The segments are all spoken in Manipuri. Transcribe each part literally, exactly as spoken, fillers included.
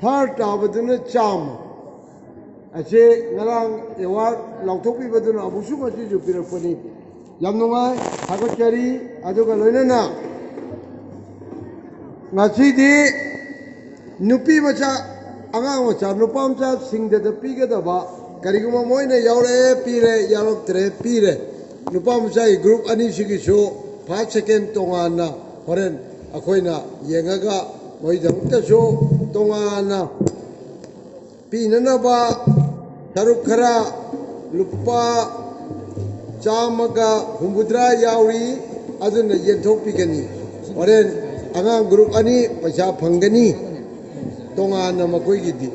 ꯊꯥꯔ ꯇꯥꯕꯗꯨꯅ ꯆꯥꯝꯃ꯫ ꯑꯁꯤ ꯉꯔꯥꯡ ꯑꯦꯋꯥꯔꯗ ꯂꯥꯎꯊꯣꯛꯄꯤꯕꯗꯨꯅ ꯑꯃꯨꯛꯁꯨ ꯉꯁꯤꯁꯨ ꯄꯤꯔꯛꯄꯅꯤ꯫ ꯌꯥꯝ ꯅꯨꯡꯉꯥꯏ, ꯊꯥꯒꯠꯆꯔꯤ꯫ ꯑꯗꯨꯒ ꯂꯣꯏꯅꯅ ꯉꯁꯤꯗꯤ ꯅꯨꯄꯤ ꯃꯆꯥ, ꯑꯉꯥꯡ ꯃꯆꯥ, ꯅꯨꯄꯥ ꯃꯆꯥꯁꯤꯡꯗꯗ ꯄꯤꯒꯗꯕ, ꯀꯔꯤꯒꯨꯝꯕ ꯃꯣꯏꯅ ꯌꯥꯎꯔꯛꯑꯦ ꯄꯤꯔꯦ, ꯌꯥꯎꯔꯛꯇ꯭ꯔꯦ ꯄꯤꯔꯦ꯫ ꯅꯨꯄꯥ ꯃꯆꯥꯒꯤ ꯒ꯭ꯔꯨꯞ ꯑꯅꯤꯁꯤꯒꯤꯁꯨ ꯐꯥꯔꯁ, ꯁꯦꯀꯦꯟ ꯇꯣꯉꯥꯟꯅ ꯍꯣꯔꯦꯟ ꯑꯩꯈꯣꯏꯅ ꯌꯦꯡꯉꯒ ꯃꯣꯏꯗꯃꯛꯇꯁꯨ ꯇꯣꯉꯥꯟꯅ ꯄꯤꯅꯅꯕ ꯁꯔꯨꯛ ꯈꯔ ꯂꯨꯄꯥ ꯆꯥꯝꯃꯒ ꯍꯨꯝꯐꯨꯇꯔꯥ ꯌꯥꯎꯔꯤ, ꯑꯗꯨꯅ ꯌꯦꯟꯊꯣꯛꯄꯤꯒꯅꯤ꯫ ꯍꯣꯔꯦꯟ ꯑꯉꯥꯡ ꯒ꯭ꯔꯨꯞ ꯑꯅꯤ ꯄꯩꯁꯥ ꯐꯪꯒꯅꯤ ꯇꯣꯉꯥꯟꯅ ꯃꯈꯣꯏꯒꯤꯗꯤ꯫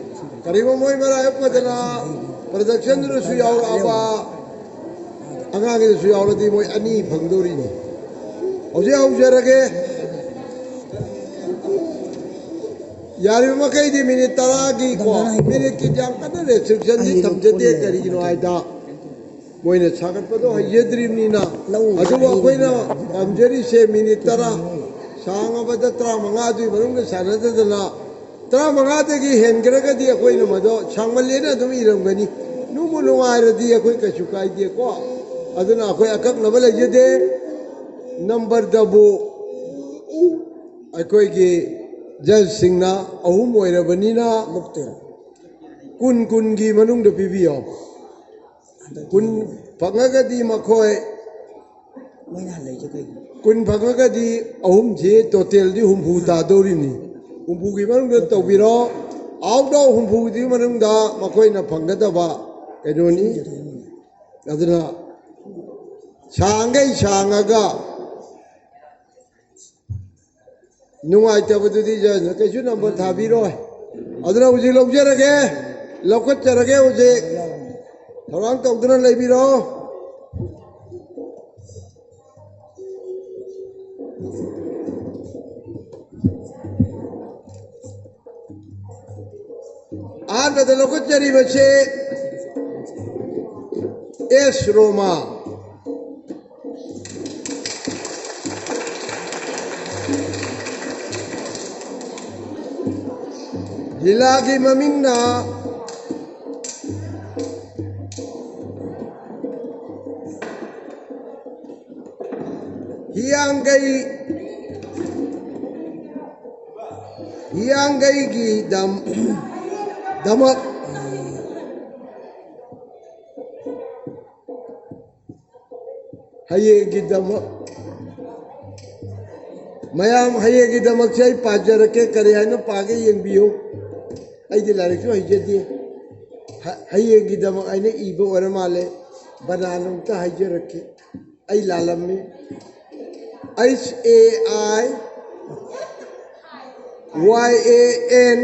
ꯀꯔꯤꯒꯨꯝꯕ ꯃꯣꯏ ꯃꯔꯥꯏꯕꯛ ꯐꯗꯅ ꯄ꯭ꯔꯗꯛꯁꯟꯗꯨꯗꯁꯨ ꯌꯥꯎꯔꯛꯑꯕ, ꯑꯉꯥꯡꯒꯤꯗꯁꯨ ꯌꯥꯎꯔꯗꯤ ꯃꯣꯏ ꯑꯅꯤ ꯐꯪꯗꯧꯔꯤꯅꯤ꯫ ꯍꯧꯖꯤꯛ ꯍꯧꯖꯔꯒꯦ꯫ ꯌꯥꯔꯤꯕ ꯃꯈꯩꯗꯤ ꯃꯤꯅꯤꯠ ꯇꯔꯥꯒꯤ ꯀꯣ, ꯃꯤꯅꯤꯠꯀꯤ ꯌꯥꯝ ꯀꯟꯅ ꯔꯦꯁꯇ꯭ꯔꯤꯛꯁꯟꯗꯤ ꯊꯝꯖꯗꯦ꯫ ꯀꯔꯤꯒꯤꯅꯣ ꯍꯥꯏꯗ ꯃꯣꯏꯅ ꯁꯥꯒꯠꯄꯗꯣ ꯍꯩꯖꯗ꯭ꯔꯤꯕꯅꯤꯅ꯫ ꯑꯗꯨꯕꯨ ꯑꯩꯈꯣꯏꯅ ꯄꯥꯝꯖꯔꯤꯁꯦ ꯃꯤꯅꯤꯠ ꯇꯔꯥ, ꯁꯥꯡꯉꯕꯗ ꯇꯔꯥꯃꯉꯥꯗꯨꯒꯤ ꯃꯅꯨꯡꯗ ꯁꯥꯟꯅꯗꯗꯅ, ꯇꯔꯥꯃꯉꯥꯗꯒꯤ ꯍꯦꯟꯈ꯭ꯔꯒꯗꯤ ꯑꯩꯈꯣꯏꯅ ꯃꯗꯣ ꯁꯥꯡꯃꯜꯂꯦꯅ ꯑꯗꯨꯝ ꯏꯔꯝꯒꯅꯤ꯫ ꯅꯨꯡꯕꯨ ꯅꯨꯡꯉꯥꯏꯔꯗꯤ ꯑꯩꯈꯣꯏ ꯀꯩꯁꯨ ꯀꯥꯏꯗꯦꯀꯣ꯫ ꯑꯗꯨꯅ ꯑꯩꯈꯣꯏ ꯑꯀꯛꯅꯕ ꯂꯩꯖꯗꯦ꯫ ꯅꯝꯕꯔꯗꯕꯨ ꯑꯩꯈꯣꯏꯒꯤ ꯖꯖꯁꯤꯡꯅ ꯑꯍꯨꯝ ꯑꯣꯏꯔꯕꯅꯤꯅ ꯀꯨꯟ ꯀꯨꯟꯒꯤ ꯃꯅꯨꯡꯗ ꯄꯤꯕꯤꯌꯣ꯫ ꯀꯨꯟ ꯐꯪꯉꯒꯗꯤ ꯃꯈꯣꯏ ꯃꯣꯏꯅ ꯍꯜꯂꯛꯏꯁꯦ ꯀꯩꯒꯤꯅꯣ? ꯀꯨꯟ ꯐꯪꯉꯒꯗꯤ ꯑꯍꯨꯝꯁꯤ ꯇꯣꯇꯦꯜꯗꯤ ꯍꯨꯝꯐꯨ ꯇꯥꯗꯧꯔꯤꯅꯤ꯫ ꯍꯨꯝꯐꯨꯒꯤ ꯃꯅꯨꯡꯗ ꯇꯧꯕꯤꯔꯣ꯫ ꯑꯥꯎꯠ ꯑꯣꯐ ꯍꯨꯝꯐꯨꯒꯤ ꯃꯅꯨꯡꯗ ꯃꯈꯣꯏꯅ ꯐꯪꯒꯗꯕ ꯀꯩꯅꯣꯅꯤ꯫ ꯑꯗꯨꯅ ꯁꯥꯡꯈꯩ ꯁꯥꯡꯉꯒ ꯅꯨꯡꯉꯥꯏꯇꯕꯗꯨꯗꯤ ꯖꯖꯅ ꯀꯩꯁꯨ ꯅꯝꯕꯔ ꯊꯥꯕꯤꯔꯣꯏ꯫ ꯑꯗꯨꯅ ꯍꯧꯖꯤꯛ ꯂꯧꯖꯔꯒꯦ, ꯂꯧꯈꯠꯆꯔꯒꯦ ꯍꯧꯖꯤꯛ꯫ ꯊꯧꯔꯥꯡ ꯇꯧꯗꯨꯅ ꯂꯩꯕꯤꯔꯣ꯫ ꯑꯍꯥꯟꯕꯗ ꯂꯧꯈꯠꯆꯔꯤꯕꯁꯦ ꯑꯦꯁ ꯔꯣꯃꯥ꯫ ꯂꯤꯂꯥꯒꯤ ꯃꯃꯤꯡꯅ ꯍꯤꯌꯥꯡꯒꯩ, ꯍꯤꯌꯥꯡꯒꯩꯒꯤ ꯗꯝ-, ꯗꯃꯛ꯫ ꯍꯌꯦꯡꯒꯤꯗꯃꯛ, ꯃꯌꯥꯝ, ꯍꯌꯦꯡꯒꯤꯗꯃꯛꯁꯦ ꯑꯩ ꯄꯥꯖꯔꯛꯀꯦ꯫ ꯀꯔꯤ ꯍꯥꯏꯅ ꯄꯥꯒꯦ ꯌꯦꯡꯕꯤꯌꯨ꯫ ꯑꯩꯗꯤ ꯂꯥꯏꯔꯤꯛꯁꯨ ꯍꯩꯖꯗꯦ꯫ ꯍ-, ꯍꯌꯦꯡꯒꯤꯗꯃꯛ ꯑꯩꯅ ꯏꯕ ꯑꯣꯏꯔ ꯃꯥꯜꯂꯦ꯫ ꯕꯅꯥꯟ ꯑꯃꯨꯛꯇ ꯍꯥꯏꯖꯔꯛꯀꯦ꯫ ꯑꯩ ꯂꯥꯜꯂꯝꯃꯤ꯫ H A I Y A N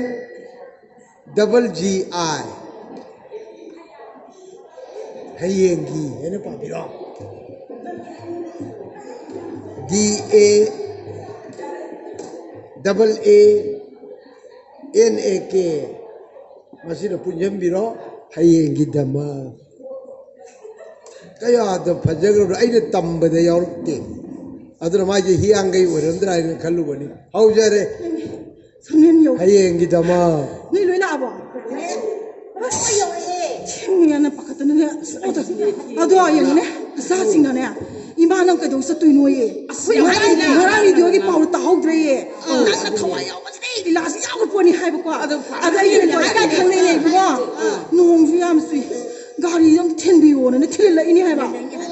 double G I꯫ ꯍꯌꯦꯡꯒꯤ ꯍꯥꯏꯅ ꯄꯥꯕꯤꯔꯣ꯫ D A double A N A K꯫ ꯃꯁꯤꯅ ꯄꯨꯟꯁꯤꯟꯕꯤꯔꯣ꯫ ꯍꯌꯦꯡꯒꯤꯗꯃꯛ꯫ ꯀꯌꯥꯗ ꯐꯖꯈ꯭ꯔꯕꯅꯣ, ꯑꯩꯅ ꯇꯝꯕꯗ ꯌꯥꯎꯔꯛꯇꯦ꯫ ꯑꯗꯨꯅ ꯃꯥꯏꯁꯦ ꯍꯤꯌꯥꯡꯒꯩ ꯑꯣꯏꯔꯝꯗ꯭ꯔꯥ ꯍꯥꯏꯅ ꯈꯜꯂꯨꯕꯅꯤ꯫ ꯍꯧꯖꯔꯦ꯫ ꯁꯝꯂꯦꯟ ꯌꯧ-, ꯍꯌꯦꯡꯒꯤꯗꯃꯛ꯫ ꯅꯣꯏ ꯂꯣꯏ ꯂꯥꯛꯑꯕꯣ? ꯊꯦꯡꯉꯦꯅ ꯄꯥꯈꯠꯇꯅꯅꯦ꯫ ꯑꯁ, ꯑꯣ, ꯑꯗꯣ ꯌꯦꯡꯉꯨꯅꯦ, ꯏꯆꯥꯁꯤꯡꯅꯅꯦ, "ꯏꯃꯥ, ꯅꯪ ꯀꯩꯗꯧ ꯆꯠꯇꯣꯏꯅꯣꯌꯦ?" ꯑꯁ, ꯌꯥꯝ ꯉꯔꯥꯡ, ꯍꯥꯏꯅꯦ꯫ ꯉꯔꯥꯡ ꯔꯦꯗꯤꯑꯣꯒꯤ ꯄꯥꯎꯗꯣ ꯇꯥꯍꯧꯗ꯭ꯔꯦꯌꯦ꯫ ꯑꯥ꯫ ꯅꯪꯅ ꯊꯋꯥꯏ ꯌꯥꯎꯕꯁꯤꯗꯤ ꯂꯤꯂꯥꯁꯤ ꯌꯥꯎꯕ ꯄꯣꯠꯅꯤ ꯍꯥꯏꯕꯀꯣ꯫ ꯑꯗꯨ ꯐꯔꯦ꯫ ꯑꯗ ꯑꯩꯅ ꯂꯩꯀꯥꯏ ꯈꯪꯅꯩ ꯂꯩꯕꯀꯣ꯫ ꯑꯥ꯫ ꯅꯣꯡꯁꯨ ꯌꯥꯝ ꯆꯨꯏ꯫ ꯒꯥꯔꯤꯗꯣ ꯑꯝꯇ ꯊꯤꯟꯕꯤꯌꯣꯅ ꯊꯤꯜꯍꯜꯂꯛꯏꯅꯦ ꯍꯥꯏꯕ꯫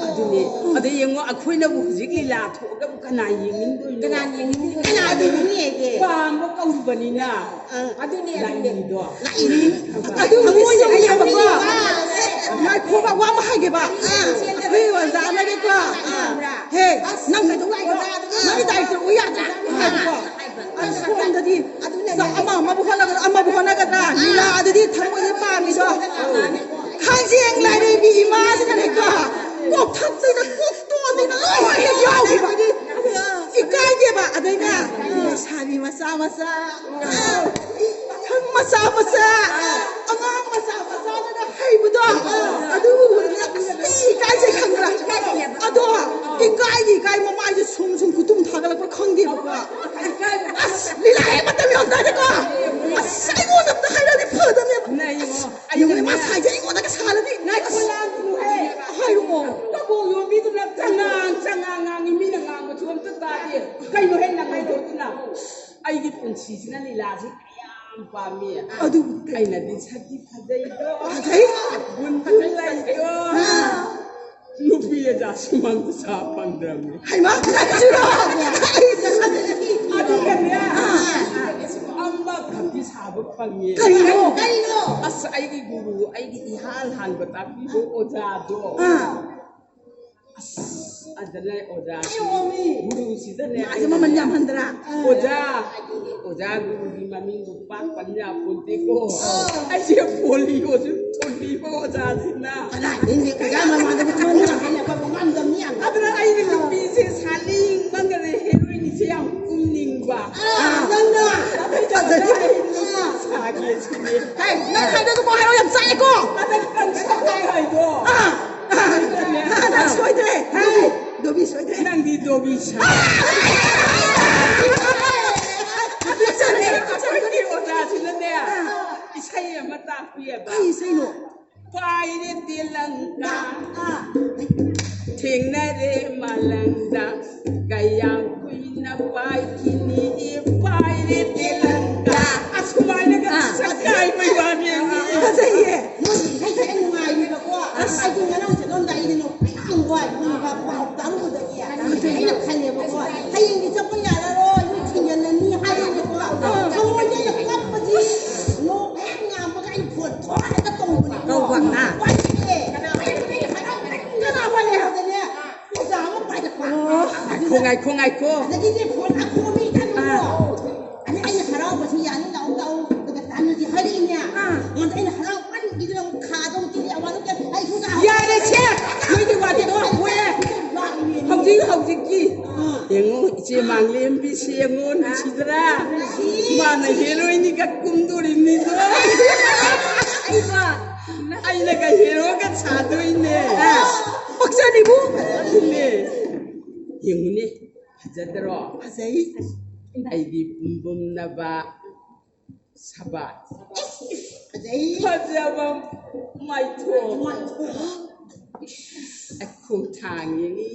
ꯑꯗꯨꯅꯦ꯫ ꯑꯗ ꯌꯦꯡꯉꯣ, ꯑꯩꯈꯣꯏꯅꯕꯨ ꯍꯧꯖꯤꯛ ꯂꯤꯂꯥ ꯊꯣꯛꯑꯒꯕꯨ ꯀꯅꯥ ꯌꯦꯡꯅꯤꯡꯗꯣꯏꯅꯣ? ꯀꯅꯥ ꯌꯦꯡꯅꯤꯡ-, ꯀꯅꯥ ꯌꯦꯡꯅꯤꯡꯅꯤꯒꯦ? ꯄꯥꯝꯕ ꯀꯧꯔꯨꯕꯅꯤꯅ꯫ ꯑꯥ꯫ ꯑꯗꯨꯅꯦ, ꯑꯗꯨꯅꯦ꯫ ꯂꯥꯛꯏꯗꯣ꯫ ꯂꯥꯛꯏꯅꯤ꯫ ꯑꯗꯨ ꯃꯣꯏꯅ ꯍꯥꯏꯕꯀꯣ꯫ ꯉꯥꯏꯈꯣꯕ, ꯋꯥ ꯑꯃ ꯍꯥꯏꯒꯦꯕ꯫ ꯑꯥ꯫ ꯑꯩꯈꯣꯏ ꯑꯣꯖꯥꯅꯅꯦꯀꯣ꯫ ꯑꯥ꯫ ꯍꯦ, ꯑꯁ, ꯅꯪ ꯀꯩꯗꯧ ꯂꯥꯛꯏꯅꯣ? ꯅꯪ ꯗꯥꯏꯔꯦꯛꯇꯔ ꯑꯣꯏ ꯌꯥꯗ꯭ꯔꯥ? ꯍꯥꯏꯕꯀꯣ꯫ ꯑꯗꯨꯅꯅꯦ꯫ ꯁꯣꯝꯗꯗꯤ ꯑꯗꯨꯅꯅꯦ꯫ ꯑꯃ ꯑꯃꯕꯨ ꯍꯣꯠꯅꯒꯗ꯭ꯔꯥ, ꯑꯃꯕꯨ ꯍꯣꯠꯅꯒꯗ꯭ꯔꯥ? ꯂꯤꯂꯥꯗꯗꯤ ꯊꯃꯣꯏꯁꯦ ꯄꯥꯝꯃꯤꯗꯣ꯫ ꯀꯥꯡꯖꯦꯡ ꯂꯥꯏꯔꯦꯝꯕꯤ ꯏꯃꯥꯁꯤꯅꯅꯦꯀꯣ, ꯀꯣꯛꯊꯛꯇꯩꯅ ꯀꯣꯛꯇꯣꯟꯗꯩꯅ ꯂꯣꯏꯅ ꯌꯥꯎꯈꯤꯕ꯫ ꯏꯀꯥꯏꯗꯦꯕ꯫ ꯑꯗꯩꯅꯦ, ꯂꯩꯁꯥꯕꯤ ꯃꯆꯥ ꯃꯆꯥ, ꯄꯥꯈꯪ ꯃꯆꯥ ꯃꯆꯥ, ꯑꯉꯥꯡ ꯃꯆꯥ ꯃꯆꯥꯗꯨꯅ ꯍꯩꯕꯗꯣ, ꯑꯗꯨ ꯎꯕꯗ ꯑꯁ ꯏꯀꯥꯏꯖꯩ ꯈꯪꯕ꯭ꯔꯥ? ꯑꯗꯣ ꯏꯀꯥꯏꯗꯤ ꯏꯀꯥꯏ, ꯃꯃꯥꯏꯁꯦ ꯁꯨꯝ ꯁꯨꯝ ꯈꯨꯇꯨꯝ ꯊꯥꯒꯠꯂꯛꯄ꯭ꯔꯥ ꯈꯪꯗꯦꯕꯀꯣ꯫ ꯑꯁ, ꯂꯤꯂꯥ ꯍꯦꯛ ꯃꯇꯝ ꯌꯧꯔꯝꯗꯥꯏꯗꯀꯣ, ꯑꯁ, ꯅꯪ ꯂꯤꯂꯥꯁꯤ ꯀꯌꯥꯝ ꯄꯥꯝꯃꯤ꯫ ꯑꯗꯨ ꯑꯩꯅꯗꯤ ꯁꯛꯇꯤ ꯐꯖꯩꯗꯣ꯫ ꯐꯖꯩ꯫ ꯒꯨꯟꯁꯨ ꯂꯩꯗꯣ꯫ ꯑꯥ꯫ ꯅꯨꯄꯤ ꯑꯣꯖꯥꯁꯤ ꯃꯥꯡꯗ ꯁꯥ ꯐꯪꯗ꯭ꯔꯕꯅꯤ꯫ ꯍꯩꯃꯥ, ꯀꯔꯤꯅꯣ? ꯑꯗꯨꯒꯅꯦ, ꯑꯥ꯫ ꯑꯃꯈꯛꯇꯤ ꯁꯥꯕ ꯐꯪꯉꯦ꯫ ꯀꯔꯤꯅꯣ? ꯀꯔꯤꯅꯣ? ꯑꯁ, ꯑꯩꯒꯤ ꯒꯨꯔꯨ, ꯑꯩꯒꯤ ꯏꯍꯥꯟ ꯍꯥꯟꯕ ꯇꯥꯛꯄꯤꯕ ꯑꯣꯖꯥꯗꯣ꯫ ꯑꯥ꯫ ꯑꯁ, ꯑꯗꯨꯅ ꯑꯣꯖꯥ ꯍꯥꯏꯔꯛꯑꯣꯃꯤ꯫ ꯒꯨꯔꯨꯁꯤꯗꯅꯦ ꯃꯥꯁꯦ ꯑꯩꯅꯅꯦ ꯃꯃꯜ ꯌꯥꯝꯍꯟꯗ꯭ꯔꯥ? ꯑꯣꯖꯥ, ꯑꯣꯖꯥ ꯒꯨꯔꯨꯒꯤ ꯃꯃꯤꯡꯕꯨ ꯄꯥꯛ ꯄꯟ ꯌꯥꯄꯣꯟꯇꯦꯀꯣ꯫ ꯑꯥ꯫ ꯑꯩꯁꯦ ꯄꯣꯂꯤꯑꯣꯁꯨ ꯊꯣꯟꯕꯤꯕ ꯑꯣꯖꯥꯁꯤꯅ꯫ ꯀꯗꯥꯏꯗꯩꯅꯣ ꯑꯣꯖꯥ ꯃꯃꯥꯡꯗ ꯊꯣꯟꯕ ꯍꯥꯏꯅ ꯑꯩꯈꯣꯏ ꯉꯝꯗꯕꯅꯤ ꯌꯥꯝ꯫ ꯑꯗꯨꯅ ꯑꯩꯅ ꯅꯨꯄꯤꯁꯦ ꯁꯥꯅꯤꯡꯃꯟꯈꯔꯦ, ꯍꯦꯔꯣꯏꯟꯁꯦ ꯌꯥꯝ ꯀꯨꯝꯅꯤꯡꯕ꯫ ꯑꯥ, ꯅꯪꯅ? ꯑꯗꯩꯗ ꯐꯖꯗꯦ꯫ ꯑꯩ ꯅꯨꯄꯤ ꯁꯥꯒꯦ ꯁꯤꯅꯦ꯫ ꯍꯦ, ꯅꯪ ꯍꯥꯏꯗꯣ ꯅꯨꯄꯥ ꯍꯥꯏꯔꯣ ꯌꯥꯝ ꯆꯥꯛꯑꯦꯀꯣ꯫ ꯑꯗ ꯅꯪ ꯁꯛꯑꯣ ꯍꯥꯏꯗꯣ꯫ ꯑꯥ, ꯑꯥ, ꯑꯥ, ꯅꯪ ꯁꯣꯏꯗ꯭ꯔꯦ꯫ ꯍꯦ, ꯗꯣꯕꯤ ꯁꯣꯏꯗ꯭ꯔꯦ꯫ ꯅꯪꯗꯤ ꯗꯣꯕꯤ ꯁꯥ꯫ ꯑꯗꯨ ꯆꯠꯂꯦ, ꯆꯠꯂꯦ꯫ ꯑꯩꯈꯣꯏꯒꯤ ꯑꯣꯖꯥꯁꯤꯅꯅꯦ, ꯑꯥ꯫ ꯏꯁꯩ ꯑꯃ ꯇꯥꯛꯄꯤꯌꯦꯕ꯫ ꯀꯩ ꯏꯁꯩꯅꯣ? ꯄꯥꯏꯔꯦ ꯇꯦꯂꯪꯒꯥ, ꯑꯥ꯫ ꯊꯦꯡꯅꯔꯦ ꯃꯥꯂꯪꯗ, ꯀꯌꯥꯝ ꯀꯨꯏꯅ ꯄꯥꯏꯈꯤꯅꯤ? ꯄꯥꯏꯔꯦ ꯇꯦꯂꯪꯒꯥ꯫ ꯑꯁꯨꯃꯥꯏꯅꯒ ꯑꯥ꯫ ꯁꯛꯀꯥꯏꯕꯩ ꯋꯥꯅꯦ꯫ ꯐꯖꯩꯌꯦ꯫ ꯃꯣꯏꯒꯤ ꯏꯁꯩꯁꯦ ꯌꯥꯝ ꯅꯨꯡꯉꯥꯏꯔꯤꯕꯀꯣ꯫ ꯑꯁ, ꯑꯩꯗꯤ ꯉꯔꯥꯡ ꯆꯠꯂꯝꯗꯥꯏꯗ ꯅꯣꯛꯐꯦꯠ ꯌꯥꯝ ꯋꯥꯏ, ꯃꯣꯏ ꯄꯥꯎ ꯇꯥꯔꯨꯕꯗꯒꯤ꯫ ꯑꯩꯅ ꯈꯜꯂꯦꯕꯀꯣ, ꯍꯌꯦꯡꯗꯤ ꯆꯠꯄ ꯌꯥꯔꯔꯣꯏ, ꯃꯤ ꯊꯤꯡꯖꯤꯜꯂꯅꯤ ꯍꯥꯏꯔꯦꯕꯀꯣ꯫ ꯊꯃꯣꯏꯗ ꯑꯩꯅ ꯀꯞꯄꯁꯤ, ꯅꯣꯛꯐꯦꯠ ꯉꯥꯝꯃꯒ ꯑꯩꯅ ꯐꯣꯟ ꯊꯣꯛꯑꯒ ꯇꯧꯕꯅꯦꯀꯣ꯫ ꯇꯧꯕ, ꯑꯥ꯫ ꯋꯥꯏꯌꯦ꯫ ꯑꯩꯅ ꯍꯥꯏꯔꯝꯕꯅꯦ, ꯀꯅꯥ ꯋꯥꯏ ꯍꯥꯏꯕꯗꯅꯦ, ꯑꯣꯖꯥ ꯑꯃ ꯄꯥꯏꯔꯛꯄ꯫ ꯑꯣ꯫ ꯉꯥꯏꯈꯣ, ꯉꯥꯏꯈꯣ, ꯉꯥꯏꯈꯣ꯫ ꯑꯗꯒꯤꯗꯤ ꯐꯣꯟ ꯑꯈꯣꯡꯕꯤ ꯊꯥꯔꯛꯑꯣ꯫ ꯑꯥ꯫ ꯑꯗꯩ ꯑꯩꯅ ꯍꯔꯥꯎꯕꯁꯤ ꯌꯥꯅꯤ, ꯂꯥꯛꯑꯣ, ꯂꯥꯛꯑꯣ, ꯑꯗꯨꯒ ꯇꯥꯟꯅꯁꯤ ꯍꯥꯏꯔꯛꯏꯅꯦ꯫ ꯑꯥ꯫ ꯃꯗ ꯑꯩꯅ ꯍꯔꯥꯎꯃꯟꯈꯤꯗꯅ ꯑꯃꯨꯛ ꯈꯥꯗ ꯑꯃꯨꯛ ꯆꯦꯜꯂꯤ, ꯑꯋꯥ ꯅꯨꯡꯉꯥꯏ, ꯑꯩꯁꯨ ꯂꯥꯛꯑꯣ꯫ ꯌꯥꯔꯦꯁꯦ, ꯅꯣꯏꯒꯤ ꯋꯥꯗꯤ ꯇꯣꯛꯑꯣ꯫ ꯍꯧꯖꯤꯛ ꯍꯧꯖꯤꯛꯀꯤ꯫ ꯑꯥ꯫ ꯌꯦꯡꯉꯣ, ꯏꯆꯦ ꯃꯥꯡꯂꯦꯝꯕꯤꯁꯦ ꯌꯦꯡꯉꯣ, ꯅꯨꯡꯁꯤꯗ꯭ꯔꯥ? ꯅꯨꯡꯁꯤ꯫ ꯃꯥꯅ ꯍꯦꯔꯣꯏꯟꯒ ꯀꯨꯝꯗꯣꯔꯤꯕꯅꯤꯗꯣ꯫ ꯑꯩꯕꯣ꯫ ꯑꯩꯅꯒ ꯍꯦꯔꯣꯒ ꯁꯥꯗꯣꯏꯅꯦ꯫ ꯑꯥ꯫ ꯄꯛꯆꯅꯤꯕꯨ꯫ ꯑꯗꯨꯅꯦ꯫ ꯌꯦꯡꯉꯨꯅꯦ, ꯐꯖꯗ꯭ꯔꯣ? ꯐꯖꯩ꯫ ꯑꯩꯗꯤ ꯄꯨꯝꯕꯨꯝꯅꯕ꯫ ꯁꯕꯥꯁ꯫ ꯐꯖꯩ꯫ ꯐꯖꯕ ꯃꯥꯏꯊꯣꯡ꯫ ꯃꯥꯏꯊꯣꯡ꯫ ꯑꯩ ꯈꯣꯡꯊꯥꯡ ꯌꯦꯡꯉꯤ꯫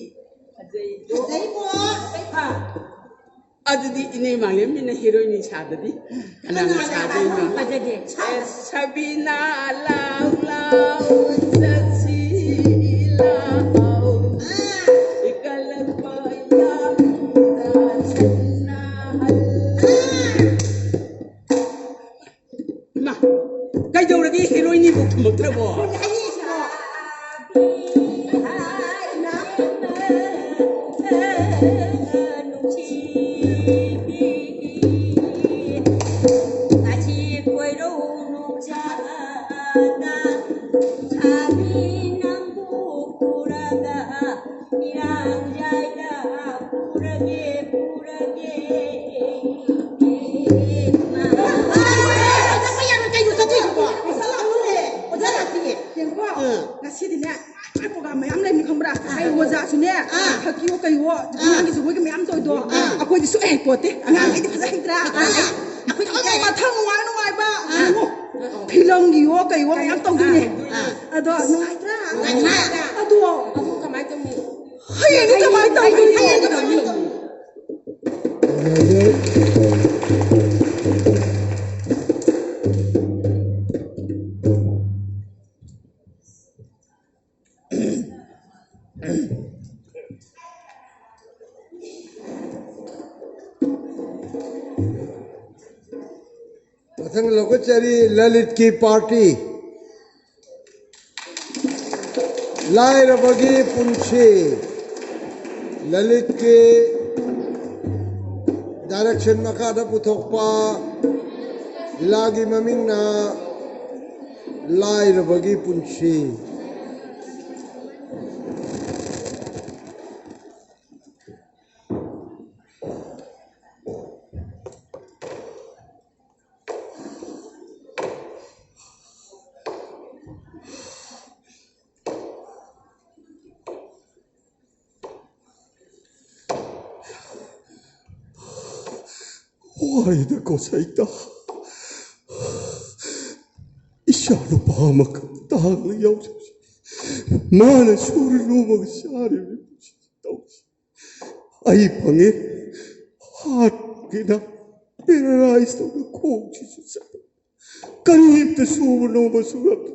ꯐꯖꯩꯗꯣ꯫ ꯐꯖꯩꯕꯣ꯫ ꯑꯥ꯫ ꯑꯗꯨꯗꯤ ꯏꯅꯦ ꯃꯥꯂꯦꯝꯕꯤꯅ ꯍꯤꯔꯣꯏꯅꯤ ꯁꯥꯗꯗꯤ ꯀꯅꯥꯅ ꯁꯥꯗꯣꯏꯅꯣ? ꯐꯖꯗꯦ꯫ ꯑꯦ, ꯁꯕꯤꯅꯥ ꯂꯥꯎ ꯂꯥꯎ ꯆꯠꯁꯤ ꯂꯥꯎ, ꯏꯀꯜꯂꯛꯄ ꯌꯥꯝꯅ ꯁꯤꯟꯅꯍꯜꯂꯤ꯫ ꯏꯃꯥ, ꯀꯩꯗꯧꯔꯒꯦ ꯍꯤꯔꯣꯏꯅꯤꯕꯨ ꯈꯨꯝꯃꯛꯇ꯭ꯔꯕꯣ? ꯆꯠꯄ ꯌꯥꯔꯣꯏ, ꯀꯩꯅꯣ ꯆꯠꯇꯣꯏꯁꯤꯕꯣ? ꯑꯣꯖꯥ ꯂꯥꯛꯇꯤꯌꯦ꯫ ꯌꯦꯡꯉꯨꯀꯣ, ꯑꯥ꯫ ꯉꯁꯤꯗꯤꯅꯦ, ꯄ꯭ꯔꯣꯒ꯭ꯔꯥꯝ ꯃꯌꯥꯝ ꯂꯩꯕꯅꯤ ꯈꯪꯕ꯭ꯔꯥ? ꯑꯥ꯫ ꯑꯩ ꯑꯣꯖꯥꯁꯨꯅꯦ, ꯑꯥ꯫ ꯈꯛꯀꯤꯌꯣ ꯀꯩꯌꯣ, ꯑꯥ꯫ ꯅꯪꯒꯤ ꯖꯒꯣꯏꯒꯤ ꯃꯌꯥꯝ ꯇꯧꯔꯤꯗꯣ, ꯑꯥ꯫ ꯑꯩꯈꯣꯏꯗꯤ ꯁꯨꯛꯍꯩ ꯍꯩꯄꯣꯠꯇꯦ꯫ ꯑꯉꯥꯡꯈꯩꯗꯤ ꯐꯖ ꯍꯩꯇ꯭ꯔꯥ? ꯑꯥ꯫ ꯑꯩꯈꯣꯏꯗꯤ ꯑꯃꯨꯛ ꯃꯊꯪ ꯅꯨꯡꯉꯥꯏ ꯅꯨꯡꯉꯥꯏꯕ, ꯑꯥ꯫ ꯌꯦꯡꯉꯣ, ꯐꯤꯂꯝꯒꯤꯌꯣ ꯀꯩꯌꯣ ꯃꯌꯥꯝ ꯇꯧꯗꯣꯏꯅꯦ꯫ ꯑꯥ꯫ ꯑꯗꯣ ꯅꯨꯡꯉꯥꯏꯇ꯭ꯔꯥ? ꯅꯨꯡꯉꯥꯏꯇ꯭ꯔꯥ? ꯑꯗꯣ ꯑꯗꯨ ꯀꯃꯥꯏꯅ ꯇꯧꯅꯤ? ꯍꯌꯦꯡꯗꯤ ꯀꯃꯥꯏꯅ ꯇꯧꯗꯣꯏꯅꯣ? ꯍꯌꯦꯡꯗꯤ ꯀꯃꯥꯏꯅ ꯇꯧꯅꯤ? ꯃꯊꯪ ꯂꯧꯈꯠꯆꯔꯤ ꯂꯂꯤꯠꯀꯤ ꯄꯥꯔꯇꯤ꯫ ꯂꯥꯏꯔꯕꯒꯤ ꯄꯨꯟꯁꯤ꯫ ꯂꯂꯤꯠꯀꯤ ꯗꯥꯏꯔꯦꯛꯁꯟ ꯃꯈꯥꯗ ꯄꯨꯊꯣꯛꯄ ꯂꯤꯂꯥꯒꯤ ꯃꯃꯤꯡꯅ ꯂꯥꯏꯔꯕꯒꯤ ꯄꯨꯟꯁꯤ꯫ ꯋꯥꯔꯤꯗ ꯒꯣꯁꯥꯏꯗ ꯏꯆꯥ ꯅꯨꯄꯥ ꯑꯃꯈꯛ ꯇꯥꯡꯅ ꯌꯥꯎꯖꯕꯁꯤ, ꯃꯥꯅ ꯁꯨꯔ ꯅꯣꯝꯃꯒ ꯆꯥꯔꯤꯕꯅꯤ ꯄꯨꯟꯁꯤꯁꯤ ꯇꯧꯔꯤꯁꯤ꯫ ꯑꯩ ꯐꯪꯉꯦ꯫ ꯍꯥꯠꯈꯤꯅ ꯄꯦꯔꯥꯂꯥꯏꯁ ꯇꯧꯅ ꯈꯣꯡꯁꯤꯁꯨ ꯆꯠꯄ꯫ ꯀꯔꯤꯝꯇ ꯁꯨꯕ ꯅꯣꯝꯕ ꯁꯨꯔꯛꯇꯦ꯫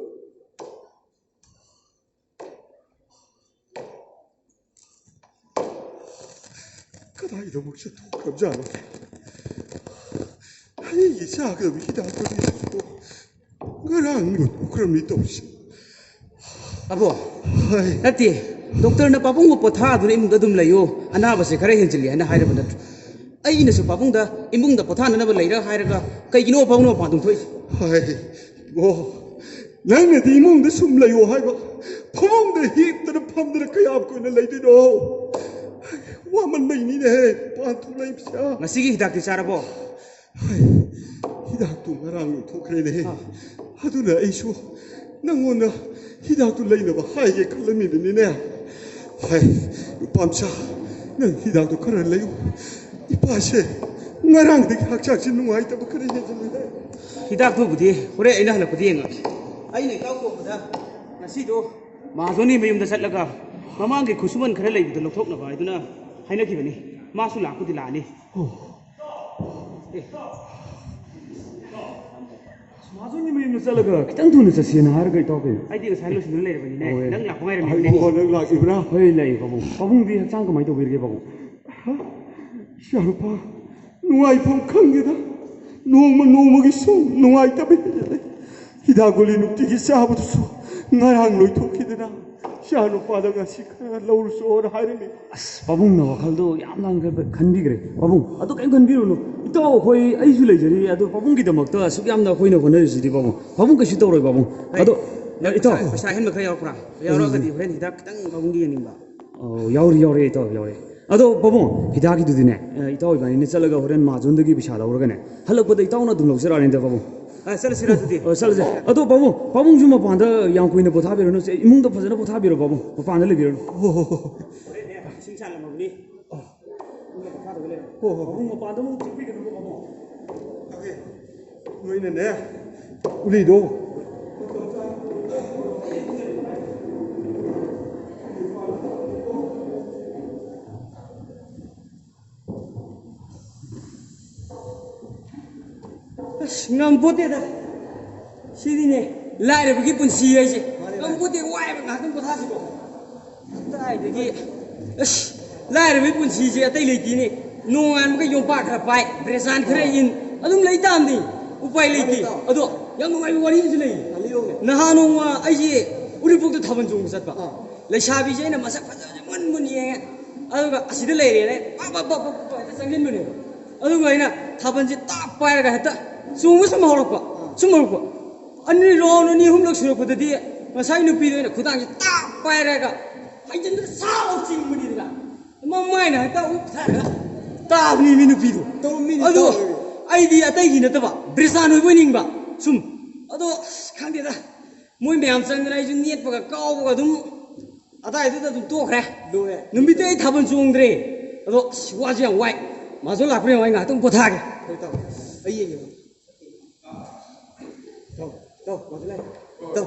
ꯀꯗꯥꯏꯗ ꯑꯃꯨꯛ ꯆꯠꯊꯣꯛꯈ꯭ꯔꯕꯖꯥꯠꯅꯣ? ꯑꯩꯒꯤ ꯆꯥꯒꯗꯕ ꯍꯤꯗꯥꯛꯇꯨꯗꯤ ꯉꯔꯥꯡ ꯂꯣꯏꯊꯣꯛꯈ꯭ꯔꯕꯅꯤ ꯇꯧꯔꯤꯁꯦ꯫ ꯑꯕꯣ, ꯍꯣꯏ꯫ ꯅꯠꯇꯦ, ꯗꯣꯛꯇꯔꯅ ꯄꯥꯕꯨꯡꯕꯨ ꯄꯣꯊꯥꯗꯨꯅ ꯏꯃꯨꯡꯗ ꯑꯗꯨꯝ ꯂꯩꯌꯨ, ꯑꯅꯥꯕꯁꯦ ꯈꯔ ꯍꯦꯟꯖꯤꯜꯂꯤ ꯍꯥꯏꯅ ꯍꯥꯏꯔꯕ ꯅꯠꯇ꯭ꯔꯣ? ꯑꯩꯅꯁꯨ ꯄꯥꯕꯨꯡꯗ ꯏꯃꯨꯡꯗ ꯄꯣꯊꯥꯅꯅꯕ ꯂꯩꯔ ꯍꯥꯏꯔꯒ ꯀꯩꯒꯤꯅꯣ ꯄꯥꯕꯨꯡꯅ ꯃꯄꯥꯟ ꯊꯣꯛꯏꯁꯦ? ꯍꯣꯏ, ꯏꯕꯣ, ꯅꯪꯅꯗꯤ ꯏꯃꯨꯡꯗ ꯁꯨꯝ ꯂꯩꯌꯣ ꯍꯥꯏꯕ, ꯐꯃꯨꯡꯗ ꯍꯤꯞꯇꯅ ꯐꯝꯗꯅ ꯀꯌꯥꯝ ꯀꯨꯏꯅ ꯂꯩꯗꯣꯏꯅꯣ? ꯋꯥꯃꯟꯕꯩꯅꯤꯅꯦꯍꯦ ꯃꯄꯥꯟ ꯊꯣꯛꯂꯛꯏꯕꯁꯦ꯫ ꯉꯁꯤꯒꯤ ꯍꯤꯗꯥꯛꯇꯤ ꯆꯥꯔꯕꯣ? ꯍꯥꯏ, ꯍꯤꯗꯥꯛꯇꯨ ꯉꯔꯥꯡ ꯂꯣꯏꯊꯣꯛꯈ꯭ꯔꯦꯅꯦꯍꯦ꯫ ꯑꯥ꯫ ꯑꯗꯨꯅ ꯑꯩꯁꯨ ꯅꯪꯉꯣꯟꯗ ꯍꯤꯗꯥꯛꯇꯨ ꯂꯩꯅꯕ ꯍꯥꯏꯒꯦ ꯈꯜꯂꯝꯃꯤꯕꯅꯤꯅꯦ꯫ ꯍꯥꯏ, ꯅꯨꯄꯥꯝꯆꯥ, ꯅꯪ ꯍꯤꯗꯥꯛꯇꯨ ꯈꯔ ꯂꯩꯌꯨ꯫ ꯏꯄꯥꯁꯦ ꯉꯔꯥꯡꯗꯒꯤ ꯍꯛꯆꯥꯡꯁꯦ ꯅꯨꯡꯉꯥꯏꯇꯕ ꯈꯔ ꯍꯦꯟꯖꯤꯜꯂꯦ꯫ ꯍꯤꯗꯥꯛꯇꯨꯕꯨꯗꯤ ꯍꯣꯔꯦꯟ ꯑꯩꯅ ꯍꯜꯂꯛꯄꯗ ꯌꯦꯡꯉꯒꯦ꯫ ꯑꯩꯅ ꯏꯇꯥꯎ ꯀꯧꯕꯗ ꯉꯁꯤꯗꯣ ꯃꯍꯥꯖꯣꯟꯒꯤ ꯃꯌꯨꯝꯗ ꯆꯠꯂꯒ ꯃꯃꯥꯡꯒꯤ ꯈꯨꯠꯁꯨꯃꯟ ꯈꯔ ꯂꯩꯕꯗꯣ ꯂꯧꯊꯣꯛꯅꯕ ꯍꯥꯏꯗꯨꯅ ꯍꯥꯏꯅꯈꯤꯕꯅꯤ꯫ ꯃꯥꯁꯨ ꯂꯥꯛꯄꯨꯗꯤ ꯂꯥꯛꯑꯅꯤ꯫ ꯑꯣ꯫ ꯑꯦ꯫ ꯃꯍꯥꯖꯣꯟꯒꯤ ꯃꯌꯨꯝꯗ ꯆꯠꯂꯒ ꯈꯤꯇꯪ ꯊꯨꯅ ꯆꯠꯁꯦꯅ ꯍꯥꯏꯔꯒ ꯏꯇꯥꯎ ꯀꯩꯅꯣ? ꯑꯩꯗꯤ ꯉꯁꯥꯏ ꯂꯣꯏꯁꯤꯟꯗꯨꯅ ꯂꯩꯔꯕꯅꯤꯅꯦ꯫ ꯍꯣꯏ꯫ ꯅꯪ ꯂꯥꯛꯄ ꯉꯥꯏꯔꯝꯃꯤꯕꯅꯦ꯫ ꯍꯣꯏ, ꯅꯪ ꯂꯥꯛꯏꯕ꯭ꯔꯥ? ꯍꯣꯏ, ꯂꯥꯛꯏ ꯄꯥꯕꯨꯡ꯫ ꯄꯥꯕꯨꯡꯗꯤ ꯍꯛꯆꯥꯡ ꯀꯃꯥꯏꯅ ꯇꯧꯕꯤꯔꯤꯒꯦ ꯄꯥꯕꯨꯡ? ꯍꯥ? ꯏꯆꯥꯅꯨꯄꯥ, ꯅꯨꯡꯉꯥꯏꯐꯝ ꯈꯪꯗꯦꯗ꯫ ꯅꯣꯡꯃ ꯅꯣꯡꯃꯒꯤ ꯁꯨꯝ ꯅꯨꯡꯉꯥꯏꯇꯕ ꯍꯦꯟꯖꯤꯜꯂꯦ꯫ ꯍꯤꯗꯥꯛ ꯒꯨꯂꯤ ꯅꯨꯡꯇꯤꯒꯤ ꯆꯥꯕꯗꯨꯁꯨ ꯉꯔꯥꯡ ꯂꯣꯏꯊꯣꯛꯈꯤꯗꯅ ꯏꯆꯥꯅꯨꯄꯥꯗ ꯉꯁꯤ ꯈꯔ ꯂꯧꯔꯨꯆꯣꯅ ꯍꯥꯏꯔꯝꯃꯤ꯫ ꯑꯁ, ꯄꯥꯕꯨꯡꯅ ꯋꯥꯈꯜꯗꯣ ꯌꯥꯝꯅ ꯈꯟꯕꯤꯈ꯭ꯔꯦ꯫ ꯄꯥꯕꯨꯡ, ꯑꯗꯨ ꯀꯔꯤꯝ ꯈꯟꯕꯤꯔꯨꯅꯨ꯫ ꯏꯇꯥꯎ ꯑꯩꯈꯣꯏ, ꯑꯩꯁꯨ ꯂꯩꯖꯔꯤ꯫ ꯑꯗꯣ ꯄꯥꯕꯨꯡꯒꯤꯗꯃꯛꯇ ꯑꯁꯨꯛ ꯌꯥꯝꯅ ꯑꯩꯈꯣꯏꯅ ꯍꯣꯠꯅꯔꯤꯁꯤꯗꯤ ꯄꯥꯕꯨꯡ꯫ ꯄꯥꯕꯨꯡ ꯀꯩꯁꯨ ꯇꯧꯔꯣꯏ ꯄꯥꯕꯨꯡ꯫ ꯍꯩ, ꯑꯗꯣ, ꯅꯪ ꯏꯇꯥꯎ꯫ ꯄꯩꯁꯥ, ꯄꯩꯁꯥ ꯑꯍꯦꯟꯕ ꯈꯔ ꯌꯥꯎꯔꯛꯄ꯭ꯔꯥ? ꯌꯥꯎꯔꯛꯑꯒꯗꯤ ꯎꯝ꯫ ꯍꯣꯔꯦꯟ ꯍꯤꯗꯥꯛ ꯈꯤꯇꯪ ꯄꯥꯕꯨꯡꯒꯤ ꯌꯦꯡꯅꯤꯡꯕ꯫ ꯑꯣ, ꯌꯥꯎꯔꯤ, ꯌꯥꯎꯔꯤ, ꯏꯇꯥꯎ, ꯌꯥꯎꯔꯤ꯫ ꯑꯗꯣ ꯄꯥꯕꯨꯡ, ꯍꯤꯗꯥꯛꯀꯤꯗꯨꯗꯤꯅꯦ, ꯑ, ꯏꯇꯥꯎ ꯏꯕꯥꯅꯤꯅ ꯆꯠꯂꯒ ꯍꯣꯔꯦꯟ ꯃꯍꯥꯖꯣꯟꯗꯒꯤ ꯄꯩꯁꯥ ꯂꯧꯔꯒꯅꯦ, ꯍꯜꯂꯛꯄꯗ ꯏꯇꯥꯎꯅ ꯑꯗꯨꯝ ꯂꯧꯖꯔꯛꯑꯅꯤꯗ ꯄꯥꯕꯨꯡ꯫ ꯑ, ꯆꯠꯂꯁꯤꯔ ꯑꯗꯨꯗꯤ? ꯑ, ꯆꯠꯂꯁꯦ꯫ ꯑꯗꯣ ꯄꯥꯕꯨꯡ, ꯄꯥꯕꯨꯡꯁꯨ ꯃꯄꯥꯟꯗ ꯌꯥꯝ ꯀꯨꯏꯅ ꯄꯣꯊꯥꯕꯤꯔꯅꯨ, ꯏꯃꯨꯡꯗ ꯐꯖꯅ ꯄꯣꯊꯥꯕꯤꯔꯣ ꯄꯥꯕꯨꯡ, ꯃꯄꯥꯟꯗ ꯂꯩꯕꯤꯔꯅꯨ꯫ ꯍꯣ, ꯍꯣ, ꯍꯣ꯫ ꯍꯣꯔꯦꯟꯅꯦ, ꯏꯁꯤꯡ ꯁꯥꯍꯜꯂꯝꯃꯕꯅꯤ꯫ ꯏꯃꯨꯡꯗ ꯄꯣꯊꯥꯗꯧꯕ ꯂꯩꯔꯝꯃꯣ꯫ ꯍꯣ, ꯍꯣ, ꯍꯣ꯫ ꯄꯥꯕꯨꯡ ꯃꯄꯥꯟꯗ ꯑꯃꯨꯛ ꯆꯪꯕꯤꯒꯅꯨꯀꯣ ꯄꯥꯕꯨꯡ꯫ ꯅꯣꯏꯅꯅꯦ, ꯒꯨꯂꯤꯗꯣ꯫ ꯉꯝꯄꯣꯠꯇꯦꯗ꯫ ꯁꯤꯅꯤꯅꯦ ꯂꯥꯏꯔꯕꯒꯤ ꯄꯨꯟꯁꯤ ꯍꯥꯏꯁꯦ꯫ ꯃꯥꯅꯦ, ꯃꯥꯅꯦ꯫ ꯉꯝꯄꯣꯠꯇꯦ, ꯋꯥꯏꯕ ꯉꯥꯏꯍꯥꯛꯇꯪ ꯄꯣꯊꯥꯁꯤꯀꯣ꯫ ꯀꯗꯥꯏꯗꯒꯤ ꯑꯁ ꯂꯥꯏꯔꯕꯒꯤ ꯄꯨꯟꯁꯤꯁꯦ ꯑꯇꯩ ꯂꯩꯇꯦꯅꯦ꯫ ꯅꯣꯡꯉꯥꯟꯕꯒ ꯌꯣꯝꯄꯥꯛ ꯈꯔ ꯄꯥꯏ, ꯕ꯭ꯔꯦꯆꯥꯟ ꯈꯔ ꯏꯟ, ꯑꯗꯨꯝ ꯂꯩ ꯇꯥꯕꯅꯤ꯫ ꯎꯄꯥꯏ ꯂꯩꯇꯦ꯫ ꯃꯥꯅꯦ, ꯏꯇꯥꯎ꯫ ꯑꯗꯣ ꯌꯥꯝ ꯅꯨꯡꯉꯥꯏꯕ ꯋꯥꯔꯤ ꯑꯃꯁꯨ ꯂꯩ꯫ ꯍꯥꯏꯕꯤꯌꯨꯅꯦ꯫ ꯅꯍꯥꯟ ꯅꯣꯡꯃ ꯑꯩꯁꯦ ꯎꯔꯤꯄꯣꯛꯇ ꯊꯥꯕꯜ ꯆꯣꯡꯕ ꯆꯠꯄ꯫ ꯑꯥ꯫ ꯂꯩꯁꯥꯕꯤꯁꯦ ꯑꯩꯅ ꯃꯁꯛ ꯐꯖꯕꯁꯦ ꯃꯨꯟ ꯃꯨꯟ ꯌꯦꯡꯉꯦ꯫ ꯑꯗꯨꯒ ꯑꯁꯤꯗ ꯂꯩꯔꯦꯅꯦ꯫ ꯄꯞ ꯄꯞ ꯄꯞ ꯄꯞ ꯄꯞ ꯍꯦꯛꯇ ꯆꯪꯁꯤꯟꯕꯅꯦꯕ꯫ ꯑꯗꯨꯒ ꯑꯩꯅ ꯊꯥꯕꯜꯁꯦ ꯇꯥꯞ ꯄꯥꯏꯔꯒ ꯍꯦꯛꯇ ꯆꯣꯡꯕ ꯁꯨꯝ ꯍꯧꯔꯛꯄ꯫ ꯁꯨꯝ ꯍꯧꯔꯛꯄ꯫ ꯑꯅꯤ round ꯑꯅꯤ ꯑꯍꯨꯝꯂꯛ ꯁꯨꯔꯛꯄꯗꯗꯤ ꯉꯁꯥꯏ ꯅꯨꯄꯤꯗꯣ ꯑꯩꯅ ꯈꯨꯗꯥꯡꯁꯦ ꯇꯥꯞ ꯄꯥꯏꯔꯒ ꯍꯥꯏꯖꯤꯟꯗꯅ ꯁꯥꯎ ꯆꯤꯡꯕꯅꯤꯗꯅ꯫ ꯃꯃꯥꯏꯅ ꯍꯦꯛꯇ ꯎꯞꯊꯔꯒ ꯇꯥꯕꯅꯤ ꯃꯤ ꯅꯨꯄꯤꯗꯣ꯫ ꯇꯧ, ꯃꯤꯅ ꯑꯗꯣ ꯇꯧꯔꯤꯕ꯫ ꯑꯩꯗꯤ ꯑꯇꯩꯒꯤ ꯅꯠꯇꯕ ꯕ꯭ꯔꯤꯖꯥꯟ ꯑꯣꯏꯕ ꯑꯣꯏꯅꯤꯡꯕ꯫ ꯁꯨꯝ꯫ ꯑꯗꯣ ꯑꯁ ꯈꯪꯗꯦꯗ꯫ ꯃꯣꯏ ꯃꯌꯥꯝ ꯆꯪꯗꯅ ꯑꯩꯁꯨ ꯅꯦꯠꯄꯒ ꯀꯥꯎꯕꯒ ꯑꯗꯨꯝ ꯑꯗꯥꯏꯗꯨꯗ ꯑꯗꯨꯝ ꯇꯣꯛꯈ꯭ꯔꯦ꯫ ꯂꯣꯏꯔꯦ꯫ ꯅꯨꯃꯤꯠꯇꯩ ꯑꯩ ꯊꯥꯕꯜ ꯆꯣꯡꯗ꯭ꯔꯦ꯫ ꯑꯗꯣ ꯑꯁ ꯋꯥꯁꯨ ꯌꯥꯝ ꯋꯥꯏ꯫ ꯃꯥꯁꯨ ꯂꯥꯛꯄ꯭ꯔꯥ ꯌꯦꯡꯉꯣ, ꯑꯩ ꯉꯥꯏꯍꯥꯛꯇꯪ ꯄꯣꯊꯥꯒꯦ꯫ ꯍꯣꯏ ꯇꯥꯃꯣ꯫ ꯑꯩ ꯌꯦꯡꯒꯦ꯫ ꯇꯧ, ꯇꯧ, ꯃꯥꯁꯨ ꯂꯥꯛꯑꯦ꯫ ꯇꯧ꯫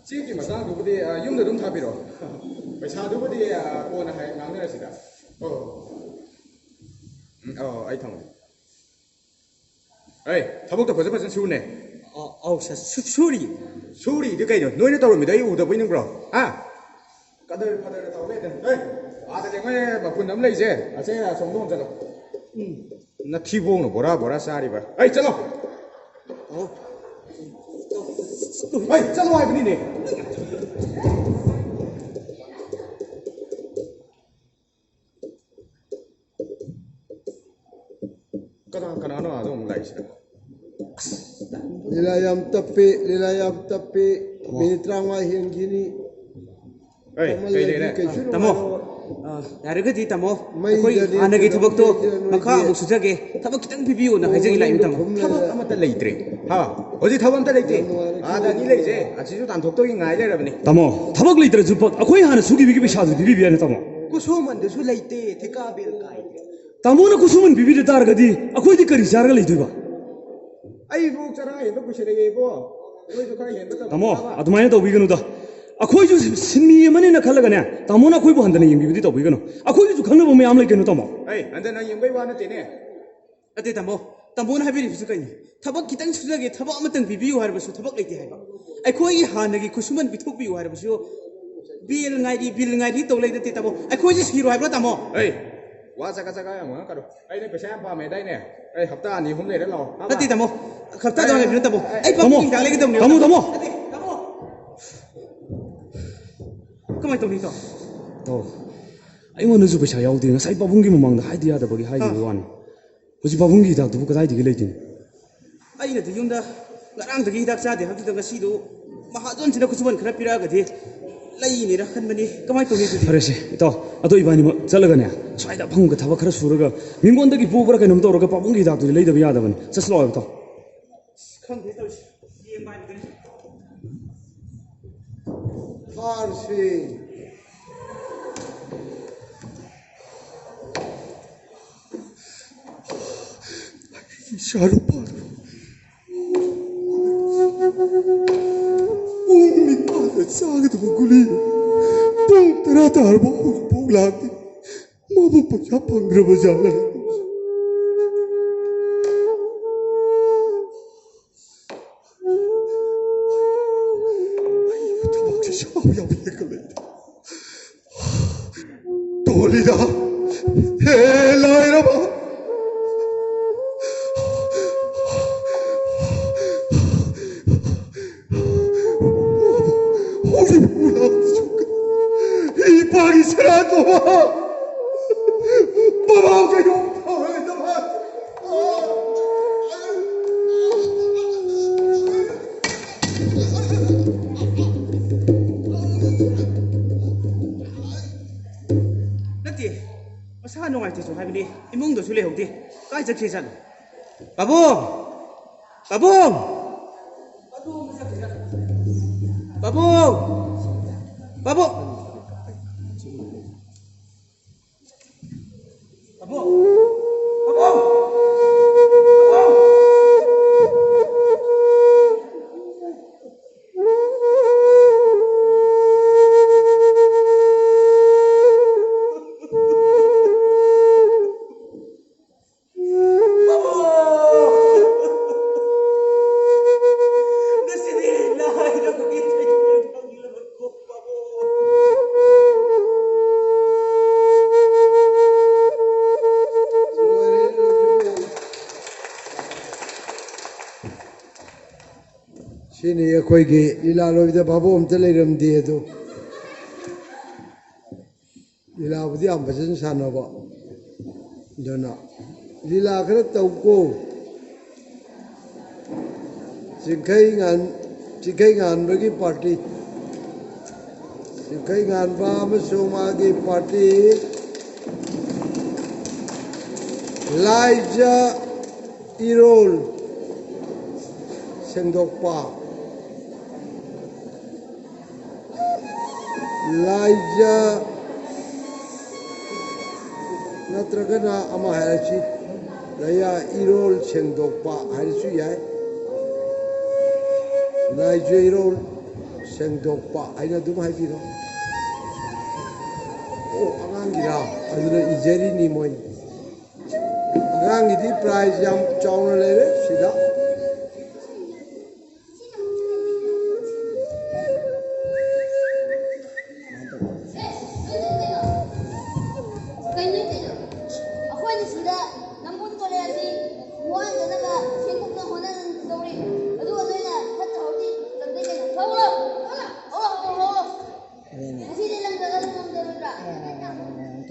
ꯆꯦꯛꯀꯤ ꯃꯇꯥꯡꯗꯨꯕꯨꯗꯤ, ꯑ, ꯌꯨꯝꯗ ꯑꯗꯨꯝ ꯊꯥꯕꯤꯔꯛꯑꯣ꯫ ꯄꯩꯁꯥꯗꯨꯕꯨꯗꯤ, ꯑ, ꯀꯣꯟꯅ ꯍꯥꯏ, ꯉꯥꯡꯅꯔꯁꯤꯗ꯫ ꯑꯣ꯫ ꯎꯝ, ꯑꯣ, ꯑꯩ ꯊꯝꯃꯒꯦ꯫ ꯑꯩ ꯊꯕꯛꯇꯣ ꯐꯖ ꯐꯖꯅ ꯁꯨꯅꯦ꯫ ꯑ-, ꯑꯧ, ꯁꯥꯔ, ꯁꯨ-, ꯁꯨꯔꯤ꯫ ꯁꯨꯔꯤꯗꯤ ꯀꯩꯅꯣ? ꯅꯣꯏꯅ ꯇꯧꯔꯝꯃꯤꯗꯣ ꯑꯩ ꯎꯗꯕꯣꯏ ꯅꯤꯡꯕ꯭ꯔꯣ? ꯍꯥ? ꯀꯗꯔ ꯐꯗꯔ ꯇꯧ ꯂꯩꯗꯅ꯫ ꯍꯦ, ꯑꯥꯗ ꯌꯦꯡꯉꯣ, ꯃꯄꯨꯟ ꯑꯃ ꯂꯩꯁꯦ꯫ ꯑꯁꯦ ꯑꯁꯣꯝꯗ ꯑꯣꯟ ꯆꯠꯂꯣ꯫ ꯎꯝ꯫ ꯅꯊꯤꯕꯣꯡꯅ ꯕꯣꯔꯥ ꯕꯣꯔꯥ ꯆꯥꯔꯤꯕ꯫ ꯑꯩ ꯆꯠꯂꯣ꯫ ꯑꯣ꯫ ꯑꯩ ꯆꯠꯂꯣ ꯍꯥꯏꯕꯅꯤꯅꯦ꯫ ꯀꯅꯥ ꯀꯅꯥꯅꯣ ꯑꯥꯗ ꯑꯃꯨꯛ ꯂꯥꯛꯏꯁꯤꯅ? ꯂꯤꯂꯥ ꯌꯥꯝ ꯇꯞꯄꯤ, ꯂꯤꯂꯥ ꯌꯥꯝ ꯇꯞꯄꯤ꯫ ꯃꯥ꯫ ꯃꯤꯅꯤꯠ ꯇꯔꯥꯃꯉꯥ ꯍꯦꯟꯈꯤꯅꯤ꯫ ꯑꯩ, ꯀꯃꯜ ꯀꯩ ꯂꯩꯔꯦ? ꯂꯩꯕꯤ ꯀꯩꯁꯨ ꯇꯥꯃꯣ, ꯅꯨꯡꯉꯥꯏꯔꯣꯏ꯫ ꯑ, ꯌꯥꯔꯒꯗꯤ ꯇꯥꯃꯣ, ꯃꯩꯗꯗꯤ ꯑꯩꯈꯣꯏ ꯍꯥꯟꯅꯒꯤ ꯀꯩꯅꯣꯝ ꯊꯕꯛꯇꯣ ꯇꯧꯗꯦ, ꯅꯣꯏꯗꯤ꯫ ꯃꯈꯥ ꯑꯃꯨꯛ ꯁꯨꯊꯒꯦ꯫ ꯊꯕꯛ ꯈꯤꯇꯪ ꯄꯤꯕꯤꯌꯣꯅ ꯍꯥꯏꯖꯒꯦ ꯂꯥꯛꯏꯅꯤ ꯇꯥꯃꯣ꯫ ꯐꯝ ꯊꯕꯛ ꯂꯩꯔꯦ꯫ ꯑꯃꯠꯇ ꯂꯩꯇ꯭ꯔꯦ꯫ ꯍꯥ? ꯍꯧꯖꯤꯛ ꯊꯕꯛ ꯑꯝꯇ ꯂꯩꯇꯦ꯫ ꯌꯥꯝ ꯅꯨꯡꯉꯥꯏꯔꯦ꯫ ꯑꯥꯗ ꯑꯅꯤ ꯂꯩꯁꯦ꯫ ꯑꯁꯤꯁꯨ ꯇꯥꯟꯊꯣꯛꯇꯧꯒꯤ ꯉꯥꯏ ꯂꯩꯔꯕꯅꯤ꯫ ꯇꯥꯃꯣ, ꯊꯕꯛ ꯂꯩꯇ꯭ꯔꯁꯨ ꯄ-, ꯑꯩꯈꯣꯏ ꯍꯥꯟꯅ ꯁꯨꯈꯤꯕꯒꯤ ꯄꯩꯁꯥꯗꯨ ꯄꯤꯕꯤꯕ ꯌꯥꯅꯤ ꯇꯥꯃꯣ꯫ ꯈꯨꯠꯁꯨꯃꯟꯗꯨꯁꯨ ꯂꯩꯇꯦ, ꯊꯤꯀꯥ ꯕꯤꯜ ꯀꯥꯏꯗꯦ꯫ ꯇꯥꯃꯣꯅ ꯈꯨꯠꯁꯨꯃꯟ ꯄꯤꯕꯤꯗ ꯇꯥꯔꯒꯗꯤ ꯑꯩꯈꯣꯏꯗꯤ ꯀꯔꯤ ꯆꯥꯔꯒ ꯂꯩꯗꯣꯏꯕ? ꯑꯩꯕꯨ ꯆꯔꯥ ꯍꯦꯟꯕ ꯀꯨꯏꯁꯜꯂꯛꯑꯦ ꯏꯕꯣ꯫ ꯅꯣꯏꯁꯨ ꯈꯔ ꯍꯦꯟꯕ ꯇꯝꯃꯨ ꯇꯥꯃꯣ, ꯇꯥꯕ꯫ ꯑꯗꯨꯃꯥꯏꯅ ꯇꯧꯕꯤꯒꯅꯨꯗ꯫ ꯑꯩꯈꯣꯏꯁꯨ ꯁꯤꯟꯃꯤ ꯑꯃꯅꯦꯅ ꯈꯜꯂꯒꯅꯦ, ꯇꯥꯃꯣꯅ ꯑꯩꯈꯣꯏꯕꯨ ꯍꯟꯊꯅ ꯌꯦꯡꯕꯤꯕꯗꯤ ꯇꯧꯕꯤꯒꯅꯨ꯫ ꯑꯩꯈꯣꯏꯒꯤꯁꯨ ꯈꯪꯅꯕ ꯃꯌꯥꯝ ꯂꯩ ꯀꯩꯅꯣ ꯇꯥꯃꯣ꯫ ꯑꯩ ꯍꯟꯊꯅ ꯌꯦꯡꯕꯩ ꯋꯥ ꯅꯠꯇꯦꯅꯦ꯫ ꯅꯠꯇꯦ ꯇꯥꯃꯣ, ꯇꯥꯃꯣꯅ ꯍꯥꯏꯕꯤꯔꯤꯕꯁꯨ ꯀꯩꯅꯣ? ꯊꯕꯛ ꯈꯤꯇꯪ ꯁꯨꯖꯒꯦ, ꯊꯕꯛ ꯑꯃꯇꯪ ꯄꯤꯕꯤꯌꯨ ꯍꯥꯏꯔꯕꯁꯨ ꯊꯕꯛ ꯂꯩꯇꯦ ꯍꯥꯏꯕ꯫ ꯑꯩꯈꯣꯏꯒꯤ ꯍꯥꯟꯅꯒꯤ ꯈꯨꯠꯁꯨꯃꯟ ꯄꯤꯊꯣꯛꯄꯤꯌꯨ ꯍꯥꯏꯔꯕꯁꯨ ꯕꯤꯜ ꯉꯥꯏꯔꯤ, ꯕꯤꯜ ꯉꯥꯏꯔꯤ ꯇꯧ ꯂꯩ ꯅꯠꯇꯦ ꯇꯥꯃꯣ꯫ ꯑꯩꯈꯣꯏꯁꯦ ꯁꯤꯔꯣ ꯍꯥꯏꯕ꯭ꯔꯣ ꯇꯥꯃꯣ? ꯑꯩ ꯋꯥ ꯆꯀ ꯆꯀ ꯌꯥꯝ ꯉꯥꯡꯉꯛꯀꯅꯨ꯫ ꯑꯩꯅ ꯄꯩꯁꯥ ꯌꯥꯝ ꯄꯥꯝꯃꯦ ꯍꯥꯏꯗꯥꯏꯅꯦ? ꯑꯩ ꯍꯞꯇꯥ ꯑꯅꯤ ꯑꯍꯨꯝ ꯂꯩꯔ ꯂꯥꯛꯑꯣ꯫ ꯅꯠꯇꯦ ꯇꯥꯃꯣ, ꯍꯞꯇꯥꯗꯣ ꯍꯥꯏꯕ ꯅꯠꯇꯕꯣ꯫ ꯑꯩ ꯇꯥꯃꯣ, ꯄꯥꯕꯨꯡꯒꯤ ꯍꯤꯗꯥꯛ ꯂꯩꯒꯗꯕꯅꯦ꯫ ꯇꯥꯃꯣ, ꯇꯥꯃꯣ꯫ ꯅꯠꯇꯦ, ꯇꯥꯃꯣ꯫ ꯀꯃꯥꯏꯅ ꯇꯧꯅꯤ ꯏꯇꯥꯎ? ꯇꯥꯎ, ꯑꯩꯉꯣꯟꯗꯁꯨ ꯄꯩꯁꯥ ꯌꯥꯎꯗꯦ꯫ ꯉꯁꯥꯏ ꯄꯥꯕꯨꯡꯒꯤ ꯃꯃꯥꯡꯗ ꯍꯥꯏꯗꯤ ꯌꯥꯗꯕꯒꯤ ꯍꯥꯏꯈꯤꯕ ꯑꯥ꯫ ꯋꯥꯅꯤ꯫ ꯍꯧꯖꯤꯛ ꯄꯥꯕꯨꯡꯒꯤ ꯍꯤꯗꯥꯛꯇꯨꯕꯨ ꯀꯗꯥꯏꯗꯒꯤ ꯂꯩꯗꯣꯏꯅꯣ? ꯑꯩꯅꯗꯤ ꯌꯨꯝꯗ ꯉꯔꯥꯡꯗꯒꯤ ꯍꯤꯗꯥꯛ ꯆꯥꯗꯦ ꯍꯥꯏꯕꯗꯨꯗ ꯉꯁꯤꯗꯣ ꯃꯍꯥꯖꯣꯟꯁꯤꯅ ꯈꯨꯠꯁꯨꯃꯟ ꯈꯔ ꯄꯤꯔꯛꯑꯒꯗꯤ ꯂꯩꯅꯤꯔ ꯈꯟꯕꯅꯤ꯫ ꯀꯃꯥꯏꯅ ꯇꯧꯅꯤ ꯑꯗꯨꯗꯤ? ꯐꯔꯦꯁꯦ ꯏꯇꯥꯎ, ꯑꯗꯣ ꯏꯕꯥꯅꯤꯃꯛ ꯆꯠꯂꯒꯅꯦ, ꯁ꯭ꯋꯥꯏꯗ ꯑꯐꯪꯕ ꯊꯕꯛ ꯈꯔ ꯁꯨꯔꯒ ꯃꯤꯉꯣꯟꯗꯒꯤ ꯄꯨꯕ꯭ꯔꯥ ꯀꯩꯅꯣꯝ ꯇꯧꯔꯒ ꯄꯥꯕꯨꯡꯒꯤ ꯍꯤꯗꯥꯛꯇꯨꯗꯤ ꯂꯩꯗꯕ ꯌꯥꯗꯕꯅꯤ꯫ ꯆꯠꯁꯤ ꯂꯥꯛꯑꯣ ꯏꯇꯥꯎ꯫ ꯑꯁ, ꯈꯪꯗꯦ ꯇꯧꯔꯤꯁꯦ꯫ ꯌꯦꯡꯕ ꯍꯥꯏꯕꯗꯨꯅꯤ꯫ ꯐꯥꯔꯁꯤ꯫ ꯏꯆꯥꯅꯨꯄꯥꯗꯣ ꯄꯨꯡ ꯅꯤꯄꯥꯟꯗ ꯆꯥꯒꯗꯕ ꯒꯨꯂꯤ ꯄꯨꯡ ꯇꯔꯥ ꯇꯥꯔꯕ ꯍꯧꯖꯤꯛꯐꯥꯎ ꯂꯥꯛꯇꯦ꯫ ꯃꯥꯕꯨ ꯄꯩꯁꯥ ꯐꯪꯗ꯭ꯔꯕ ꯖꯥꯠꯂ? ꯑꯩ ꯊꯕꯛꯁꯦ ꯁꯥꯎ ꯌꯥꯕ ꯍꯦꯟꯒꯠꯂꯛꯏ꯫ ꯇꯣꯜꯂꯤꯗ꯫ ꯍꯦ ꯂꯥꯏꯔꯕ꯫ ꯍꯧꯖꯤꯛ ꯄꯨꯔꯥ ꯏꯄꯥꯒꯤ ꯁꯦꯔꯥꯟ ꯇꯧꯕ꯫ ꯕꯕꯥ ꯀꯩꯅꯣ ꯇꯧꯔꯦ ꯅꯃꯥ꯫ ꯅꯠꯇꯦ, ꯃꯁꯥ ꯅꯨꯡꯉꯥꯏꯇꯦꯁꯨ ꯍꯥꯏꯕꯅꯤ, ꯏꯃꯨꯡꯗꯁꯨ ꯂꯩꯍꯧꯗꯦ꯫ ꯀꯥꯏ ꯆꯠꯈ꯭ꯔꯤꯖꯥꯠꯅꯣ? ꯄꯥꯕꯨꯡ! ꯄꯥꯕꯨꯡ! ꯄꯥꯕꯨꯡ! ꯄꯥꯕꯨꯡ! ꯄꯥꯕꯨꯡ! ꯄꯥꯕꯨꯡ! ꯄꯥꯕꯨꯡ! ꯁꯤꯅꯤ ꯑꯩꯈꯣꯏꯒꯤ ꯂꯤꯂꯥ ꯂꯣꯏꯕꯗ ꯚꯥꯕꯣꯛ ꯑꯝꯇ ꯂꯩꯔꯝꯗꯦ ꯑꯗꯣ꯫ ꯂꯤꯂꯥꯕꯨꯗꯤ ꯌꯥꯝ ꯐꯖꯅ ꯁꯥꯟꯅꯕ꯫ ꯑꯗꯨꯅ ꯂꯤꯂꯥ ꯈꯔ ꯇꯧꯀꯣ꯫ ꯆꯤꯡꯈꯩ ꯉꯥꯟ-, ꯆꯤꯡꯈꯩ ꯉꯥꯟꯕꯒꯤ ꯄꯥꯔꯇꯤ꯫ ꯆꯤꯡꯈꯩ ꯉꯥꯟꯕ ꯑꯃꯁꯨꯡ ꯃꯥꯒꯤ ꯄꯥꯔꯇꯤ꯫ ꯂꯥꯏꯖ ꯏꯔꯣꯜ ꯁꯦꯡꯗꯣꯛꯄ꯫ ꯂꯥꯏꯖ ꯅꯠꯇ꯭ꯔꯒꯅ ꯑꯃ ꯍꯥꯏꯔꯁꯤ, ꯂꯩꯌꯥ ꯏꯔꯣꯜ ꯁꯦꯡꯗꯣꯛꯄ ꯍꯥꯏꯔꯁꯨ ꯌꯥꯏ꯫ ꯂꯥꯏꯖ ꯏꯔꯣꯜ ꯁꯦꯡꯗꯣꯛꯄ ꯍꯥꯏꯅ ꯑꯗꯨꯝ ꯍꯥꯏꯕꯤꯔꯣ꯫ ꯑꯣ, ꯑꯉꯥꯡꯒꯤꯔꯥ? ꯑꯗꯨꯅ ꯏꯖꯔꯤꯅꯤ ꯃꯣꯏ꯫ ꯑꯉꯥꯡꯒꯤꯗꯤ ꯄ꯭ꯔꯥꯏꯖ ꯌꯥꯝ ꯆꯥꯎꯅ ꯂꯩꯔꯦ ꯁꯤꯗ꯫ ꯀꯩꯅꯣ ꯇꯧꯔꯤꯗꯣ? ꯑꯩꯈꯣꯏꯅ ꯁꯤꯗ ꯅꯝꯕꯣꯜ ꯀꯣꯂꯦꯖꯀꯤ ꯋꯥꯅꯗꯅꯕ ꯁꯦꯡꯗꯣꯛꯅ ꯍꯣꯠꯅꯗꯧꯔꯤ꯫ ꯑꯗꯨꯒ ꯅꯣꯏꯅ ꯐꯠꯇ ꯍꯥꯎꯗꯤ ꯂꯝꯗꯩ ꯀꯩꯅꯣ? ꯂꯧꯔꯣ! ꯂꯧꯔꯣ! ꯂꯧꯔꯣ! ꯂꯧꯔꯣ! ꯉꯁꯤꯗꯤ ꯂꯪꯗ꯭ꯔꯒ ꯉꯝꯗꯔꯣꯏꯗ꯭ꯔꯥ?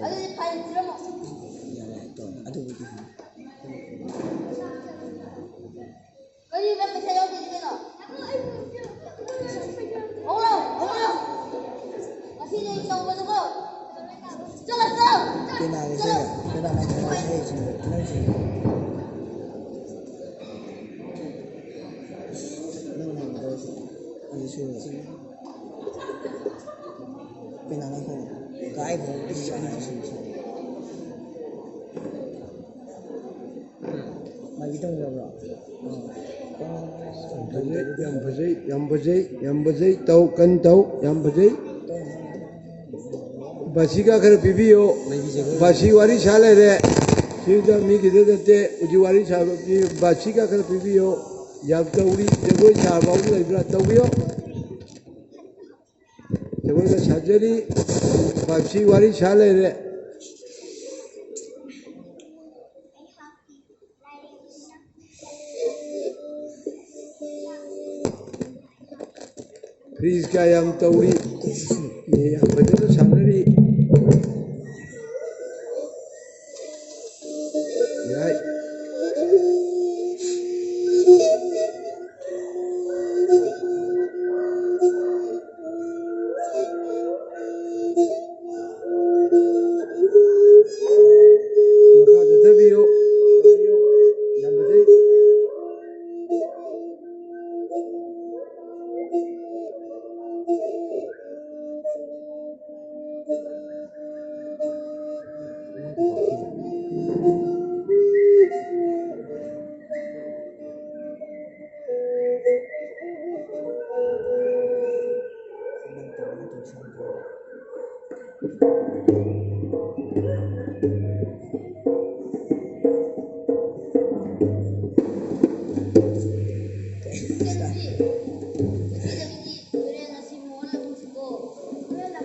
ꯑꯗꯨꯗꯤ ꯐꯥꯏꯟ ꯊꯤꯔꯝꯃꯣ꯫ ꯑꯗꯨꯕꯨꯗꯤ꯫ ꯀꯔꯤꯅꯣ ꯄꯩꯁꯥ ꯌꯥꯎꯗ꯭ꯔꯤꯁꯤ ꯀꯩꯅꯣ? ꯍꯧꯔꯣ, ꯍꯧꯔꯣ꯫ ꯉꯁꯤꯗꯤ ꯑꯩ ꯇꯧꯕꯗꯨꯀꯣ꯫ ꯆꯠꯂꯣ, ꯆꯠꯂꯣ꯫ ꯄꯦꯅꯥꯒꯤꯁꯦ, ꯄꯦꯅꯥ ꯃꯈꯣꯟ ꯏꯁꯩꯁꯤꯡꯗꯣ, ꯏꯅꯧꯁꯤꯡꯗꯣ꯫ ꯅꯪ ꯅꯪ ꯇꯧꯔꯁꯤ꯫ ꯑꯗꯨꯁꯨ꯫ ꯄꯦꯅꯥ ꯃꯈꯣꯟ꯫ ꯀꯥꯏ ꯐꯥꯎ ꯏꯁꯩ ꯁꯛꯑꯦ꯫ ꯃꯥꯏꯕꯤ ꯇꯧꯅꯕ꯭ꯔꯣ? ꯌꯥꯝ ꯐꯖꯩ, ꯌꯥꯝ ꯐꯖꯩ, ꯌꯥꯝ ꯐꯖꯩ, ꯌꯥꯝ ꯐꯖꯩ꯫ ꯇꯧ, ꯀꯟ ꯇꯧ, ꯌꯥꯝ ꯐꯖꯩ꯫ ꯕꯥꯁꯤꯒ ꯈꯔ ꯄꯤꯕꯤꯌꯨ꯫ ꯕꯥꯁꯤ ꯋꯥꯔꯤ ꯁꯥ ꯂꯩꯔꯦ꯫ ꯁꯤꯗ ꯃꯤꯒꯤꯗ ꯅꯠꯇꯦ, ꯍꯧꯖꯤꯛ ꯋꯥꯔꯤ ꯁꯥꯕ ꯃꯤ ꯕꯥꯁꯤꯒ ꯈꯔ ꯄꯤꯕꯤꯌꯨ꯫ ꯌꯥꯝ ꯇꯧꯔꯤ, ꯖꯒꯣꯏ ꯁꯥꯕ ꯑꯃ ꯂꯩꯕ꯭ꯔꯥ? ꯇꯧꯕꯤꯌꯨ꯫ ꯖꯒꯣꯏꯒ ꯁꯥꯖꯔꯤ꯫ ꯕꯥꯁꯤ ꯋꯥꯔꯤ ꯁꯥ ꯂꯩꯔꯦ꯫ ꯐ꯭ꯔꯤꯖ ꯀꯌꯥ ꯌꯥꯝ ꯇꯧꯔꯤ꯫ ꯃꯤ ꯌꯥꯝ ꯐꯖꯅ ꯁꯥꯟꯅꯔꯤ꯫ ꯌꯥꯏ꯫ ꯃꯈꯥ ꯆꯠꯊꯕꯤꯌꯨ꯫ ꯌꯥꯝ ꯐꯖꯩ꯫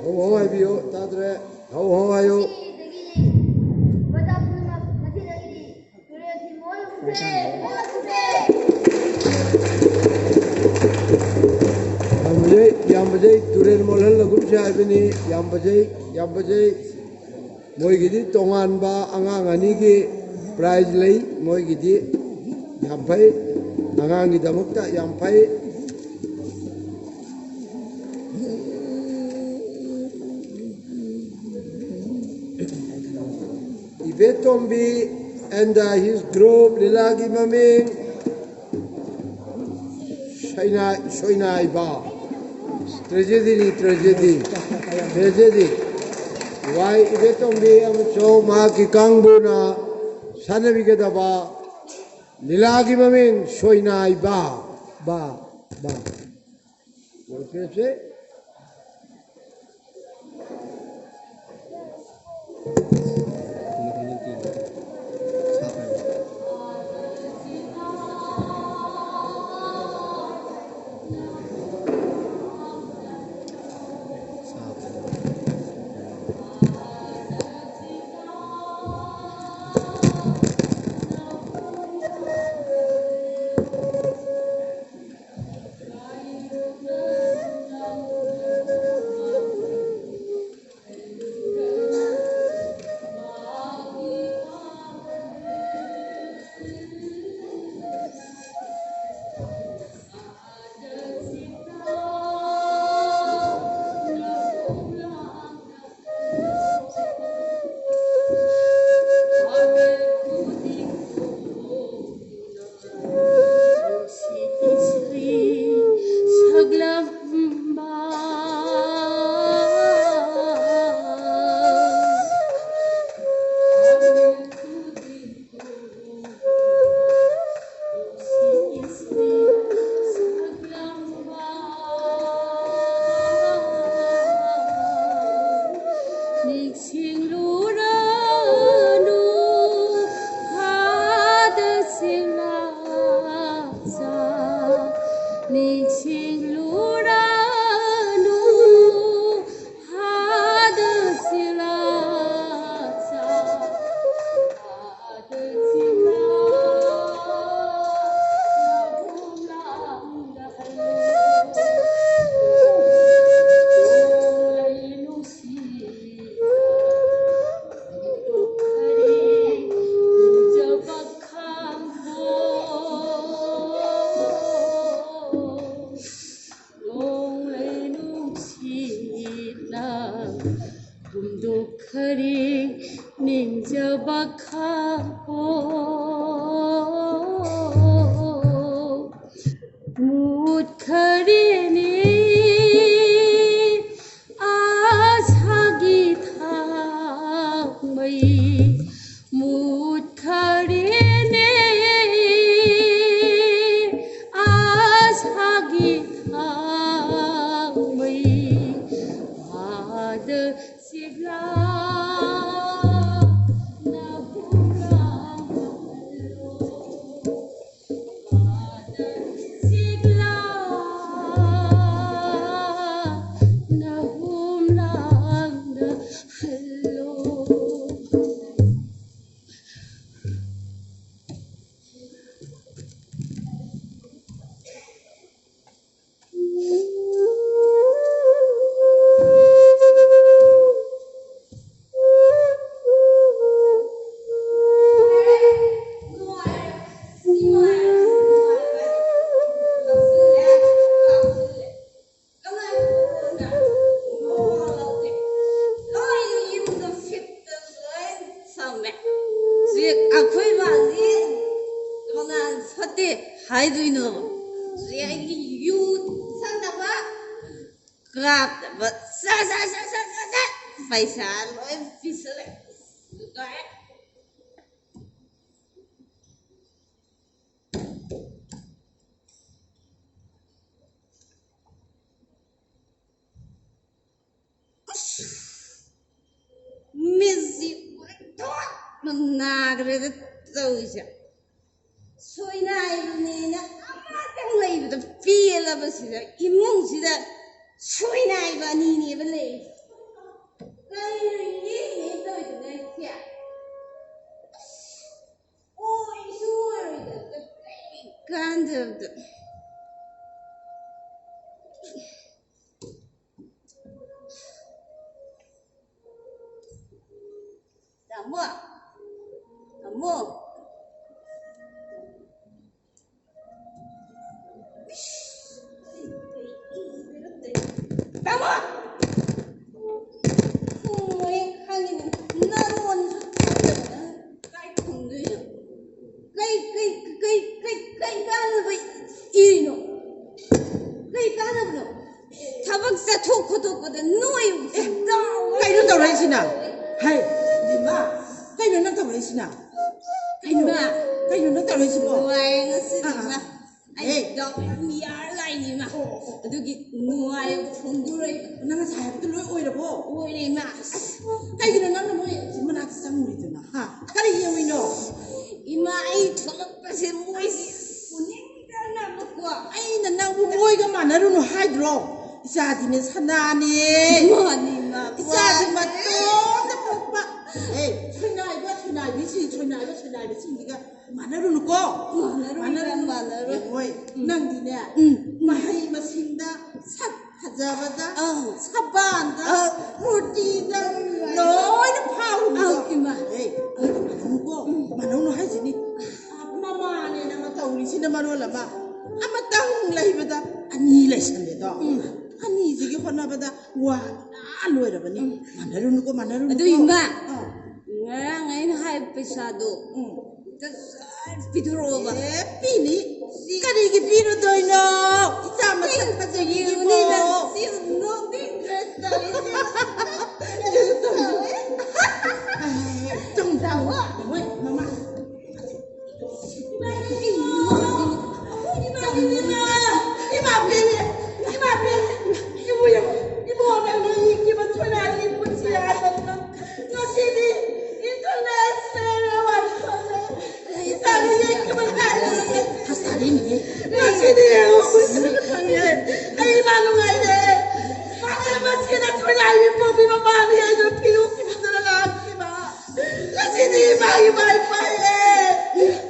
ꯍꯧ ꯍꯧ ꯍꯥꯏꯕꯤꯌꯨ, ꯇꯥꯗ꯭ꯔꯦ꯫ ꯍꯧ ꯍꯧ ꯍꯥꯏꯌꯨ꯫ ꯌꯥꯝ ꯐꯖꯩ, ꯌꯥꯝ ꯐꯖꯩ꯫ ꯇꯨꯔꯦꯜ ꯃꯣꯜꯍꯜꯂꯒꯨꯝꯁꯦ ꯍꯥꯏꯕꯅꯤ꯫ ꯌꯥꯝ ꯐꯖꯩ, ꯌꯥꯝ ꯐꯖꯩ꯫ ꯃꯣꯏꯒꯤꯗꯤ ꯇꯣꯉꯥꯟꯕ ꯑꯉꯥꯡ ꯑꯅꯤꯒꯤ ꯄ꯭ꯔꯥꯏꯖ ꯂꯩ꯫ ꯃꯣꯏꯒꯤꯗꯤ ꯌꯥꯝ ꯐꯩ, ꯑꯉꯥꯡꯒꯤꯗꯃꯛꯇ ꯌꯥꯝ ꯐꯩ꯫ ꯏꯕꯦꯇꯣꯝꯕꯤ and his group, ꯂꯤꯂꯥꯒꯤ ꯃꯃꯤꯡ ꯁꯣꯏꯅꯥ-, ꯁꯣꯏꯅꯥꯏꯕ꯫ ꯇ꯭ꯔꯦꯖꯦꯗꯤꯅꯤ, ꯇ꯭ꯔꯦꯖꯦꯗꯤ꯫ ꯇ꯭ꯔꯦꯖꯦꯗꯤ꯫ ꯋꯥꯏ ꯏꯕꯦꯇꯣꯝꯕꯤ ꯑꯃꯁꯨꯡ ꯃꯍꯥꯛꯀꯤ ꯀꯥꯡꯕꯨꯅ ꯁꯥꯟꯅꯕꯤꯒꯗꯕ ꯂꯤꯂꯥꯒꯤ ꯃꯃꯤꯡ ꯁꯣꯏꯅꯥꯏꯕ꯫ ꯕꯥ, ꯕꯥ꯫ ꯂꯣꯏꯈ꯭ꯔꯦꯁꯦ꯫ ꯅꯤꯡꯁꯤꯡꯂꯨꯔꯅꯨ ꯍꯥꯗ ꯁꯤꯂꯥꯆꯥ, ꯅꯤꯡꯁꯤꯡꯂꯨꯔꯅꯨ ꯍꯥꯗ ꯁꯤꯂꯥꯆꯥ꯫ ꯅꯣꯡꯂꯩ ꯅꯨꯡꯁꯤꯠꯅ ꯍꯨꯝꯗꯣꯛꯈꯔꯦ ꯅꯤꯡꯖꯕ ꯈꯥꯝꯕꯣꯝ꯫ ꯃꯨꯠꯈꯔꯦꯅꯦ ꯑꯥꯁꯥꯒꯤ ꯊꯥꯡꯃꯩ, ꯃꯨꯠꯈꯔꯦꯅꯦ ꯑꯥꯁꯥꯒꯤ ꯊꯥꯡꯃꯩ꯫ ꯍꯥꯗ ꯁꯤꯂꯥ ꯅꯍꯨꯝꯂꯥꯡ ꯁꯝꯃꯦ꯫ ꯍꯧꯖꯤꯛ ꯑꯩꯈꯣꯏ ꯃꯥꯁꯤ ꯀꯅꯥꯅ ꯐꯠꯇꯦ ꯍꯥꯏꯗꯣꯏꯅꯣ? ꯍꯧꯖꯤꯛ ꯑꯩꯒꯤ ꯌꯨ ꯊꯛꯅꯕ, ꯀꯥꯞꯅꯕ, ꯁꯠ, ꯁꯠ, ꯄꯩꯁꯥ ꯂꯣꯏ ꯄꯤꯁꯜꯂꯦ꯫ ꯑꯗꯨꯒ ꯅꯥꯈ꯭ꯔꯦꯗ ꯇꯧꯔꯤꯁꯦ꯫ ꯁꯣꯏꯅꯥꯏꯕꯅꯦꯅ ꯑꯃꯇꯪ ꯂꯩꯕꯗ ꯄꯦꯜꯂꯕꯁꯤꯗ, ꯏꯃꯨꯡꯁꯤꯗ ꯁꯣꯏꯅꯥꯏꯕ ꯑꯅꯤꯅꯦꯕ ꯂꯩꯔꯤꯁꯦ꯫ ꯀꯩꯅꯣ ꯏꯅꯦ ꯏꯅꯦ ꯇꯧꯔꯤꯗꯨꯅ ꯏꯆꯦ? ꯑꯁ, ꯑꯣꯏꯁꯨ ꯑꯣꯏꯔꯣꯏꯗꯕꯗ, ꯀꯩ ꯀꯥꯟꯗꯕꯗ꯫ ꯇꯥꯃꯣ! ꯇꯥꯃꯣ! ꯇꯥꯃꯣ! ꯎꯝ, ꯑꯩ ꯈꯪꯉꯤꯅꯦ꯫ ꯅꯔꯣꯟꯁꯨ ꯊꯥꯖꯕ ꯅꯪ ꯀꯥꯏ ꯊꯝꯗꯣꯏꯅꯣ? ꯀꯩ, ꯀꯩ, ꯀꯩ, ꯀꯩ, ꯀꯩ ꯀꯥꯟꯅꯕ ꯏꯔꯤꯅꯣ? ꯀꯩ ꯀꯥꯟꯅꯕꯅꯣ? ꯊꯕꯛ ꯆꯠꯊꯣꯛ ꯈꯣꯠꯇꯣꯛꯄꯗ ꯅꯣꯏ ꯑꯦ, ꯀꯩꯅꯣ ꯇꯧꯔꯛꯏꯁꯤꯅ? ꯍꯩ, ꯏꯃꯥ, ꯀꯩꯅꯣ ꯅꯪ ꯇꯧꯔꯛꯏꯁꯤꯅ? ꯀꯩꯅꯣ? ꯏꯃꯥ, ꯀꯩꯅꯣ ꯅꯪ ꯇꯧꯔꯛꯏꯁꯤꯕꯣ? ꯅꯨꯡꯉꯥꯏꯌꯦ ꯉꯁꯤꯗꯤ, ꯑꯥ, ꯑꯥ꯫ ꯏꯃꯥ꯫ ꯑꯩ ꯑꯦ꯫ ꯗꯥꯎ ꯌꯥꯝ ꯌꯥꯔ ꯂꯥꯛꯏꯅꯦ, ꯏꯃꯥ꯫ ꯑꯣ, ꯑꯣ, ꯑꯣ꯫ ꯑꯗꯨꯒꯤ ꯅꯨꯡꯉꯥꯏꯕ ꯐꯣꯡꯗꯣꯔꯛꯏꯕ꯫ ꯅꯪ ꯉꯁꯥꯏ ꯍꯥꯏꯕꯗꯣ ꯂꯣꯏ ꯑꯣꯏꯔꯕꯣ? ꯑꯣꯏꯔꯦ, ꯏꯃꯥ꯫ ꯑꯁ, ꯀꯩꯒꯤꯅꯣ ꯅꯪꯅ ꯃꯣꯏ ꯃꯅꯥꯛꯇ ꯆꯪꯉꯨꯔꯤꯗꯨꯅ? ꯍꯥ? ꯀꯔꯤ ꯌꯦꯡꯉꯨꯏꯅꯣ? ꯏꯃꯥ, ꯑꯩ ꯊꯣꯛꯂꯛꯄꯁꯦ ꯃꯣꯏꯁꯦ ꯎꯅꯤꯡꯗꯅꯕꯀꯣ꯫ ꯑꯩꯅ ꯅꯪꯕꯨ ꯃꯣꯏꯒ ꯃꯥꯟꯅꯔꯨꯅꯨ ꯍꯥꯏꯗ꯭ꯔꯣ? ꯏꯆꯥꯗꯤꯅꯦ ꯁꯅꯥꯅꯦ꯫ ꯃꯥꯅꯤ, ꯏꯃꯥ, ꯏꯆꯥꯗꯤ ꯃꯥꯅꯤ꯫ ꯃꯇꯣꯝꯇ ꯄꯣꯛꯄ꯫ ꯑꯦ, ꯁꯣꯏꯅꯥꯏꯕ, ꯁꯣꯏꯅꯥꯏꯕꯤꯁꯤꯡ, ꯁꯣꯏꯅꯥꯏꯕ, ꯁꯣꯏꯅꯥꯏꯕꯤꯁꯤꯡꯁꯤꯒ ꯃꯥꯟꯅꯔꯨꯅꯨꯀꯣ꯫ ꯃꯥꯟꯅꯔꯨꯏ, ꯃꯥꯟꯅꯔꯨꯅꯨ꯫ ꯃꯥꯟꯅꯔꯨꯏ꯫ ꯌꯦꯡꯉꯣꯏ, ꯎꯝ꯫ ꯅꯪꯗꯤꯅꯦ, ꯎꯝ꯫ ꯃꯍꯩ ꯃꯁꯤꯡꯗ ꯁꯛ ꯐꯖꯕꯗ, ꯑꯥ꯫ ꯁꯕꯥꯟꯗ, ꯑꯥ꯫ ꯃꯨꯔꯇꯤꯗ ꯂꯣꯏꯅ ꯐꯥꯎꯔꯤꯕ꯫ ꯑꯥ, ꯏꯃꯥ꯫ ꯑꯦ, ꯃꯥꯟꯅꯧꯅꯨꯀꯣ, ꯎꯝ꯫ ꯃꯥꯟꯅꯧꯅꯨ ꯍꯥꯏꯁꯤꯅꯤ꯫ ꯃꯃꯥꯅꯦꯅ ꯑꯃ ꯇꯧꯔꯤꯁꯤꯅ ꯃꯔꯣꯜ ꯑꯃ, ꯑꯃꯇꯪ ꯂꯩꯕꯗ ꯑꯅꯤ ꯂꯩꯁꯜꯂꯦꯗꯣ꯫ ꯎꯝ꯫ ꯑꯅꯤꯁꯤꯒꯤ ꯍꯣꯠꯅꯕꯗ ꯋꯥ ꯂꯣꯏꯔꯕꯅꯤ꯫ ꯎꯝ꯫ ꯃꯥꯟꯅꯔꯨꯅꯨꯀꯣ, ꯃꯥꯟꯅꯔꯨꯅꯨꯀꯣ꯫ ꯑꯗꯨ ꯏꯃꯥ, ꯑꯥ꯫ ꯉꯔꯥꯡ ꯑꯩꯅ ꯍꯥꯏꯕ ꯄꯩꯁꯥꯗꯣ ꯎꯝ꯫ ꯑꯝꯇ ꯄꯤꯊꯣꯔꯛꯑꯣꯕ꯫ ꯑꯦ, ꯄꯤꯅꯤ꯫ ꯀꯔꯤꯒꯤ ꯄꯤꯔꯨꯗꯣꯏꯅꯣ? ꯏꯆꯥ ꯃꯁꯛ ꯐꯖꯕꯤꯁꯤꯕꯣ꯫ ꯄꯤꯔꯨꯅꯤ ꯅꯪ, ꯄꯤꯔꯨꯅꯤ, ꯅꯣꯛꯅꯤꯡꯗ꯭ꯔꯦ ꯇꯧꯔꯤꯁꯦ꯫ ꯇꯨꯝ, ꯇꯨꯝ, ꯇꯨꯝ, ꯃꯃꯥ꯫ ꯏꯃꯥ ꯄꯦꯝꯃꯦ! ꯏꯃꯥ ꯄꯦꯝꯃꯦ! ꯏꯕꯨꯡꯉꯣ, ꯏꯕꯨꯡꯉꯣ, ꯅꯪ ꯅꯣꯏ ꯍꯤꯡꯈꯤꯕ ꯊꯣꯏꯅꯥꯒꯤ ꯄꯨꯟꯁꯤ ꯍꯥꯏꯕꯗꯨ ꯉꯁꯤꯗꯤ ꯏꯟꯇꯔꯅꯦꯁꯅꯦꯜ ꯉꯁꯤꯗꯤ ꯌꯦꯡꯉꯣ, ꯈꯪꯉꯦ꯫ ꯑꯩ ꯏꯃꯥ ꯅꯨꯡꯉꯥꯏꯔꯦ꯫ ꯃꯥꯅꯦ, ꯃꯁꯤꯅ ꯈꯣꯏꯅꯥꯏꯒꯤ ꯄꯣꯛꯄꯤ ꯃꯄꯥꯅꯤ ꯍꯥꯏꯗꯨꯅ ꯐꯤꯔꯨꯛ ꯐꯤꯖꯗꯅ ꯂꯥꯛꯈꯤꯕ꯫ ꯉꯁꯤꯗꯤ ꯏꯃꯥꯒꯤ ꯃꯥꯏ ꯄꯥꯛꯑꯦ꯫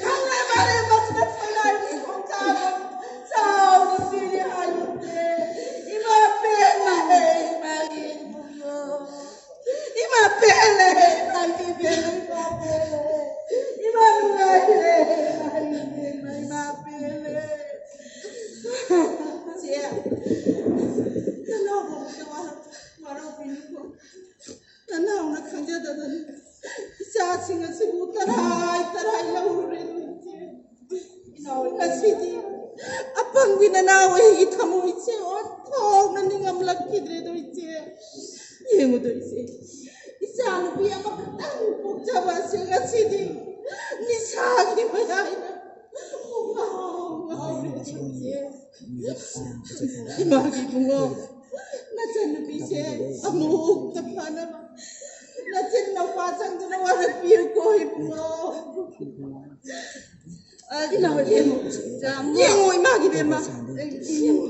ꯈꯪꯉꯦ, ꯃꯥꯅꯦ, ꯃꯁꯤꯅ ꯈꯣꯏꯅꯥꯏꯒꯤ ꯈꯣꯡꯊꯥꯡ ꯆꯥꯎꯅ ꯄꯤꯔꯤ ꯍꯥꯏꯕꯁꯦ꯫ ꯏꯃꯥ ꯄꯦꯝꯃ, ꯏꯃꯥꯒꯤ ꯏꯕꯨꯡꯉꯣ꯫ ꯏꯃꯥ ꯄꯦꯜꯂꯦ, ꯏꯃꯥꯒꯤ ꯄꯦꯜꯂꯦ, ꯏꯃꯥ ꯄꯦꯜꯂꯦ꯫ ꯏꯃꯥ ꯅꯨꯡꯉꯥꯏꯔꯦ, ꯏꯃꯥꯒꯤ ꯄꯦꯜꯂꯦ, ꯏꯃꯥ ꯄꯦꯜꯂꯦ꯫ ꯆꯦ, ꯅꯅꯥꯎꯕꯨ ꯑꯝꯇ ꯋꯥꯔꯧ-, ꯋꯥꯔꯧꯕꯤꯅꯨꯀꯣ꯫ ꯅꯅꯥꯎꯅ ꯈꯪꯖꯗꯗꯅ ꯏꯆꯥꯁꯤꯡ ꯑꯁꯤꯕꯨ ꯇꯔꯥꯏ ꯇꯔꯥꯏ ꯂꯧꯔꯨꯔꯦ, ꯏꯆꯦ꯫ ꯉꯁꯤꯗꯤ ꯑꯄꯪꯕꯤ ꯅꯅꯥꯎ ꯑꯩꯒꯤ ꯊꯃꯣꯏꯁꯦ ꯑꯣꯟꯊꯣꯛꯅ ꯅꯤꯡꯉꯝꯂꯛꯈꯤꯗ꯭ꯔꯦꯗꯣ, ꯏꯆꯦ꯫ ꯌꯦꯡꯉꯨꯗꯣ, ꯏꯆꯦ, ꯏꯆꯥꯅꯨꯄꯤ ꯑꯃꯈꯛꯇꯪ ꯄꯣꯛꯆꯕ ꯑꯁꯤ ꯉꯁꯤꯗꯤ ꯅꯤꯁꯥꯒꯤ ꯃꯌꯥꯏꯗ ꯄꯨꯡꯉꯥꯎ ꯉꯥꯎꯔꯦꯗꯣ, ꯏꯆꯦ꯫ ꯏꯃꯥꯒꯤ ꯏꯕꯨꯡꯉꯣ, ꯅꯆꯟꯅꯨꯄꯤꯁꯦ ꯑꯃꯨꯛꯇ ꯐꯅꯕ ꯅꯆꯤꯟ ꯅꯧꯄꯥ ꯆꯪꯗꯨꯅ ꯋꯥꯔꯛꯄꯤꯌꯨꯀꯣ, ꯏꯕꯨꯡꯉꯣ꯫ ꯑ, ꯏꯃꯥ ꯍꯣꯏ, ꯌꯦꯡꯉꯣ꯫ ꯌꯦꯡꯉꯣ, ꯏꯃꯥꯒꯤ ꯕꯦꯝꯃ꯫ ꯌꯦꯡꯉꯣ꯫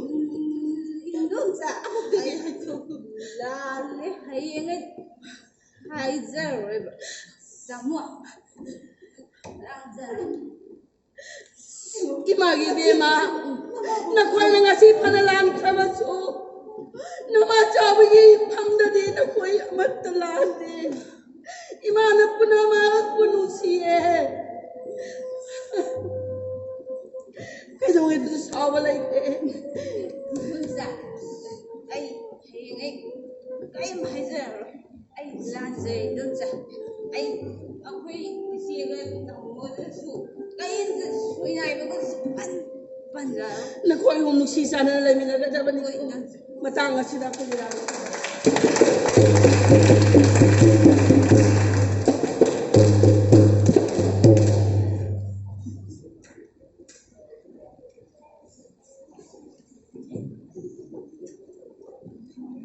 ꯏꯟꯗꯣꯝꯆꯥ, ꯑꯃꯨꯛꯇꯗꯤ ꯍꯥꯏꯊꯣꯛꯈꯣ꯫ ꯂꯥꯜꯂꯦ, ꯍꯌꯦꯡ ꯑꯩ ꯍꯥꯏꯖꯔꯔꯣꯏꯕ꯫ ꯇꯥꯃꯣ, ꯂꯥꯟꯖꯔꯦ꯫ ꯏꯃꯥꯒꯤ ꯕꯦꯝꯃ, ꯅꯈꯣꯏꯅ ꯉꯁꯤ ꯐꯅ ꯂꯥꯟꯈ꯭ꯔꯕꯁꯨ, ꯅꯃꯥ ꯆꯥꯎꯕꯒꯤ ꯏꯐꯝꯗꯗꯤ ꯅꯈꯣꯏ ꯑꯃꯠꯇ ꯂꯥꯟꯗꯦ꯫ ꯏꯃꯥꯅ ꯄꯨꯝꯅꯃꯛꯄꯨ ꯅꯨꯡꯁꯤꯌꯦ꯫ ꯀꯩꯗꯧꯉꯩꯗꯁꯨ ꯁꯥꯎꯕ ꯂꯩꯇꯦ꯫ ꯏꯟꯗꯣꯝꯆꯥ, ꯑꯩ ꯍꯌꯦꯡ ꯑꯩ ꯀꯔꯤꯝ ꯍꯥꯏꯖꯔꯔꯣꯏ꯫ ꯑꯩ ꯂꯥꯟꯖꯔꯦ, ꯏꯟꯗꯣꯝꯆꯥ꯫ ꯑꯩ, ꯑꯩꯈꯣꯏ ꯏꯆꯦꯒ ꯇꯥꯃꯣꯗꯁꯨ ꯀꯔꯤꯝꯇ ꯁꯣꯏꯅꯥꯏꯕꯒ ꯁꯨꯡꯄꯟ ꯄꯟꯖꯔꯔꯣꯏ꯫ ꯅꯈꯣꯏ ꯑꯍꯨꯝ ꯅꯨꯡꯁꯤ ꯆꯥꯟꯅꯅ ꯂꯩꯃꯤꯟꯅꯒꯗꯕꯅꯤ꯫ ꯍꯣꯏ, ꯏꯟꯗꯣꯝꯆꯥ꯫ ꯃꯇꯥꯡ ꯑꯁꯤꯗ ꯑꯩꯈꯣꯏꯒꯤ Rani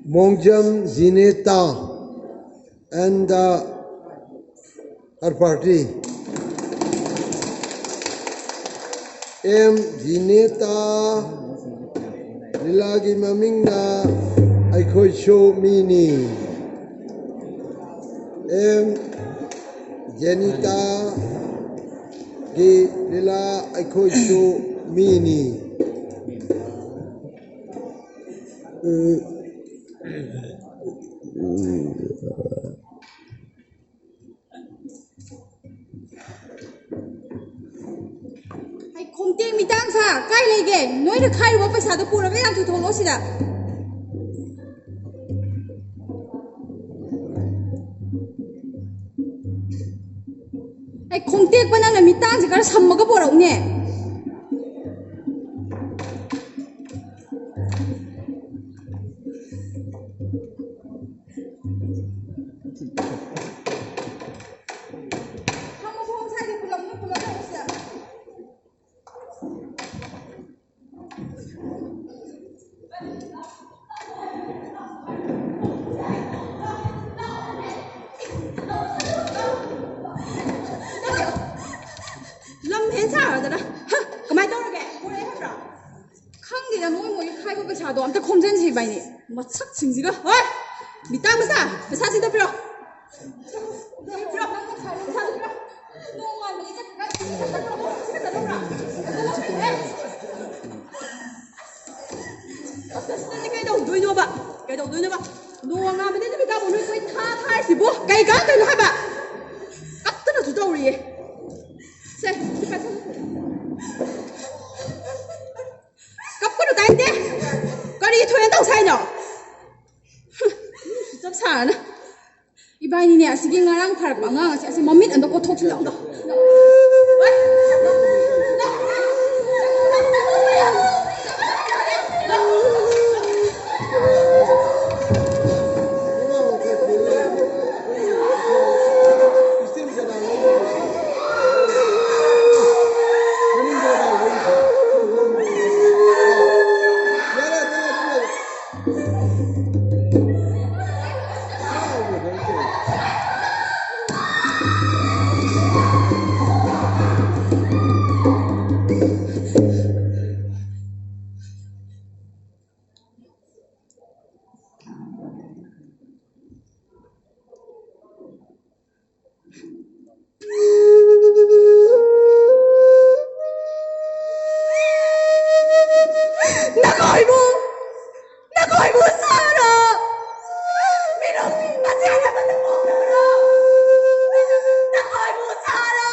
Mongjam Zineta and, uh, her party. M Zineta, ꯂꯤꯂꯥꯒꯤ ꯃꯃꯤꯡꯅ ꯑꯩꯈꯣꯏꯁꯨ ꯃꯤꯅꯤ꯫ ꯑꯦꯝ ꯖꯦꯅꯤꯇꯥꯒꯤ ꯂꯤꯂꯥ ꯑꯩꯈꯣꯏꯁꯨ ꯃꯤꯅꯤ꯫ ꯑꯩ ꯈꯣꯡꯇꯦꯛ ꯃꯤꯇꯥꯡ ꯁꯥ ꯀꯥꯏ ꯂꯩꯒꯦ? ꯅꯣꯏꯅ ꯈꯥꯏꯔꯨꯕ ꯄꯩꯁꯥꯗꯣ ꯄꯨꯔꯒ ꯌꯥꯝ ꯊꯨꯊꯣꯛꯂꯛꯑꯣ ꯁꯤꯗ꯫ ꯑꯩ ꯈꯣꯡꯇꯦꯛꯄ ꯅꯪꯅ ꯃꯤꯇꯥꯡꯁꯦ ꯈꯔ ꯁꯝꯃꯒ ꯄꯨꯔꯛꯎꯅꯦ꯫ ꯐꯝꯃꯣ, ꯐꯝꯃꯣ, ꯁ꯭ꯋꯥꯏꯗ ꯄꯨꯂꯞꯅ, ꯄꯨꯂꯞꯅ ꯁꯤꯗ꯫ ꯂꯝ ꯍꯦꯟ ꯁꯥꯔꯗꯅ꯫ ꯍ, ꯀꯃꯥꯏꯅ ꯇꯧꯔꯒꯦ? ꯄꯨꯔꯛꯑꯦ ꯍꯥꯏꯕ꯭ꯔꯣ? ꯈꯪꯗꯦꯗ, ꯅꯣꯏ ꯃꯣꯏꯒꯤ ꯈꯥꯏꯕ ꯄꯩꯁꯥꯗꯣ ꯑꯝꯇ ꯈꯣꯝꯖꯟꯁꯤ ꯏꯕꯥꯏꯅꯤ꯫ ꯃꯁꯛꯁꯤꯡꯁꯤꯒ꯫ ꯍꯣꯏ! ꯃꯤꯇꯥꯡ ꯃꯆꯥ, ꯄꯩꯁꯥꯁꯤꯗ ꯄꯤꯔꯣ꯫ ꯄꯤꯔꯣ, ꯄꯤꯔꯣ, ꯄꯩꯁꯥꯗꯣ ꯄꯤꯔꯣ꯫ ꯅꯣꯡꯉꯥꯟꯕꯗꯒꯤ ꯆꯠꯈ꯭ꯔꯒ ꯁꯤ ꯈꯛꯇ ꯇꯧꯔꯣ, ꯁꯤ ꯈꯛꯇ ꯇꯧꯔꯣ꯫ ꯑꯦ! ꯑꯁ, ꯅꯪꯗꯤ ꯀꯩꯗꯧꯗꯣꯏꯅꯣꯕ? ꯀꯩꯗꯧꯗꯣꯏꯅꯣꯕ? ꯅꯣꯡꯉꯥꯟꯕꯗꯒꯤ ꯅꯨꯃꯤꯠ ꯇꯥꯕꯧ ꯅꯣꯏ ꯀꯣꯏ ꯊꯥ ꯊꯥꯔꯤꯁꯤꯕꯨ ꯀꯩ ꯀꯥꯟꯗꯣꯏꯅꯣ ꯍꯥꯏꯕ? ꯀꯞꯇꯅꯁꯨ ꯇꯧꯔꯤꯌꯦ꯫ ꯁꯦ, ꯁꯤ ꯄꯥꯏꯁꯜꯂꯨ꯫ ꯀꯞꯀꯅꯨ ꯇꯥꯏꯟꯗꯦ꯫ ꯀꯔꯤ ꯊꯣꯏꯅ ꯇꯧꯁꯦ ꯍꯥꯏꯅꯣ? ꯍꯨꯝ, ꯆꯞ ꯁꯥꯔꯅ꯫ ꯏꯕꯥꯏꯅꯤꯅꯦ, ꯑꯁꯤꯒꯤ ꯉꯔꯥꯡ ꯐꯥꯔꯛꯄ ꯑꯉꯥꯡ ꯑꯁꯦ, ꯑꯁꯤ ꯃꯃꯤꯠ ꯑꯝꯇ ꯀꯣꯠꯊꯣꯛꯁꯤ ꯂꯥꯎꯗ꯫ ꯅꯈꯣꯏꯕꯨ, ꯅꯈꯣꯏꯕꯨ ꯁꯥꯔꯣ! ꯃꯤꯅꯨꯡꯁꯤ ꯃꯆꯦꯠ ꯑꯃꯠꯇ ꯄꯣꯛꯇꯕꯔꯣ? ꯅꯈꯣꯏꯕꯨ ꯁꯥꯔꯣ!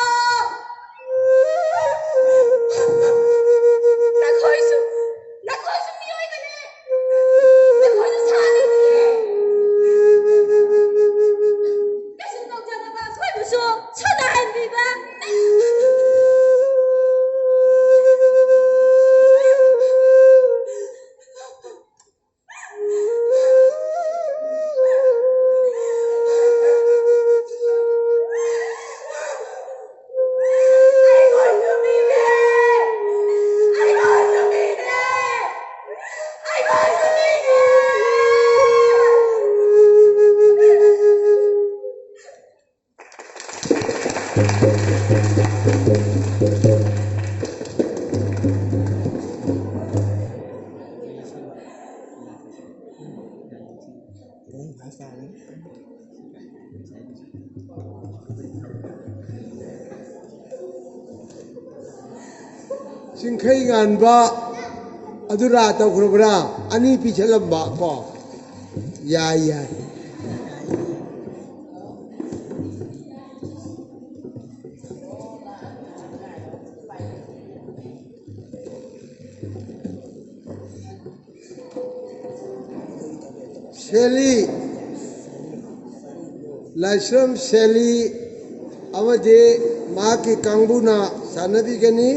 ꯅꯈꯣꯏꯁꯨ, ꯅꯈꯣꯏꯁꯨ ꯃꯤꯑꯣꯏꯕꯅꯦ꯫ ꯅꯈꯣꯏꯁꯨ ꯁꯥꯅꯤꯡꯉꯤꯌꯦ꯫ ꯀꯩꯁꯨ ꯇꯧꯖꯗꯕ ꯑꯩꯈꯣꯏꯕꯨꯁꯨ ꯁꯥꯟꯅꯍꯟꯕꯤꯕ꯫ ꯆꯤꯡꯈꯩ ꯉꯥꯟꯕ ꯑꯗꯨ ꯔꯥ ꯇꯧꯈ꯭ꯔꯕ꯭ꯔꯥ? ꯑꯅꯤ ꯄꯤꯁꯜꯂꯝꯕ ꯀꯣ꯫ ꯌꯥꯏ, ꯌꯥꯏ꯫ ꯁꯦꯂꯤ, ꯂꯥꯏꯁ꯭ꯔꯝ ꯁꯦꯂꯤ ꯑꯃꯗꯤ ꯃꯍꯥꯛꯀꯤ ꯀꯥꯡꯕꯨꯅ ꯁꯥꯟꯅꯕꯤꯒꯅꯤ꯫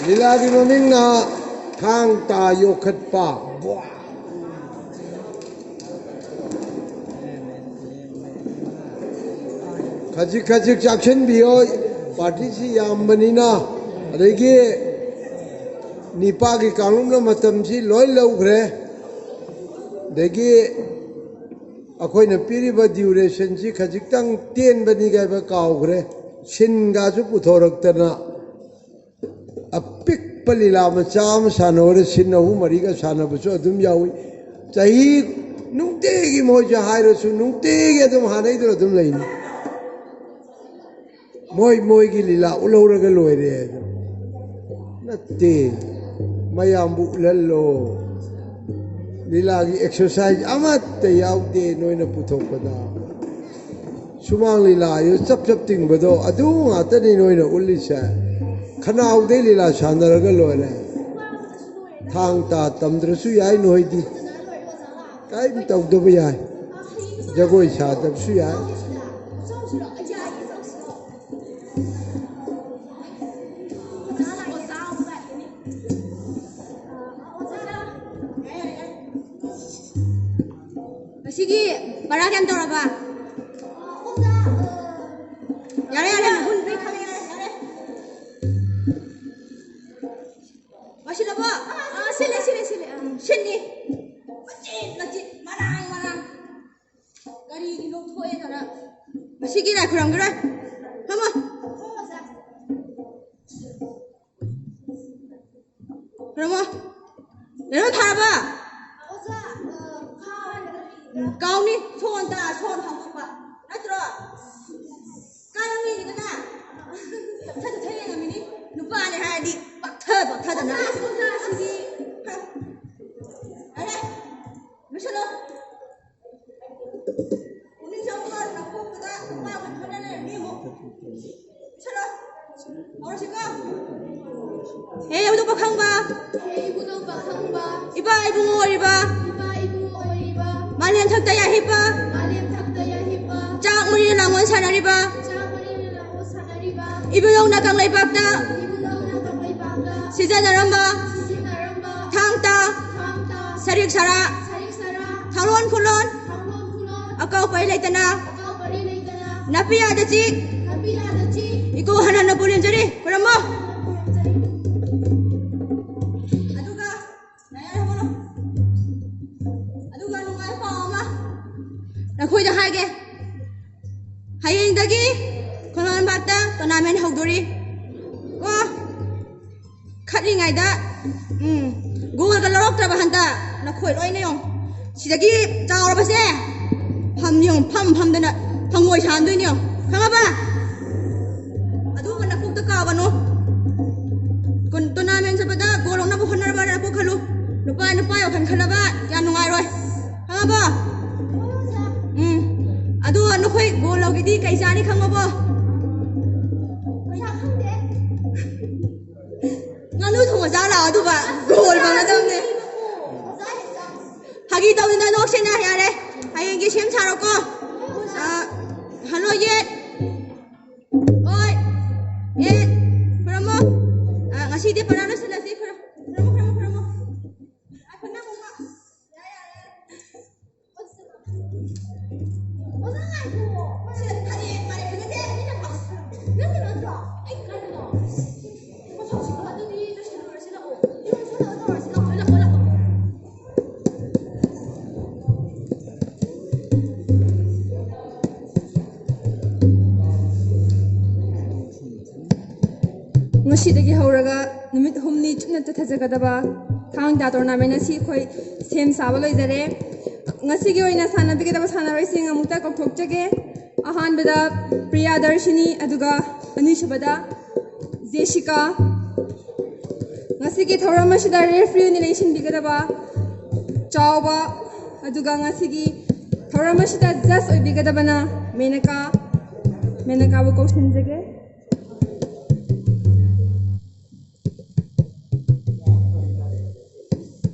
ꯂꯤꯂꯥꯒꯤ ꯃꯃꯤꯡꯅ ꯊꯥꯡ ꯇꯥ ꯌꯣꯛꯈꯠꯄ꯫ ꯈꯖꯤꯛ ꯈꯖꯤꯛ ꯆꯥꯛꯁꯤꯟꯕꯤꯌꯣ, ꯄꯥꯔꯇꯤꯁꯤ ꯌꯥꯝꯕꯅꯤꯅ꯫ ꯑꯗꯒꯤ ꯅꯤꯄꯥꯒꯤ ꯀꯥꯡꯂꯨꯞꯅ ꯃꯇꯝꯁꯤ ꯂꯣꯏ ꯂꯧꯈ꯭ꯔꯦ꯫ ꯑꯗꯒꯤ ꯑꯩꯈꯣꯏꯅ ꯄꯤꯔꯤꯕ ꯗ꯭ꯌꯨꯔꯦꯁꯟꯁꯤ ꯈꯖꯤꯛꯇꯪ ꯇꯦꯟꯕꯅꯤ ꯍꯥꯏꯕ ꯀꯥꯎꯈ꯭ꯔꯦ꯫ ꯁꯤꯟꯒꯁꯨ ꯄꯨꯊꯣꯔꯛꯇꯅ꯫ ꯑꯄꯤꯛꯄ ꯂꯤꯂꯥ ꯃꯆꯥ ꯑꯃ ꯁꯥꯟꯅꯕꯗ ꯁꯤꯟ ꯑꯍꯨꯝ ꯃꯔꯤꯒ ꯁꯥꯟꯅꯕꯁꯨ ꯑꯗꯨꯝ ꯌꯥꯎꯏ꯫ ꯆꯍꯤ ꯅꯨꯡꯇꯤꯒꯤ ꯃꯣꯏꯁꯦ ꯍꯥꯏꯔꯁꯨ ꯅꯨꯡꯇꯤꯒꯤ ꯑꯗꯨꯝ ꯍꯥꯟꯅꯩꯗꯨꯅ ꯑꯗꯨꯝ ꯂꯩꯅꯤ꯫ ꯃꯣꯏ ꯃꯣꯏꯒꯤ ꯂꯤꯂꯥ ꯎꯠꯍꯧꯔꯒ ꯂꯣꯏꯔꯦ ꯍꯥꯏꯗꯣ ꯅꯠꯇꯦ꯫ ꯃꯌꯥꯝꯕꯨ ꯎꯠꯍꯜꯂꯣ꯫ ꯂꯤꯂꯥꯒꯤ ꯑꯦꯛꯁꯔꯁꯥꯏꯁ ꯑꯃꯠꯇ ꯌꯥꯎꯗꯦ ꯅꯣꯏꯅ ꯄꯨꯊꯣꯛꯄꯗ꯫ ꯁꯨꯃꯥꯡ ꯂꯤꯂꯥ ꯍꯥꯏꯌꯨ, ꯆꯞ ꯆꯞ ꯇꯤꯡꯕꯗꯣ, ꯑꯗꯨ ꯉꯥꯛꯇꯅꯤ ꯅꯣꯏꯅ ꯎꯠꯂꯤꯁꯦ꯫ ꯈꯅꯥꯎꯗꯩ ꯂꯤꯂꯥ ꯁꯥꯟꯅꯔꯒ ꯂꯣꯏꯔꯦ꯫ ꯊꯥꯡ ꯇꯥ ꯇꯝꯗ꯭ꯔꯁꯨ ꯌꯥꯏ ꯅꯣꯏꯗꯤ꯫ ꯀꯔꯤꯝ ꯇꯧꯗꯕ ꯌꯥꯏ꯫ ꯖꯒꯣꯏ ꯁꯥꯗꯕꯁꯨ ꯌꯥꯏ꯫ ꯉꯁꯤꯒꯤ ꯄꯔꯥ ꯀꯌꯥꯝ ꯇꯧꯔꯕ? ꯌꯥꯔꯦ, ꯌꯥꯔꯦ, ꯅꯒꯨꯟ ꯂꯣꯏ ꯈꯪꯉꯦ, ꯌꯥꯔꯦ, ꯌꯥꯔꯦ꯫ ꯂꯣꯏꯁꯤꯜꯂꯕꯣ? ꯑꯥ, ꯁꯤꯜꯂꯦ, ꯁꯤꯜꯂꯦ, ꯁꯤꯜꯂꯦ꯫ ꯑꯥ, ꯁꯤꯜꯂꯤ꯫ ꯃꯆꯤꯠ, ꯃꯆꯤꯠ, ꯃꯔꯥꯡ, ꯃꯔꯥꯡ꯫ ꯀꯔꯤꯒꯤꯅꯣ ꯊꯣꯛꯑꯦꯗꯅ? ꯉꯁꯤꯒꯤ ꯂꯥꯏ ꯈꯨꯔꯝꯒꯤꯔꯣꯏ꯫ ꯐꯝꯃꯣ꯫ ꯈꯨꯔꯨꯝꯃꯣ꯫ ꯂꯩꯔꯣꯟ ꯊꯥꯔꯕ? ꯀꯥꯎꯅꯤ꯫ ꯁꯣꯟ ꯇ-, ꯁꯣꯟ ꯍꯥꯡꯗꯣꯛꯄ꯫ ꯅꯠꯇ꯭ꯔꯣ? ꯀꯥꯏꯔꯝꯃꯤꯅꯤꯗꯅ? ꯊꯥꯖ ꯊꯥꯖ ꯌꯦꯡꯉꯝꯃꯤꯅꯤ꯫ ꯅꯨꯄꯥꯅꯦ ꯍꯥꯏꯔꯗꯤ ꯄꯛꯊ ꯄꯛꯊꯗꯅ꯫ ꯑꯣꯖꯥ, ꯑꯣꯖꯥ, ꯁꯤꯗꯤ꯫ ꯍ꯫ ꯌꯥꯔꯦ꯫ ꯂꯣꯏꯁꯜꯂꯣ꯫ ꯄꯨꯛꯅꯤꯡ ꯆꯪꯕ ꯅꯀꯣꯛꯇꯨꯗ ꯅꯨꯄꯥ ꯑꯃ ꯈꯟꯅ ꯂꯩꯔꯝꯃꯤ ꯑꯃꯨꯛ꯫ ꯂꯣꯏꯁꯜꯂꯣ꯫ ꯍꯧꯔꯁꯤꯀꯣ꯫ ꯍꯦ ꯏꯕꯨꯙꯧ ꯄꯥꯈꯪꯕ꯫ ꯍꯦ ꯏꯕꯨꯙꯧ ꯄꯥꯈꯪꯕ꯫ ꯏꯄꯥ ꯏꯕꯨꯡꯉꯣ ꯑꯣꯏꯔꯤꯕ꯫ ꯏꯄꯥ ꯏꯕꯨꯡꯉꯣ ꯑꯣꯏꯔꯤꯕ꯫ ꯃꯥꯂꯦꯝ ꯊꯛꯇ ꯌꯥꯏꯍꯤꯞꯄ꯫ ꯃꯥꯂꯦꯝ ꯊꯛꯇ ꯌꯥꯏꯍꯤꯞꯄ꯫ ꯆꯥꯛ ꯃꯔꯤꯅ ꯂꯥꯡꯑꯣꯟ ꯁꯥꯟꯅꯔꯤꯕ꯫ ꯆꯥꯛ ꯃꯔꯤꯅ ꯂꯥꯡꯑꯣꯟ ꯁꯥꯟꯅꯔꯤꯕ꯫ ꯏꯕꯨꯙꯧꯅ ꯀꯪꯂꯩꯄꯥꯛꯇ꯫ ꯏꯕꯨꯙꯧꯅ ꯀꯪꯂꯩꯄꯥꯛꯇ꯫ ꯁꯤꯖꯤꯟꯅꯔꯝꯕ꯫ ꯁꯤꯖꯤꯟꯅꯔꯝꯕ꯫ ꯊꯥꯡ ꯇꯥ꯫ ꯊꯥꯡ ꯇꯥ꯫ ꯁꯔꯤꯛ ꯁꯔꯥ꯫ ꯁꯔꯤꯛ ꯁꯔꯥ꯫ ꯊꯧꯂꯣꯟ ꯈꯨꯂꯣꯟ꯫ ꯊꯧꯂꯣꯟ ꯈꯨꯂꯣꯟ꯫ ꯑꯀꯥꯎ ꯄꯔꯤ ꯂꯩꯇꯅ꯫ ꯑꯀꯥꯎ ꯄꯔꯤ ꯂꯩꯇꯅ꯫ ꯅꯥꯄꯤ ꯌꯥꯗ ꯆꯤꯛ꯫ ꯅꯥꯄꯤ ꯌꯥꯗ ꯆꯤꯛ꯫ ꯏꯀꯣ ꯍꯟ ꯍꯟꯅ ꯄꯨꯔꯦꯝꯖꯔꯤ꯫ ꯈꯨꯔꯝꯃꯣ꯫ ꯈꯨꯔꯨꯝꯖꯔꯤ꯫ ꯑꯗꯨꯒ ꯅꯌꯥꯏ ꯍꯧꯒꯠꯂꯣ꯫ ꯑꯗꯨꯒ ꯅꯨꯡꯉꯥꯏꯕ ꯄꯥꯎ ꯑꯃ ꯅꯈꯣꯏꯗ ꯍꯥꯏꯒꯦ꯫ ꯍꯌꯦꯡꯗꯒꯤ ꯈꯨꯃꯟ ꯂꯝꯄꯥꯛꯇ ꯇꯣꯔꯅꯥꯃꯦꯟ ꯍꯧꯗꯣꯔꯤ꯫ ꯀꯣ? ꯈꯠꯂꯤꯉꯩꯗ, ꯎꯝ, ꯒꯣꯜꯒ ꯂꯧꯔꯛꯇ꯭ꯔꯕ ꯍꯟꯗꯛ ꯅꯈꯣꯏ ꯂꯣꯏꯅ ꯌꯦꯡꯉꯣ꯫ ꯁꯤꯗꯒꯤ ꯆꯥꯎꯔꯕꯁꯦ ꯐꯝ ꯌꯦꯡꯉꯣ, ꯐꯝ ꯐꯝꯗꯅ ꯍꯪꯉꯣꯏ ꯁꯥꯍꯟꯗꯣꯏꯅꯦ ꯌꯦꯡꯉꯣ꯫ ꯈꯪꯉꯕ? ꯇꯧꯒꯅꯨ꯫ ꯀꯨꯟ-, tournament ꯆꯠꯄꯗ goal ꯂꯧꯅꯕ ꯍꯣꯠꯅꯕ ꯀꯣꯛ ꯈꯜꯂꯨ꯫ ꯅꯨꯄꯥ ꯅꯨꯄꯥ ꯋꯥꯈꯜ ꯈꯜꯂꯕ ꯌꯥꯝ ꯅꯨꯡꯉꯥꯏꯔꯣꯏ꯫ ꯈꯪꯉꯕꯣ? ꯎꯝ꯫ ꯑꯗꯣ ꯅꯈꯣꯏ goal ꯂꯧꯒꯦꯗꯤ ꯀꯩ ꯆꯥꯅꯤ ꯈꯪꯉꯕꯣ? ꯉꯥꯅꯨ ꯊꯣꯡꯕ ꯆꯥ ꯂꯥꯛꯑꯣ, ꯑꯗꯨꯒ goal ꯐꯪꯒꯗꯕꯅꯦ꯫ ꯐꯥꯒꯤ ꯇꯧꯗꯅ ꯅꯣꯛꯁꯦꯅ, ꯌꯥꯔꯦ꯫ ꯍꯌꯦꯡꯒꯤ ꯁꯦꯝ ꯁꯥꯔꯣꯀꯣ꯫ ꯑ, hello, ꯌꯦꯠ꯫ ꯍꯣꯏ꯫ ꯑꯦ, ꯈꯨꯔꯨꯝꯃꯣ꯫ ꯑ, ꯉꯁꯤꯗꯤ ꯄꯔꯥ ꯂꯣꯏꯁꯤꯜꯂꯁꯤ꯫ ꯈꯨꯔꯨꯝ-, ꯈꯨꯔꯨꯝꯃꯣ, ꯈꯨꯔꯨꯝꯃꯣ, ꯈꯨꯔꯨꯝꯃꯣ꯫ ꯉꯥꯏꯈꯣ, ꯅꯪ ꯑꯃꯨꯛ꯫ ꯌꯥꯔꯦ, ꯌꯥꯔꯦ, ꯌꯥꯔꯦ꯫ ꯑꯣꯖꯥ, ꯉꯥꯏꯈꯣ꯫ ꯁꯤꯗ ꯐꯅꯦꯛ ꯃꯔꯦꯞ ꯐꯖꯗꯦ꯫ ꯃꯤꯅ ꯄꯥꯎ-, ꯅꯪꯒꯤ ꯅꯠꯇ꯭ꯔꯣ? ꯑꯩ ꯀꯩꯅꯣ꯫ ꯄꯣꯠꯊꯣꯛꯁꯤꯡꯗꯣ ꯑꯗꯨꯗꯤ ꯂꯣꯏꯁꯤꯜꯂꯨꯔꯁꯤ ꯂꯥꯛꯑꯣ꯫ ꯂꯥꯛꯑꯣ, ꯂꯥꯛꯑꯣ, ꯂꯥꯛꯑꯣ, ꯂꯥꯛꯑꯣ꯫ ꯉꯁꯤꯗꯒꯤ ꯍꯧꯔꯒ ꯅꯨꯃꯤꯠ ꯍꯨꯝꯅꯤ ꯆꯨꯞꯅ ꯆꯠꯊꯖꯒꯗꯕ ꯊꯥꯡ ꯇꯥ tournament ꯑꯁꯤ ꯑꯩꯈꯣꯏ ꯁꯦꯝ ꯁꯥꯕ ꯂꯣꯏꯖꯔꯦ꯫ ꯉꯁꯤꯒꯤ ꯑꯣꯏꯅ ꯁꯥꯟꯅꯕꯤꯒꯗꯕ ꯁꯥꯟꯅꯔꯣꯏꯁꯤꯡ ꯑꯃꯨꯛꯇ ꯀꯧꯊꯣꯛꯆꯒꯦ꯫ ꯑꯍꯥꯟꯕꯗ ꯄ꯭ꯔꯤꯌꯥꯗꯔꯁꯤꯅꯤ, ꯑꯗꯨꯒ ꯑꯅꯤꯁꯨꯕꯗ ꯖꯦꯁꯤꯀꯥ꯫ ꯉꯁꯤꯒꯤ ꯊꯧꯔꯝ ꯑꯁꯤꯗ referee ꯑꯣꯏꯅ ꯂꯦꯡꯁꯤꯟꯕꯤꯒꯗꯕ ꯆꯥꯎꯕ, ꯑꯗꯨꯒ ꯉꯁꯤꯒꯤ ꯊꯧꯔꯝ ꯑꯁꯤꯗ judge ꯑꯣꯏꯕꯤꯒꯗꯕꯅ ꯃꯦꯅꯀꯥ꯫ ꯃꯦꯅꯀꯥꯕꯨ ꯀꯧꯁꯤꯟꯖꯒꯦ꯫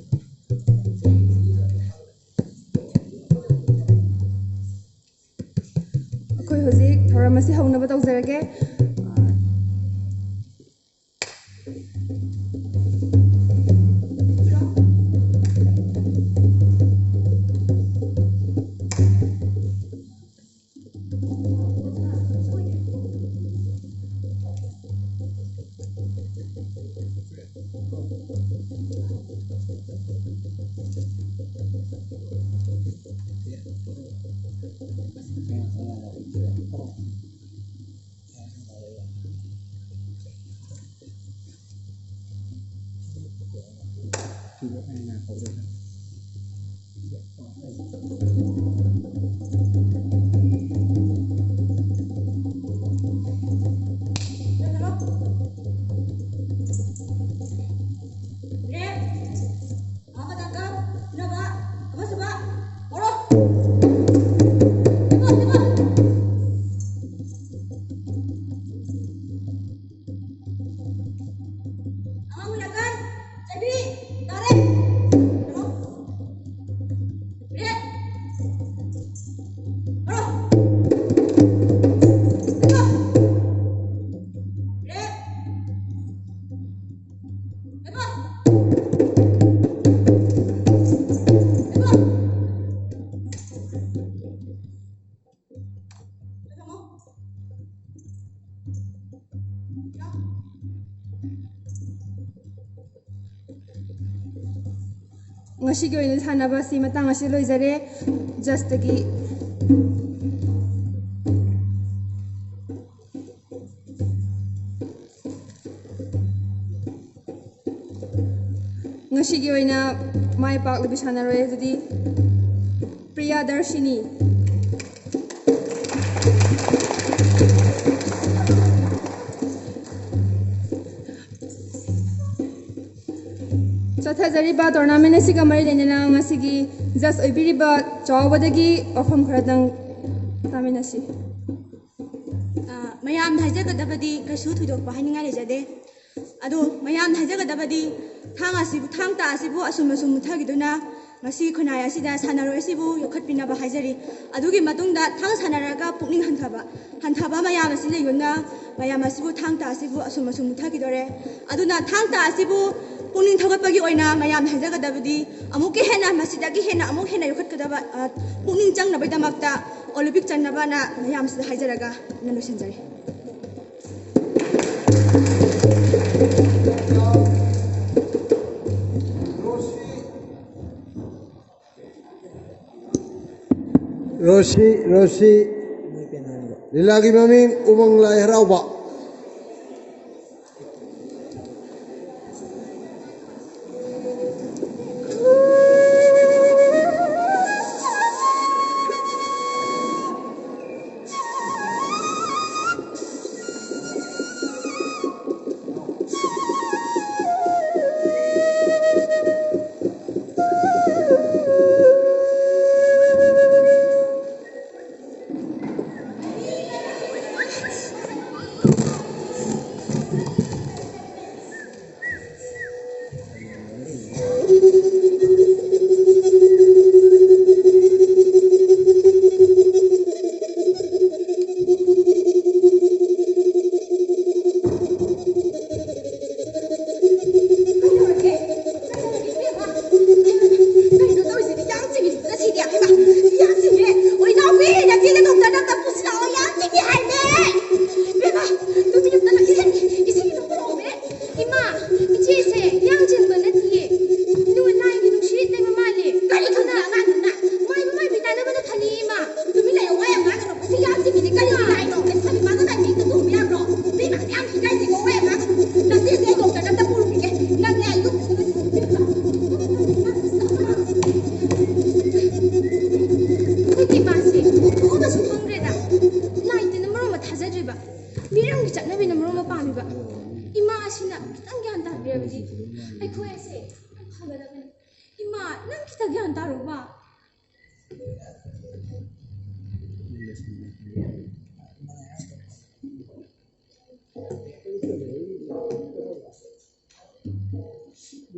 ꯑꯩꯈꯣꯏ ꯍꯧꯖꯤꯛ ꯊꯧꯔꯝ ꯑꯁꯤ ꯍꯧꯅꯕ ꯇꯧꯖꯔꯒꯦ꯫ ꯉꯁꯤꯒꯤ ꯑꯣꯏꯅ ꯁꯥꯟꯅꯕ ꯑꯁꯤ ꯃꯇꯥꯡ ꯑꯁꯤꯗ ꯂꯣꯏꯖꯔꯦ꯫ ꯖꯁꯇꯒꯤ ꯉꯁꯤꯒꯤ ꯑꯣꯏꯅ ꯃꯥꯏ ꯄꯥꯛꯂꯕꯤ ꯁꯥꯟꯅꯔꯣꯏ ꯑꯗꯨꯗꯤ ꯄ꯭ꯔꯤꯌꯥꯗꯔꯁꯤꯅꯤ꯫ ꯆꯠꯊꯖꯔꯤꯕ tournament ꯑꯁꯤꯒ ꯃꯔꯤ ꯂꯩꯅꯅ ꯉꯁꯤꯒꯤ ꯖꯁ ꯑꯣꯏꯕꯤꯔꯤꯕ ꯆꯥꯎꯕꯗꯒꯤ ꯋꯥꯐꯝ ꯈꯔꯗꯪ ꯇꯥꯃꯤꯟꯅꯁꯤ꯫ ꯑ, ꯃꯌꯥꯝꯅ ꯍꯥꯏꯖꯒꯗꯕꯗꯤ ꯀꯩꯁꯨ ꯊꯣꯏꯗꯣꯛꯄ ꯍꯥꯏꯅꯤꯡꯉꯥꯏ ꯂꯩꯖꯗꯦ꯫ ꯑꯗꯣ ꯃꯌꯥꯝꯅ ꯍꯥꯏꯖꯒꯗꯕꯗꯤ ꯊꯥꯡ ꯑꯁꯤꯕꯨ, ꯊꯥꯡ ꯇꯥ ꯑꯁꯤꯕꯨ ꯑꯁꯨꯝ ꯑꯁꯨꯝ ꯃꯨꯠꯊꯈꯤꯗꯨꯅ ꯉꯁꯤ ꯈꯨꯟꯅꯥꯏ ꯑꯁꯤꯗ ꯁꯥꯟꯅꯔꯣꯏ ꯑꯁꯤꯕꯨ ꯌꯣꯛꯈꯠꯄꯤꯅꯕ ꯍꯥꯏꯖꯔꯤ꯫ ꯑꯗꯨꯒꯤ ꯃꯇꯨꯡꯗ ꯊꯥꯡ ꯁꯥꯟꯅꯔꯒ ꯄꯨꯛꯅꯤꯡ ꯍꯟꯊꯕ, ꯍꯟꯊꯕ ꯃꯌꯥꯝ ꯑꯁꯤ ꯂꯩꯕꯅ ꯃꯌꯥꯝ ꯑꯁꯤꯕꯨ ꯊꯥꯡ ꯇꯥ ꯑꯁꯤꯕꯨ ꯑꯁꯨꯝ ꯑꯁꯨꯝ ꯃꯨꯠꯊꯈꯤꯗꯣꯔꯦ꯫ ꯑꯗꯨꯅ ꯊꯥꯡ ꯇꯥ ꯑꯁꯤꯕꯨ ꯄꯨꯛꯅꯤꯡ ꯊꯧꯒꯠꯄꯒꯤ ꯑꯣꯏꯅ ꯃꯌꯥꯝꯅ ꯍꯥꯏꯖꯒꯗꯕꯗꯤ ꯑꯃꯨꯛꯀ ꯍꯦꯟꯅ ꯃꯁꯤꯗꯒꯤ ꯍꯦꯟꯅ ꯑꯃꯨꯛ ꯍꯦꯟꯅ ꯌꯣꯛꯈꯠꯀꯗꯕ, ꯑ, ꯄꯨꯛꯅꯤꯡ ꯆꯪꯅꯕꯒꯤꯗꯃꯛꯇ ꯑꯣꯂꯤꯝꯄꯤꯛ ꯆꯟꯅꯕꯅ ꯃꯌꯥꯝꯁꯤꯗ ꯍꯥꯏꯖꯔꯒ ꯑꯩꯅ ꯂꯣꯏꯁꯤꯟꯖꯔꯦ꯫ ꯔꯣꯁꯤ, ꯔꯣꯁꯤ꯫ ꯂꯤꯂꯥꯒꯤ ꯃꯃꯤꯡ ꯎꯃꯪ ꯂꯥꯏ ꯍꯔꯥꯎꯕ꯫ ꯑꯩꯅ ꯃꯔꯣꯟ ꯑꯃ ꯄꯥꯝꯃꯤꯕ꯫ ꯏꯃꯥ ꯑꯁꯤꯅ ꯈꯤꯇꯪ ꯒ꯭ꯌꯥꯟ ꯇꯥꯕꯤꯔꯕꯗꯤ ꯑꯩꯈꯣꯏ ꯑꯁꯦ ꯌꯥꯝ ꯐꯒꯗꯕꯅꯤ꯫ ꯏꯃꯥ, ꯅꯪ ꯈꯤꯇꯪ ꯒ꯭ꯌꯥꯟ ꯇꯥꯔꯣꯕ꯫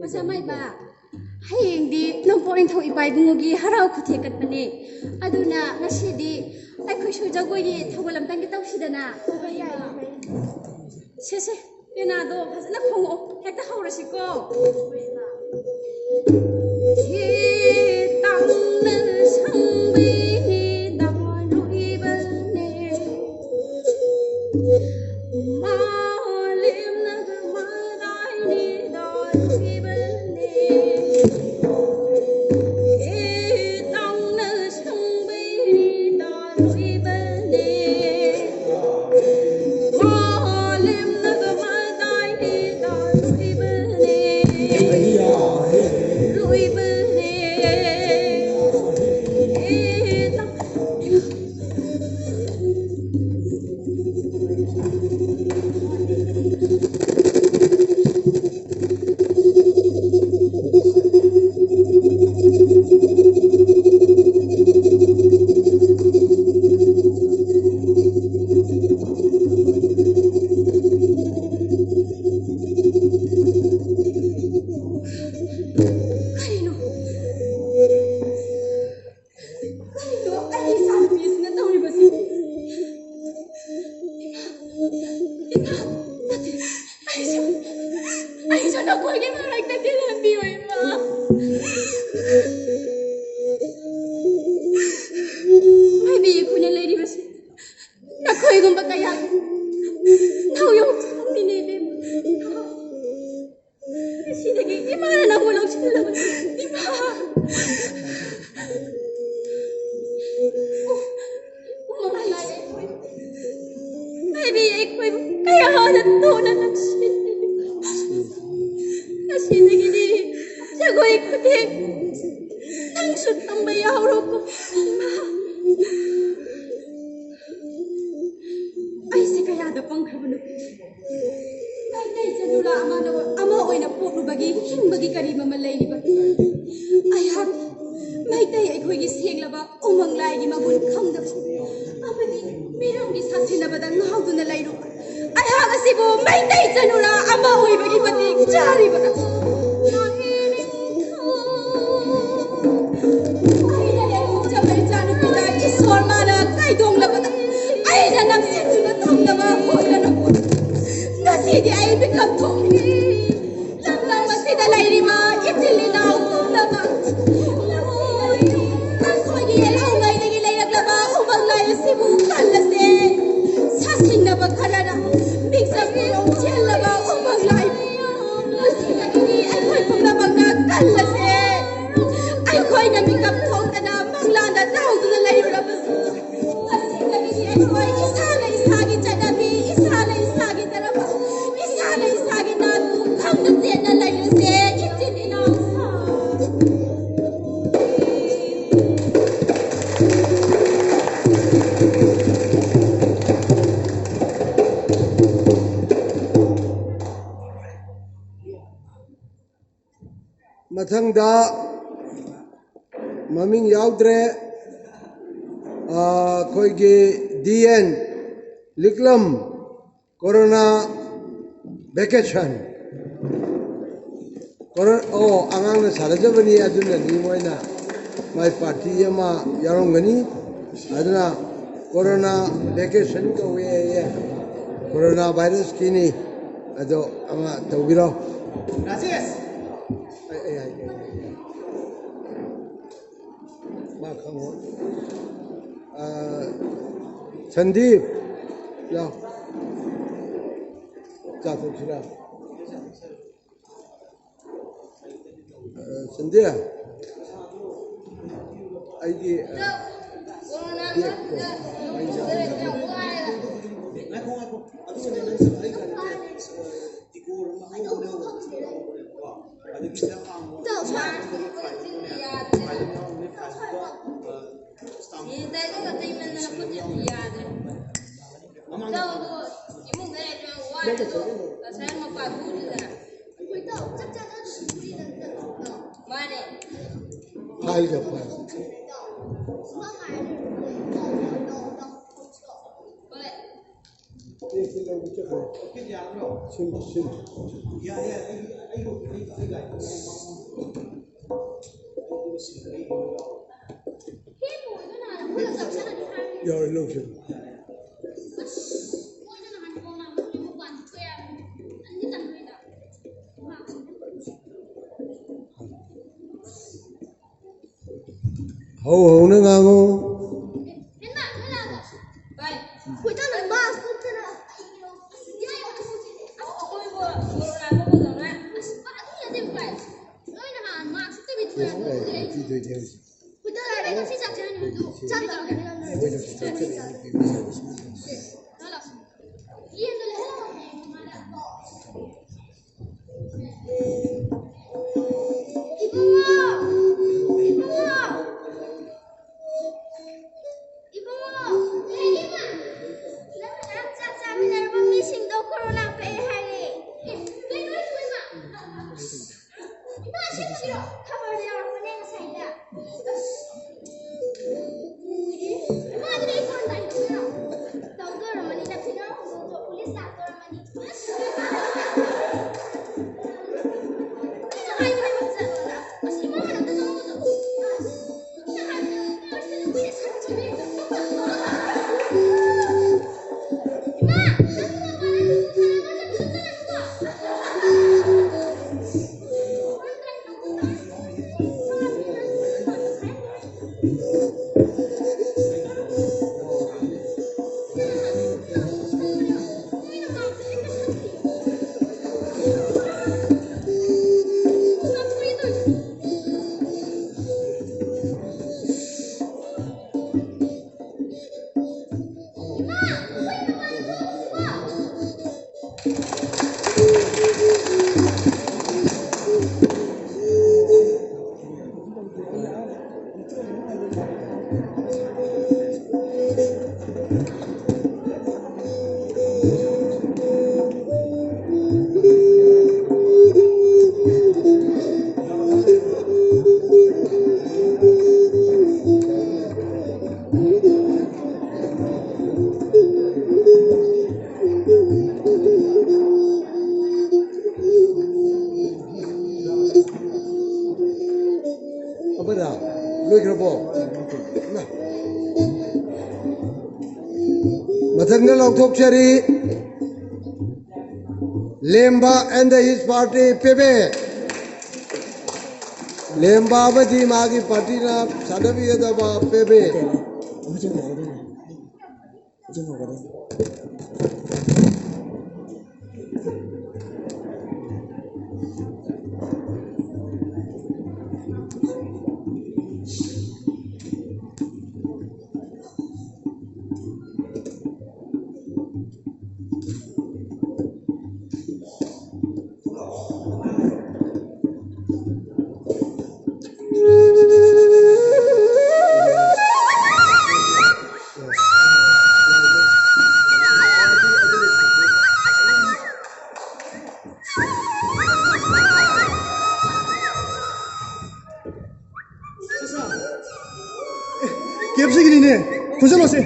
ꯑꯣꯖꯥ ꯃꯥꯏꯕ, ꯍꯌꯦꯡꯗꯤ ꯅꯣꯡꯄꯣꯛ ꯅꯤꯡꯊꯧ ꯏꯄꯥ ꯏꯕꯨꯡꯉꯣꯒꯤ ꯍꯔꯥꯎ ꯈꯨꯊꯦꯛ ꯀꯠꯄꯅꯦ꯫ ꯑꯗꯨꯅ ꯉꯁꯤꯗꯤ ꯑꯩꯈꯣꯏꯁꯨ ꯖꯒꯣꯏꯒꯤ ꯊꯧꯒꯜ ꯑꯝꯇꯪꯗꯤ ꯇꯧꯁꯤꯗꯅ꯫ ꯁꯦ, ꯁꯦ, ꯄꯦꯅꯥꯗꯣ ꯐꯖꯅ ꯈꯣꯡꯉꯛꯑꯣ꯫ ꯍꯦꯛꯇ ꯍꯧꯔꯁꯤꯀꯣ꯫ ꯍꯦ ꯇꯥꯡꯅ ꯁꯪꯕꯤꯅꯤ ꯗꯥꯂꯣꯏꯕꯅꯦ꯫ ꯃꯥꯂꯦꯝꯅꯒ ꯃꯗꯥꯏꯅꯤ ꯗꯥꯂꯣꯏꯕꯅꯦ꯫ ꯍꯦ ꯇꯥꯡꯅ ꯁꯪꯕꯤꯅꯤ ꯗꯥꯂꯣꯏꯕꯅꯦ꯫ ꯃꯥꯂꯦꯝꯅꯒ ꯃꯗꯥꯏꯅꯤ ꯗꯥꯂꯣꯏꯕꯅꯦ꯫ ꯂꯣꯏꯕꯅꯦ꯫ ꯀꯔꯤꯅꯣ? ꯀꯔꯤꯅꯣ ꯑꯩꯒꯤ ꯏꯆꯥꯅꯨꯄꯤꯁꯤꯅ ꯇꯧꯔꯤꯕꯁꯤ? ꯏꯃꯥ! ꯏꯃꯥ! ꯅꯠꯇꯦ, ꯑꯩꯁꯨ, ꯑꯩꯁꯨ ꯅꯈꯣꯏꯒꯤ ꯃꯔꯛꯇ ꯇꯤꯜꯍꯟꯕꯤꯌꯨ, ꯏꯃꯥ! ꯃꯥꯏꯕꯤ ꯑꯩꯈꯣꯏꯅ ꯂꯩꯔꯤꯕꯁꯤ ꯅꯈꯣꯏꯒꯨꯝꯕ ꯀꯌꯥꯒꯤ ꯅꯥꯎ ꯌꯣꯛꯆꯕꯅꯤꯅꯦ, ꯏꯕꯦꯝꯃ꯫ ꯉꯁꯤꯗꯒꯤ ꯏꯃꯥꯅ ꯅꯪꯕꯨ ꯂꯧꯁꯤꯜꯂꯕꯅꯤ꯫ ꯏꯃꯥ! ꯎꯃꯪ ꯂꯥꯏ ꯑꯩꯈꯣꯏ, ꯃꯥꯏꯕꯤ ꯑꯩꯈꯣꯏꯕꯨ ꯀꯌꯥꯗ ꯇꯣꯟꯅ ꯅꯨꯡꯁꯤꯕꯤꯕ꯫ ꯉꯁꯤꯗꯒꯤꯗꯤ ꯖꯒꯣꯏ ꯈꯨꯊꯦꯛ ꯅꯪꯁꯨ ꯇꯝꯕ ꯌꯥꯎꯔꯣꯀꯣ, ꯏꯃꯥ꯫ ꯑꯩꯁꯦ ꯀꯌꯥꯗ ꯄꯪꯈ꯭ꯔꯕꯅꯣ꯫ ꯑꯃꯅ ꯑꯃ ꯑꯣꯏꯅ ꯄꯣꯛꯂꯨꯕꯒꯤ ꯍꯤꯡꯕꯒꯤ ꯀꯔꯤ ꯃꯃꯜ ꯂꯩꯔꯤꯕ? ꯑꯩꯍꯥꯛ ꯃꯩꯇꯩ ꯑꯩꯈꯣꯏꯒꯤ ꯁꯦꯡꯂꯕ ꯎꯃꯪ ꯂꯥꯏꯒꯤ ꯃꯒꯨꯟ ꯈꯪꯗꯕ ꯑꯃꯗꯤ ꯃꯤꯔꯝꯒꯤ ꯁꯥꯁꯤꯟꯅꯕꯗ ꯉꯥꯎꯗꯨꯅ ꯂꯩꯔꯨꯕ ꯑꯩꯍꯥꯛ ꯑꯁꯤꯕꯨ ꯃꯩꯇꯩ ꯆꯅꯨꯔꯥ ꯑꯃ ꯑꯣꯏꯕꯒꯤ ꯃꯇꯤꯛ ꯆꯥꯔꯤꯕ ꯑꯩꯅ ꯂꯦꯡꯍꯧꯖꯕ ꯏꯆꯥꯅꯨꯄꯤꯗ ꯏꯁꯣꯔ ꯃꯥꯅ ꯀꯩꯗꯣꯡꯂꯕꯗ ꯑꯩꯅ ꯅꯝꯁꯤꯟꯗꯨꯅ ꯊꯝꯅꯕ ꯍꯣꯠꯅꯔꯝꯕ ꯉꯁꯤꯗꯤ ꯑꯩ ꯃꯤꯀꯞ ꯊꯣꯛꯂꯦ꯫ ꯂꯝꯗꯝ ꯑꯁꯤꯗ ꯂꯩꯔꯤꯕ ꯏꯆꯤꯜ ꯏꯅꯥꯎ ꯄꯨꯝꯅꯃꯛ, ꯑꯩꯈꯣꯏꯒꯤ ꯌꯦꯜꯍꯧꯉꯩꯗꯒꯤ ꯂꯩꯔꯛꯂꯕ ꯎꯃꯪ ꯂꯥꯏ ꯑꯁꯤꯕꯨ ꯀꯜꯂꯁꯦ꯫ ꯁꯥꯁꯤꯡꯅꯕ ꯈꯔꯅ ꯃꯤꯡꯆꯠ ꯄꯨꯡꯂꯣꯡ ꯆꯦꯜꯂꯕ ꯎꯃꯪ ꯂꯥꯏ, ꯃꯁꯤꯗꯒꯤꯗꯤ ꯑꯩꯈꯣꯏ ꯄꯨꯝꯅꯃꯛꯅ ꯀꯜꯂꯁꯦ꯫ ꯑꯩꯈꯣꯏꯅ ꯃꯤꯀꯞ ꯊꯣꯛꯇꯅ ꯃꯪꯂꯥꯟꯗ ꯇꯥꯎꯗꯨꯅ ꯂꯩꯔꯨꯔꯕꯁꯨ, ꯉꯁꯤꯗꯒꯤꯗꯤ ꯑꯩꯈꯣꯏ ꯏꯁꯥꯅ ꯏꯁꯥꯒꯤ ꯆꯠꯅꯕꯤ, ꯏꯁꯥꯅ ꯏꯁꯥꯒꯤ ꯆꯠꯅꯕ, ꯏꯁꯥꯅ ꯏꯁꯥꯒꯤ ꯅꯥꯠꯄꯨ ꯈꯪꯅ ꯆꯦꯠꯅ ꯂꯩꯔꯁꯦ, ꯏꯆꯤꯟ ꯏꯅꯥꯎ ꯁꯥ꯫ ꯃꯊꯪꯗ ꯃꯃꯤꯡ ꯌꯥꯎꯗ꯭ꯔꯦ, ꯑ, ꯑꯩꯈꯣꯏꯒꯤ ꯗꯤ ꯑꯦꯟ ꯂꯤꯛꯂꯝ, ꯀꯣꯔꯣꯅꯥ ꯚꯦꯀꯦꯁꯟ꯫ ꯀꯣꯔꯣ-, ꯑꯣ, ꯑꯉꯥꯡꯅ ꯁꯥꯟꯅꯖꯕꯅꯤ, ꯑꯗꯨꯅꯅꯤ ꯃꯣꯏꯅ ꯃꯥꯏ ꯄꯥꯔꯇꯤ ꯑꯃ ꯌꯥꯎꯔꯝꯒꯅꯤ꯫ ꯑꯗꯨꯅ ꯀꯣꯔꯣꯅꯥ ꯚꯦꯀꯦꯁꯟ ꯀꯧꯋꯦ ꯍꯥꯏꯌꯦ, ꯀꯣꯔꯣꯅꯥ ꯚꯥꯏꯔꯁꯀꯤꯅꯤ꯫ ꯑꯗꯣ ꯑꯃ ꯇꯧꯕꯤꯔꯣ꯫ ꯔꯥꯖꯦꯁ! ꯑꯩ, ꯑꯩ ꯍꯥꯏꯒꯦ꯫ ꯃꯥ ꯈꯪꯉꯣꯏ꯫ ꯑ, ꯁꯟꯗꯤꯞ, ꯂꯥꯎ꯫ ꯆꯥ ꯊꯛꯁꯤꯔꯥ? ꯑ, ꯁꯟꯗꯤꯞ, ꯑꯩꯒꯤ, ꯑ, ꯕꯦꯒꯇꯣ꯫ ꯉꯁꯥꯏ ꯃꯄꯥꯟ ꯊꯣꯛꯎꯁꯤꯗꯅ꯫ ꯑꯩꯈꯣꯏꯗꯣ ꯆꯥꯛ ꯆꯥꯅꯕ ꯁꯤꯡꯖꯨꯔꯤꯗ ꯆꯠꯂꯣ꯫ ꯃꯥꯅꯦ꯫ ꯐꯥꯏꯗ ꯐꯥꯏ꯫ ꯁꯨꯃꯥꯏ ꯍꯥꯏꯔ ꯂꯣꯏꯔꯦ꯫ ꯍꯣꯏ꯫ ꯁꯤꯟ, ꯁꯤꯟ꯫ ꯌꯥꯎꯔꯦ, ꯂꯧꯁꯤꯜꯂꯨ꯫ ꯍꯧ ꯍꯧꯅ ꯉꯥꯡꯉꯨ꯫ ꯏꯕꯨꯡꯉꯣ! ꯏꯕꯨꯡꯉꯣ! ꯏꯕꯨꯡꯉꯣ! ꯀꯩꯅꯣ ꯏꯃꯥ? ꯅꯪ ꯉꯔꯥꯡ ꯆꯥꯛ ꯆꯥꯃꯤꯟꯅꯔꯨꯕ ꯃꯤꯁꯤꯡꯗꯣ ꯀꯣꯔꯣꯅꯥ ꯄꯛꯑꯦ ꯍꯥꯏꯔꯦ꯫ ꯑꯦ, ꯀꯩꯅꯣ ꯍꯥꯏꯁꯤꯕꯣ ꯏꯃꯥ? ꯏꯃꯥ, ꯑꯁꯦꯡꯕꯒꯤꯔꯣ? ꯈꯕꯔꯗ ꯌꯥꯎꯔꯛꯄꯅꯦ ꯉꯁꯥꯏꯗ꯫ ꯑꯁ! ꯏꯃꯥ, ꯑꯗꯨꯗꯤ ꯑꯩ ꯐꯣꯟ ꯇꯧꯔꯝꯃꯅꯤꯗ, ꯐꯤꯅꯥꯎ ꯍꯧꯗꯣꯛꯑꯣ, ꯄꯨꯂꯤꯁ ꯂꯥꯛꯇꯣꯔꯝꯃꯅꯤ꯫ ꯃꯊꯪꯗ ꯂꯥꯎꯊꯣꯛꯆꯔꯤ, ꯂꯦꯝꯕ and his party, ꯄꯦꯕꯦ꯫ ꯂꯦꯝꯕ ꯑꯃꯗꯤ ꯃꯥꯒꯤ ꯄꯥꯔꯇꯤꯅ ꯁꯥꯟꯅꯕꯤꯒꯗꯕ ꯄꯦꯕꯦ꯫ ꯀꯦꯞꯁꯤꯒꯤꯅꯤꯅꯦ꯫ ꯈꯨꯟꯁꯤꯜꯂꯣꯁꯦ꯫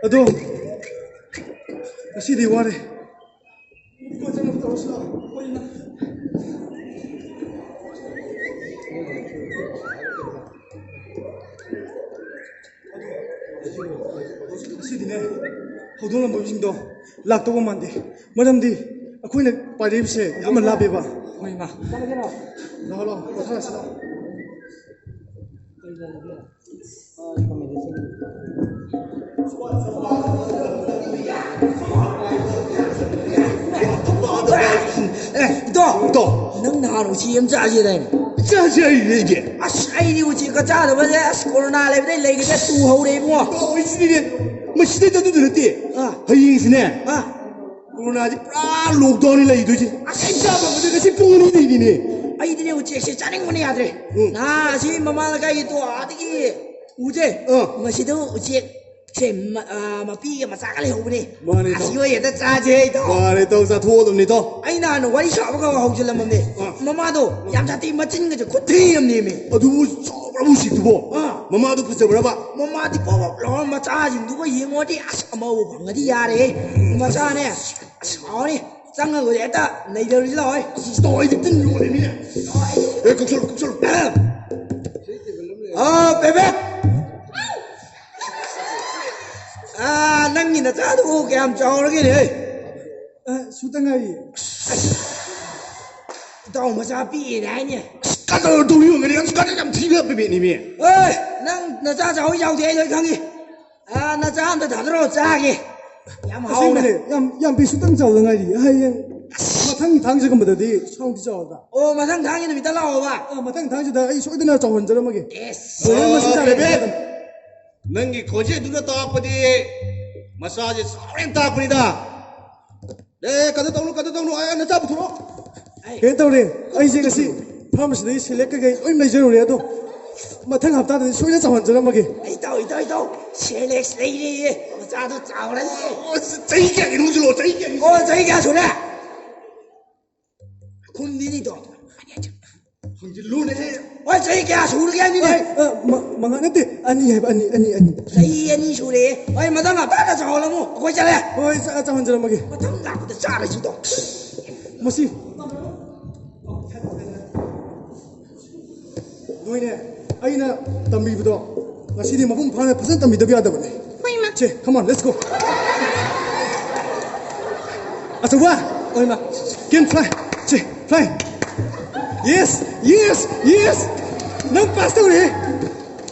ꯑꯗꯣ, ꯉꯁꯤꯗꯤ ꯋꯥꯔꯦ꯫ ꯉꯁꯤꯗꯤꯅꯦ, ꯍꯧꯗꯣꯡꯂꯝꯕꯁꯤꯡꯗꯣ ꯂꯥꯛꯇꯧꯕ ꯃꯥꯟꯗꯦ꯫ ꯃꯔꯝꯗꯤ ꯑꯩꯈꯣꯏꯅ ꯄꯥꯏꯔꯛꯏꯕꯁꯦ ꯌꯥꯝꯅ ꯂꯥꯞꯄꯦꯕ꯫ ꯍꯣꯏ, ꯏꯃꯥ꯫ ꯂꯥꯛꯑꯣ, ꯂꯥꯛꯑꯣ, ꯄꯣꯊꯥꯔꯁꯤ ꯂꯥꯛꯑꯣ꯫ ꯑꯦ, ꯏꯇꯥꯎ! ꯏꯇꯥꯎ! ꯅꯪ ꯅꯍꯥꯟ ꯎꯆꯤ ꯑꯃ ꯆꯥꯁꯦꯗꯥꯏꯅꯦ? ꯆꯥꯁꯦ ꯍꯥꯏꯔꯤꯅꯦ ꯑꯩꯗꯤ꯫ ꯑꯁ, ꯑꯩꯗꯤ ꯎꯆꯦꯛꯀ ꯆꯥꯗꯕꯁꯦ, ꯑꯁ, ꯀꯣꯔꯣꯅꯥ ꯂꯩꯕꯗꯩ ꯂꯩꯈꯤꯗ꯭ꯔꯦ, ꯇꯨ ꯍꯧꯔꯦ ꯏꯕꯨꯡꯉꯣ꯫ ꯇꯧꯔꯤꯁꯤꯅꯤꯅꯦ꯫ ꯃꯁꯤꯗꯩꯗ ꯑꯗꯨꯗ ꯅꯠꯇꯦ꯫ ꯑꯥ꯫ ꯍꯌꯦꯡꯁꯤꯅꯦ꯫ ꯑꯥ꯫ ꯀꯣꯔꯣꯅꯥꯁꯦ ꯄꯨꯔꯥ lockdown ꯅꯤ ꯂꯩꯗꯣꯏꯁꯦ꯫ ꯑꯁ, ꯑꯩ ꯆꯥ ꯐꯪꯕꯁꯦ ꯉꯁꯤ ꯄꯨꯡ ꯑꯅꯤ ꯂꯩꯅꯤꯅꯦ꯫ ꯑꯩꯗꯤꯅꯦ ꯎꯆꯦꯛꯁꯦ ꯆꯥꯅꯤꯡꯕꯅ ꯌꯥꯗ꯭ꯔꯦ꯫ ꯎꯝ꯫ ꯅꯍꯥ ꯑꯁꯤ ꯃꯃꯥ ꯂꯩꯀꯥꯏꯒꯤ ꯇꯣ ꯑꯥꯗꯒꯤ ꯎꯁꯦ꯫ ꯑꯥ꯫ ꯃꯁꯤꯗ ꯎꯆꯦꯛꯁꯦ ꯃ-, ꯑꯥ, ꯃꯄꯤꯒ ꯃꯆꯥꯒ ꯂꯩꯍꯧꯕꯅꯦ꯫ ꯃꯥꯅꯦ, ꯏꯇꯥꯎ꯫ ꯑꯁꯤ ꯑꯣꯏ ꯍꯦꯛꯇ ꯆꯥꯁꯦ, ꯏꯇꯥꯎ꯫ ꯃꯥꯅꯦ, ꯏꯇꯥꯎ, ꯆꯥꯊꯣꯛꯑꯗꯕꯅꯤ, ꯏꯇꯥꯎ꯫ ꯑꯩ ꯅꯍꯥꯟ ꯋꯥꯔꯤ ꯁꯥꯕꯒ ꯍꯧꯖꯤꯜꯂꯝꯃꯕꯅꯦ꯫ ꯑꯥ꯫ ꯃꯃꯥꯗꯣ ꯌꯥꯝ ꯁꯥꯊꯤ, ꯃꯆꯤꯟꯒꯁꯦ ꯈꯨꯠꯊꯤ ꯑꯃꯅꯦꯃꯤ꯫ ꯑꯗꯨꯕꯨ ꯆꯥꯎꯈ꯭ꯔꯕ ꯎꯆꯦꯛꯇꯨꯕꯣ? ꯑꯥ꯫ ꯃꯃꯥꯗꯣ ꯐꯖꯕ꯭ꯔꯕ? ꯃꯃꯥꯗꯤ ꯄꯣꯞ ꯄꯣꯞ ꯂꯥꯎꯔ ꯃꯆꯥꯁꯤꯡꯗꯨꯒ ꯌꯦꯡꯉꯨꯔꯗꯤ ꯑꯁ ꯑꯃꯕꯨ ꯐꯪꯉꯗꯤ ꯌꯥꯔꯦꯍꯦ꯫ ꯃꯆꯥꯅꯦ꯫ ꯑꯁ, ꯍꯥꯎꯔꯅꯤ꯫ ꯇꯪꯉꯒꯗꯤ ꯍꯦꯛꯇ ꯅꯩꯗꯧꯔꯤꯁꯤ ꯂꯥꯛꯑꯣꯏ꯫ ꯑꯁ, ꯇꯧ, ꯑꯩꯗꯤ ꯇꯤꯟ ꯌꯣꯠꯂꯦ, ꯃꯤꯅ꯫ ꯑꯦ, ꯀꯧꯁꯜꯂꯨ, ꯀꯧꯁꯜꯂꯨ꯫ ꯑꯥ, ꯕꯦꯕꯦ꯫ ꯑꯥ, ꯅꯪꯒꯤ ꯅꯆꯥꯗꯨꯕꯨ ꯀꯌꯥꯝ ꯆꯥꯎꯔꯒꯦꯅꯦ? ꯑ, ꯁꯨꯇ ꯉꯥꯏꯔꯤ꯫ ꯏꯇꯥꯎ ꯃꯆꯥ ꯄꯤꯛꯑꯦꯅꯦ ꯍꯥꯏꯅꯦ꯫ ꯑꯁ, ꯀꯗꯔ ꯇꯧꯕꯤꯌꯣ, ꯃꯦꯅꯦꯖꯔ꯫ ꯑꯁ, ꯀꯗꯔ ꯌꯥꯝ ꯊꯤꯕ ꯃꯦꯅꯦꯖꯔ꯫ ꯑꯦ, ꯅꯪ ꯅꯆꯥ ꯆꯥꯎꯏ ꯆꯥꯎꯗꯦ ꯑꯩ ꯂꯣꯏ ꯈꯪꯉꯤ꯫ ꯑꯥ, ꯅꯆꯥ ꯑꯝꯇ ꯊꯥꯗꯣꯔꯛꯑꯣ, ꯆꯥꯒꯦ꯫ ꯌꯥꯝ ꯍꯥꯎꯅ꯫ ꯑꯁꯦꯡꯕꯅꯦ, ꯌꯥꯝ, ꯌꯥꯝ ꯄꯤꯁ ꯈꯤꯇꯪ ꯆꯥꯎꯗ ꯉꯥꯏꯔꯤ꯫ ꯍꯌꯦꯡ ꯃꯊꯪ ꯊꯥꯡꯖꯒꯨꯝꯕꯗꯗꯤ ꯁꯥꯎꯗꯤ ꯆꯥꯎꯔꯗ꯭ꯔꯥ? ꯑꯣ, ꯃꯊꯪ ꯊꯥꯡꯖ ꯅꯨꯃꯤꯠꯇ ꯂꯥꯛꯑꯣꯕ꯫ ꯑꯥ, ꯃꯊꯪ ꯊꯥꯡꯖꯗ ꯑꯩ ꯁꯣꯏꯗꯅ ꯆꯥꯎꯍꯟꯖꯔꯝꯃꯒꯦ꯫ ꯑꯦꯁ꯫ ꯂꯣꯏꯔꯦ, ꯃꯁꯤ ꯑꯣ, ꯆꯥꯔꯦ꯫ ꯕꯦꯕꯦ, ꯅꯪꯒꯤ ꯈꯣꯟꯖꯦꯜꯗꯨꯅ ꯇꯥꯛꯄꯗꯤ ꯃꯆꯥꯁꯦ ꯆꯥꯎꯔꯦꯅ ꯇꯥꯛꯄꯅꯤꯗ꯫ ꯑꯦ, ꯀꯩꯅꯣ ꯇꯧꯅꯨ, ꯀꯩꯅꯣ ꯇꯧꯅꯨ, ꯑꯩ ꯅꯆꯥ ꯄꯨꯊꯣꯔꯛꯑꯣ꯫ ꯑꯩ ꯀꯩꯅꯣ ꯇꯧꯔꯦ, ꯑꯩꯁꯦ ꯉꯁꯤ ꯐꯥꯔꯃꯥꯁꯤꯗꯒꯤ ꯁꯦꯂꯦꯛ ꯀꯩꯀꯩ ꯂꯣꯏ ꯂꯩꯖꯔꯨꯔꯦ, ꯑꯗꯣ ꯃꯊꯪ ꯍꯞꯇꯥꯗꯗꯤ ꯁꯣꯏꯗꯅ ꯆꯥꯎꯍꯟꯖꯔꯝꯃꯒꯦ꯫ ꯏꯇꯥꯎ, ꯏꯇꯥꯎ, ꯏꯇꯥꯎ, ꯁꯦꯂꯦꯛꯁ ꯂꯩꯔꯦꯌꯦ, ꯃꯆꯥꯗꯣ ꯆꯥꯎꯔꯅꯤ꯫ ꯑꯣ, ꯆꯍꯤ ꯀꯌꯥꯒꯤꯅꯣ ꯍꯧꯖꯤꯛꯂꯣ? ꯆꯍꯤ ꯀꯌꯥꯒꯤ? ꯑꯣ, ꯆꯍꯤ ꯀꯌꯥ ꯁꯨꯔꯦ? ꯈꯨꯝꯗꯤꯅꯤꯗꯣ꯫ ꯍꯪꯖꯤꯜꯂꯨꯅꯦꯍꯦ꯫ ꯍꯣꯏ, ꯆꯍꯤ ꯀꯌꯥ ꯁꯨꯔꯒꯦ ꯍꯥꯏꯕꯅꯤꯅꯦ? ꯑ, ꯑ, ꯃ-, ꯃꯉꯥ ꯅꯠꯇꯦ, ꯑꯅꯤ ꯍꯥꯏꯕ, ꯑꯅꯤ, ꯑꯅꯤ, ꯑꯅꯤ꯫ ꯆꯍꯤ ꯑꯅꯤ ꯁꯨꯔꯦ꯫ ꯍꯣꯏ, ꯃꯊꯪ ꯍꯞꯇꯥꯗ ꯆꯥꯎꯍꯜꯂꯝꯃꯨ, ꯑꯩꯈꯣꯏ ꯆꯠꯂꯦ꯫ ꯍꯣꯏ, ꯆꯥ-, ꯆꯥꯎꯍꯟꯖꯔꯝꯃꯒꯦ꯫ ꯃꯊꯪ ꯂꯥꯛꯄꯗ ꯆꯥꯔꯁꯤꯗꯣ꯫ ꯃꯁꯤ꯫ ꯅꯣꯏꯅꯦ, ꯑꯩꯅ ꯇꯝꯕꯤꯕꯗꯣ ꯉꯁꯤꯗꯤ ꯃꯄꯨꯡ ꯐꯥꯅ ꯐꯖꯅ ꯇꯝꯕꯤꯗꯕ ꯌꯥꯗꯕꯅꯦ꯫ ꯍꯣꯏ, ꯏꯃꯥ꯫ ꯁꯦ, come on, let's go. ꯑꯆꯧꯕ꯫ ꯍꯣꯏ, ꯏꯃꯥ꯫ Can fly. Say, fly. Yes, yes, yes. ꯅꯪ ꯄꯥꯁ ꯇꯧꯔꯦ꯫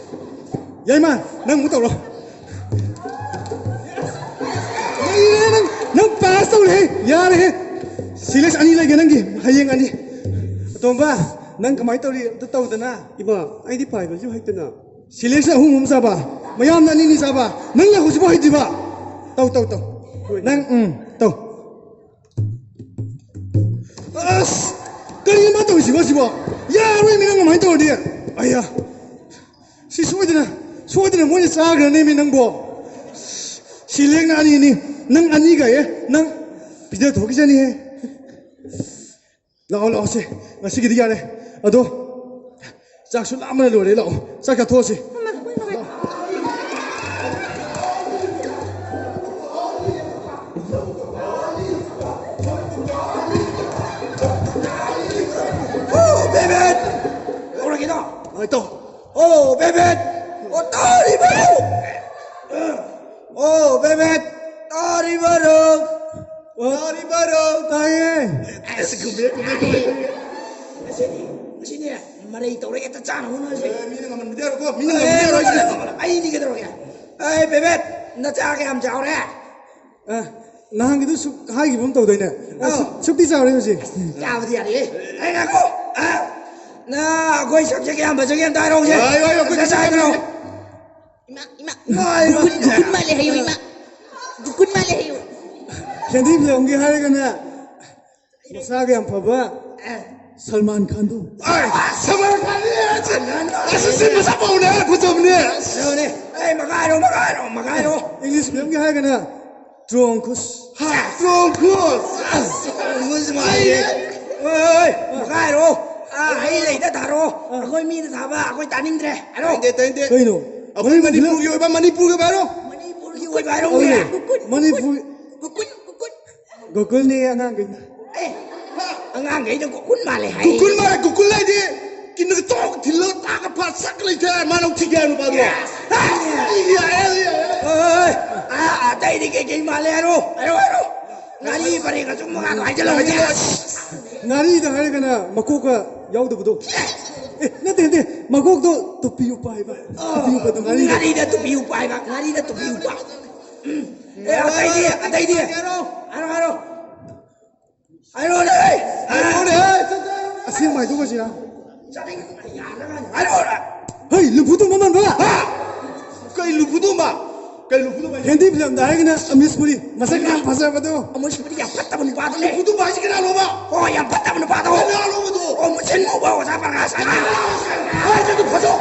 ꯌꯥꯏꯃ, ꯅꯪ ꯑꯃꯨꯛ ꯇꯧꯔꯣ꯫ ꯅꯪ, ꯅꯪ, ꯅꯪ ꯄꯥꯁ ꯇꯧꯔꯦꯍꯦ, ꯌꯥꯔꯦꯍꯦ꯫ ꯁꯤꯂꯦꯛꯁ ꯑꯅꯤ ꯂꯩꯒꯦ ꯅꯪꯒꯤ, ꯍꯌꯦꯡ ꯑꯅꯤ꯫ ꯑꯇꯣꯝꯕ, ꯅꯪ ꯀꯃꯥꯏꯅ ꯇꯧꯔꯤ? ꯑꯝꯇ ꯇꯧꯗꯅ꯫ ꯏꯕꯣ, ꯑꯩꯗꯤ ꯄꯥꯏꯕꯁꯨ ꯍꯩꯇꯅ꯫ ꯁꯤꯂꯦꯛꯁ ꯑꯍꯨꯝ ꯑꯍꯨꯝ ꯆꯥꯕ, ꯃꯌꯥꯝꯅ ꯑꯅꯤ ꯑꯅꯤ ꯆꯥꯕ, ꯅꯪꯅ ꯍꯧꯖꯤꯛꯐꯥꯎ ꯍꯩꯇ꯭ꯔꯤꯕ? ꯇꯧ, ꯇꯧ, ꯇꯧ꯫ ꯍꯣꯏ꯫ ꯅꯪ, ꯎꯝ, ꯇꯧ꯫ ꯑꯁ! ꯀꯔꯤꯅꯣ ꯃꯥ ꯇꯧꯔꯤꯁꯤꯕꯣ ꯁꯤꯕꯣ? ꯌꯥꯔꯣꯏꯃꯤ, ꯅꯪ ꯀꯃꯥꯏꯅ ꯇꯧꯔꯗꯤ? ꯑꯌꯥ! ꯁꯤ ꯁꯣꯏꯗꯅ, ꯁꯣꯏꯗꯅ ꯃꯣꯏꯅ ꯆꯥꯈ꯭ꯔꯅꯦꯃꯤ ꯅꯪꯕꯣ꯫ ꯁꯤꯂꯦꯛꯅ ꯑꯅꯤꯅꯤ, ꯅꯪ ꯑꯅꯤꯒ, ꯑꯦ, ꯅꯪ ꯄꯤꯖꯊꯣꯛꯈꯤꯁꯅꯤꯍꯦ꯫ ꯂꯥꯛꯑꯣ, ꯂꯥꯛꯑꯣ, ꯁꯦ, ꯉꯁꯤꯒꯤꯗꯤ ꯌꯥꯔꯦ꯫ ꯑꯗꯣ ꯆꯥꯛꯁꯨ ꯂꯥꯝꯕꯅ ꯂꯣꯏꯔꯦ, ꯂꯥꯛꯑꯣ, ꯆꯥꯛ ꯆꯥꯊꯣꯛꯑꯁꯤ꯫ ꯂꯥꯛꯑꯣ꯫ ꯍꯣꯏ, ꯇꯧ꯫ ꯑꯣ, ꯕꯦꯕꯦꯠ! ꯑꯣ, ꯇꯥꯔꯤꯕ꯭ꯔꯣ? ꯑꯣ, ꯕꯦꯕꯦꯠ! ꯇꯥꯔꯤꯕ꯭ꯔꯣ? ꯇꯥꯔꯤꯕ꯭ꯔꯣ? ꯇꯥꯏꯌꯦ꯫ ꯑꯁ, ꯒꯨꯝꯕꯤꯔꯦ, ꯒꯨꯝꯕꯤꯔꯦ, ꯒꯨꯝꯕꯤꯔꯦ꯫ ꯉꯁꯤꯗꯤ, ꯉꯁꯤꯗꯤ ꯃꯔꯩ ꯇꯧꯔꯒ ꯍꯦꯛꯇ ꯆꯥꯅꯕ ꯍꯣꯠꯅꯁꯦ꯫ ꯑꯦ, ꯃꯤꯅ ꯉꯝꯍꯟꯕꯗꯤ ꯌꯥꯔꯣꯏꯀꯣ, ꯃꯤꯅ ꯑꯦ, ꯉꯝꯍꯟꯕꯗꯤ ꯌꯥꯔꯣꯏ꯫ ꯃꯤꯅ ꯉꯝꯍꯟꯕ-, ꯑꯩꯗꯤ ꯀꯩꯗꯧꯔꯒꯦ? ꯑꯦ, ꯕꯦꯕꯦꯠ, ꯅꯆꯥ ꯀꯌꯥꯝ ꯆꯥꯎꯔꯦ? ꯑ, ꯅꯍꯥꯟꯒꯤꯗꯨ ꯁꯨꯛ ꯍꯥꯏꯈꯤꯕ ꯑꯃ ꯇꯧꯗꯣꯏꯅꯦ꯫ ꯑ, ꯑꯧ꯫ ꯁꯨꯛ-, ꯁꯨꯛꯇꯤ ꯆꯥꯎꯔꯦ ꯍꯧꯖꯤꯛ꯫ ꯆꯥꯕꯗꯤ ꯌꯥꯔꯦꯍꯦ꯫ ꯑꯩ ꯉꯥꯏꯈꯣ꯫ ꯑ, ꯅ ꯑꯩꯈꯣꯏ ꯁꯕꯖꯦꯛ ꯌꯥꯝꯕ ꯆꯍꯤ ꯑꯝꯇ ꯍꯥꯏꯔꯛꯎꯁꯦ꯫ ꯌꯥꯏ, ꯌꯥꯏ, ꯑꯩꯈꯣꯏ ꯅꯆꯥ ꯁꯕꯖꯦꯛ ꯍꯥꯏꯔꯛꯑꯣ꯫ ꯌꯥꯝꯕ꯫ ꯏꯃꯥ, ꯏꯃꯥ꯫ ꯏꯃꯥ, ꯏꯃꯥ꯫ ꯒꯨꯀꯨꯟ, ꯒꯨꯀꯨꯟ ꯃꯥꯜꯂꯦ ꯍꯥꯏꯌꯨ, ꯏꯃꯥ꯫ ꯒꯨꯀꯨꯟ ꯃꯥꯜꯂꯦ ꯍꯥꯏꯌꯨ꯫ ꯍꯦꯟꯗꯤ ꯐꯤꯂꯝꯒꯤ ꯍꯥꯏꯔꯒꯅ ꯃꯁꯥꯒ ꯌꯥꯝ ꯐꯕ ꯑꯦ꯫ ꯁꯜꯃꯥꯟ ꯈꯥꯟꯗꯣ꯫ ꯑꯦ, ꯁꯜꯃꯥꯟ ꯈꯥꯟꯅꯤ ꯍꯥꯏꯁꯦ꯫ ꯑꯁ, ꯁꯤ ꯃꯁꯛ ꯐꯕꯅꯦ, ꯐꯖꯕꯅꯦ꯫ ꯑꯗꯨꯅꯦ꯫ ꯑꯦ, ꯃꯈꯥ ꯍꯥꯏꯔꯣ, ꯃꯈꯥ ꯍꯥꯏꯔꯣ, ꯃꯈꯥ ꯍꯥꯏꯔꯣ꯫ ꯏꯪꯂꯤꯁ ꯐꯤꯂꯝꯒꯤ ꯍꯥꯏꯔꯒꯅ ꯇ꯭ꯔꯣꯝ ꯀ꯭ꯔꯨꯖ꯫ ꯍꯥ, ꯇ꯭ꯔꯣꯝ ꯀ꯭ꯔꯨꯖ꯫ ꯑꯁ, ꯇ꯭ꯔꯣꯝ ꯀ꯭ꯔꯨꯖ ꯃꯥꯜꯂꯦ꯫ ꯑꯩ ꯑꯣꯏ, ꯑꯣꯏ, ꯃꯈꯥ ꯍꯥꯏꯔꯣ꯫ ꯑꯥ, ꯑꯩ ꯂꯩꯗ ꯊꯥꯔꯣ꯫ ꯑꯥ꯫ ꯑꯩꯈꯣꯏ ꯃꯤꯗ ꯊꯥꯕ, ꯑꯩꯈꯣꯏ ꯇꯥꯅꯤꯡꯗ꯭ꯔꯦ꯫ ꯍꯥꯏꯔꯣ꯫ ꯇꯥꯅꯤꯡꯗꯦ, ꯇꯥꯅꯤꯡꯗꯦ꯫ ꯀꯩꯅꯣ? ꯑꯩꯈꯣꯏ ꯃꯅꯤꯄꯨꯔꯒꯤ ꯑꯣꯏꯕ, ꯃꯅꯤꯄꯨꯔꯒꯤ ꯑꯣꯏꯕ ꯍꯥꯏꯔꯣ꯫ ꯃꯅꯤꯄꯨꯔꯒꯤ ꯑꯣꯏꯕ ꯍꯥꯏꯔꯣ꯫ ꯑꯗꯨꯅꯦ꯫ ꯃꯅꯤꯄꯨꯔ꯫ ꯒꯨꯀꯨꯟ, ꯒꯨꯀꯨꯟ꯫ ꯒꯣꯀꯨꯜꯅꯦ ꯑꯉꯥꯡꯈꯩꯅ꯫ ꯑꯦ, ꯑꯉꯥꯡꯈꯩꯅ ꯒꯣꯀꯨꯟ ꯃꯥꯜꯂꯦ ꯍꯥꯏ꯫ ꯒꯣꯀꯨꯟ ꯃꯥꯜꯂꯦ, ꯒꯣꯀꯨꯟ ꯍꯥꯏꯗꯤ ꯀꯤꯟꯅꯒ ꯇꯣꯛ ꯊꯤꯜꯂꯒ ꯇꯥꯛꯑꯒ ꯐꯥ ꯁꯛ ꯂꯩꯊꯦ ꯃꯥꯅ ꯊꯤꯒꯦ ꯍꯥꯏ ꯅꯨꯄꯥꯗꯣ꯫ ꯌꯥꯔꯦ, ꯌꯥꯔꯦ, ꯌꯥꯔꯦ꯫ ꯍꯣꯏ, ꯑꯥ, ꯑꯇꯩꯗꯤ ꯀꯩꯀꯩ ꯃꯥꯜꯂꯦ ꯍꯥꯏꯔꯣ, ꯍꯥꯏꯔꯣ, ꯍꯥꯏꯔꯣ꯫ ꯉꯥꯔꯤ ꯄꯔꯦꯡ ꯑꯆꯨꯝꯕꯒ ꯍꯥꯏꯖꯜꯂꯛꯑꯣꯅꯦ꯫ ꯉꯥꯔꯤꯗ ꯍꯥꯏꯔꯒꯅ ꯃꯀꯣꯛꯀ ꯌꯥꯎꯗꯕꯗꯣ꯫ ꯑꯦ, ꯅꯠꯇꯦ, ꯅꯠꯇꯦ, ꯃꯀꯣꯛꯇꯣ ꯇꯨꯄꯤ ꯎꯞꯄ ꯍꯥꯏꯕ꯫ ꯇꯨꯄꯤ ꯎꯞꯄꯗꯣ ꯉꯥꯔꯤꯗ꯫ ꯉꯥꯔꯤꯗ ꯇꯨꯄꯤ ꯎꯞꯄ ꯍꯥꯏꯕ, ꯉꯥꯔꯤꯗ ꯇꯨꯄꯤ ꯎꯞꯄ꯫ ꯎꯝ꯫ ꯑꯦ, ꯑꯇꯩꯗꯤ, ꯑꯇꯩꯗꯤ꯫ ꯍꯥꯏꯔꯣ, ꯍꯥꯏꯔꯣ꯫ ꯍꯥꯏꯔꯣꯅꯦ! ꯍꯥꯏꯔꯣꯅꯦ! ꯑꯁꯦꯡꯕ ꯍꯥꯏꯗꯣꯛꯑꯁꯤꯔ? ꯍꯥꯏꯔꯣꯅꯦ! ꯍꯩ, ꯂꯨꯝꯐꯨ ꯇꯨꯝꯕ ꯃꯥꯟꯕ! ꯍꯥ? ꯀꯩ ꯂꯨꯝꯐꯨ ꯇꯨꯝꯕ? ꯀꯩ ꯂꯨꯝꯐꯨ ꯇꯨꯝꯕ? ꯍꯦꯟꯗꯤ ꯐꯤꯂꯝꯗ ꯍꯥꯏꯔꯒꯅ ꯑꯃꯤꯁ ꯄꯨꯔꯤ, ꯃꯁꯛ ꯌꯥꯝ ꯐꯖꯕꯗꯣ꯫ ꯑꯃꯤꯁ ꯄꯨꯔꯤ ꯌꯥꯝ ꯐꯠꯇꯕ ꯅꯨꯄꯥꯗꯨꯅꯦ꯫ ꯂꯨꯝꯐꯨ ꯇꯨꯝꯕ ꯍꯥꯏꯁꯤ ꯀꯅꯥꯅꯣꯕ? ꯑꯣ, ꯌꯥꯝ ꯐꯠꯇꯕ ꯅꯨꯄꯥꯗꯣ꯫ ꯀꯅꯥꯅꯣꯕꯗꯣ? ꯑꯣ, ꯃꯨꯁꯤꯟ ꯃꯨꯕ ꯑꯣꯖꯥ ꯄ꯭ꯔꯀꯥꯁ꯫ ꯍꯥꯏ, ꯆꯠꯂꯨ, ꯐꯠꯇꯣ꯫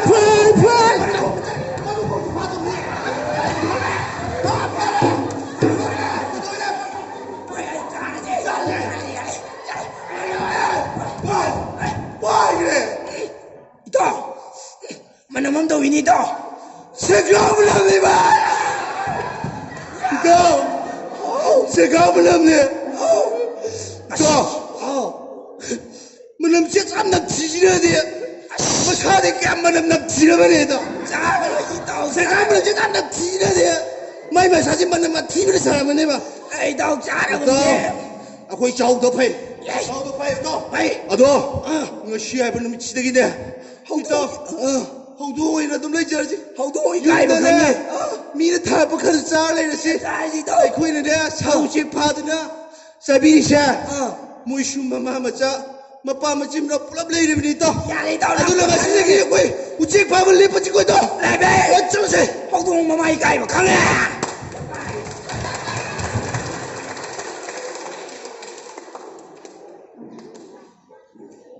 Fly, fly! ꯄꯥꯏꯈ꯭ꯔꯦ꯫ ꯏꯇꯥꯎ, ꯃꯅꯝ ꯑꯃ ꯇꯧꯏꯅꯤ, ꯏꯇꯥꯎ꯫ ꯁꯦꯒꯥꯎ ꯃꯅꯝꯅꯤ, ꯚꯥꯏ꯫ ꯏꯇꯥꯎ, ꯁꯦꯒꯥꯎ ꯃꯅꯝꯅꯤ꯫ ꯏꯇꯥꯎ꯫ ꯑꯥꯎ꯫ ꯌꯥꯝ ꯅꯝꯊꯤꯔꯗꯤ, ꯃꯁꯥꯗꯤ ꯀꯌꯥꯝ ꯃꯅꯝ ꯅꯝꯊꯤꯔꯕꯅꯦ ꯑꯗꯣ꯫ ꯆꯥꯔꯔꯣꯏ ꯏꯇꯥꯎ, ꯁꯦꯒꯥꯏ ꯃꯅꯝꯁꯦ ꯌꯥꯝ ꯅꯝꯊꯤꯔꯗꯤ, ꯃꯥꯏ ꯃꯁꯥꯁꯦ ꯃꯅꯝ ꯃꯊꯤꯕꯅ ꯁꯥꯔꯝꯃꯅꯦꯕ꯫ ꯑꯩ ꯏꯇꯥꯎ ꯆꯥꯔꯒꯨꯝꯁꯦ꯫ ꯏꯇꯥꯎ, ꯑꯩꯈꯣꯏ ꯆꯥꯎꯗ ꯐꯩ꯫ ꯌꯦꯁ꯫ ꯆꯥꯎꯗ ꯐꯩ ꯏꯇꯥꯎ꯫ ꯐꯩ꯫ ꯑꯗꯣ, ꯑꯥ꯫ ꯉꯁꯤ ꯍꯥꯏꯕ ꯅꯨꯃꯤꯠꯁꯤꯗꯒꯤꯅꯦ ꯍꯧꯗꯣꯡ꯫ ꯏꯇꯥꯎ, ꯑꯥ꯫ ꯍꯧꯗꯣꯡ ꯑꯣꯏꯅ ꯑꯗꯨꯝ ꯂꯩꯖꯔꯁꯤ꯫ ꯍꯧꯗꯣꯡ ꯏꯀꯥꯏꯕ ꯌꯨꯝꯗꯅꯦ ꯈꯪꯉꯦ꯫ ꯑꯥ꯫ ꯃꯤꯅ ꯊꯥꯔꯛꯄ ꯈꯔ ꯆꯥꯔ ꯂꯩꯔꯁꯤ꯫ ꯆꯥꯔꯁꯤ ꯏꯇꯥꯎ꯫ ꯑꯩꯈꯣꯏꯅꯅꯦ ꯁꯥ ꯎꯆꯦꯛ ꯐꯥꯗꯅ ꯆꯥꯕꯤꯁꯦ꯫ ꯑꯥ꯫ ꯃꯣꯏꯁꯨ ꯃꯃꯥ ꯃꯆꯥ, ꯃꯄꯥ ꯃꯆꯤꯟ ꯃꯅꯥꯎ ꯄꯨꯂꯞ ꯂꯩꯔꯤꯕꯅꯤ ꯏꯇꯥꯎ꯫ ꯌꯥꯔꯦ ꯏꯇꯥꯎ, ꯑꯗꯨꯅ ꯅꯪ ꯉꯁꯤꯗꯒꯤ ꯑꯩꯈꯣꯏ ꯎꯆꯦꯛ ꯐꯥꯕ ꯂꯦꯞꯄꯁꯤꯀꯣ ꯏꯇꯥꯎ꯫ ꯂꯦꯞꯄꯦ꯫ ꯍꯣꯏ, ꯆꯠꯂꯁꯦ꯫ ꯍꯧꯗꯣꯡ ꯃꯃꯥ ꯏꯀꯥꯏꯕ ꯈꯪꯉꯦ꯫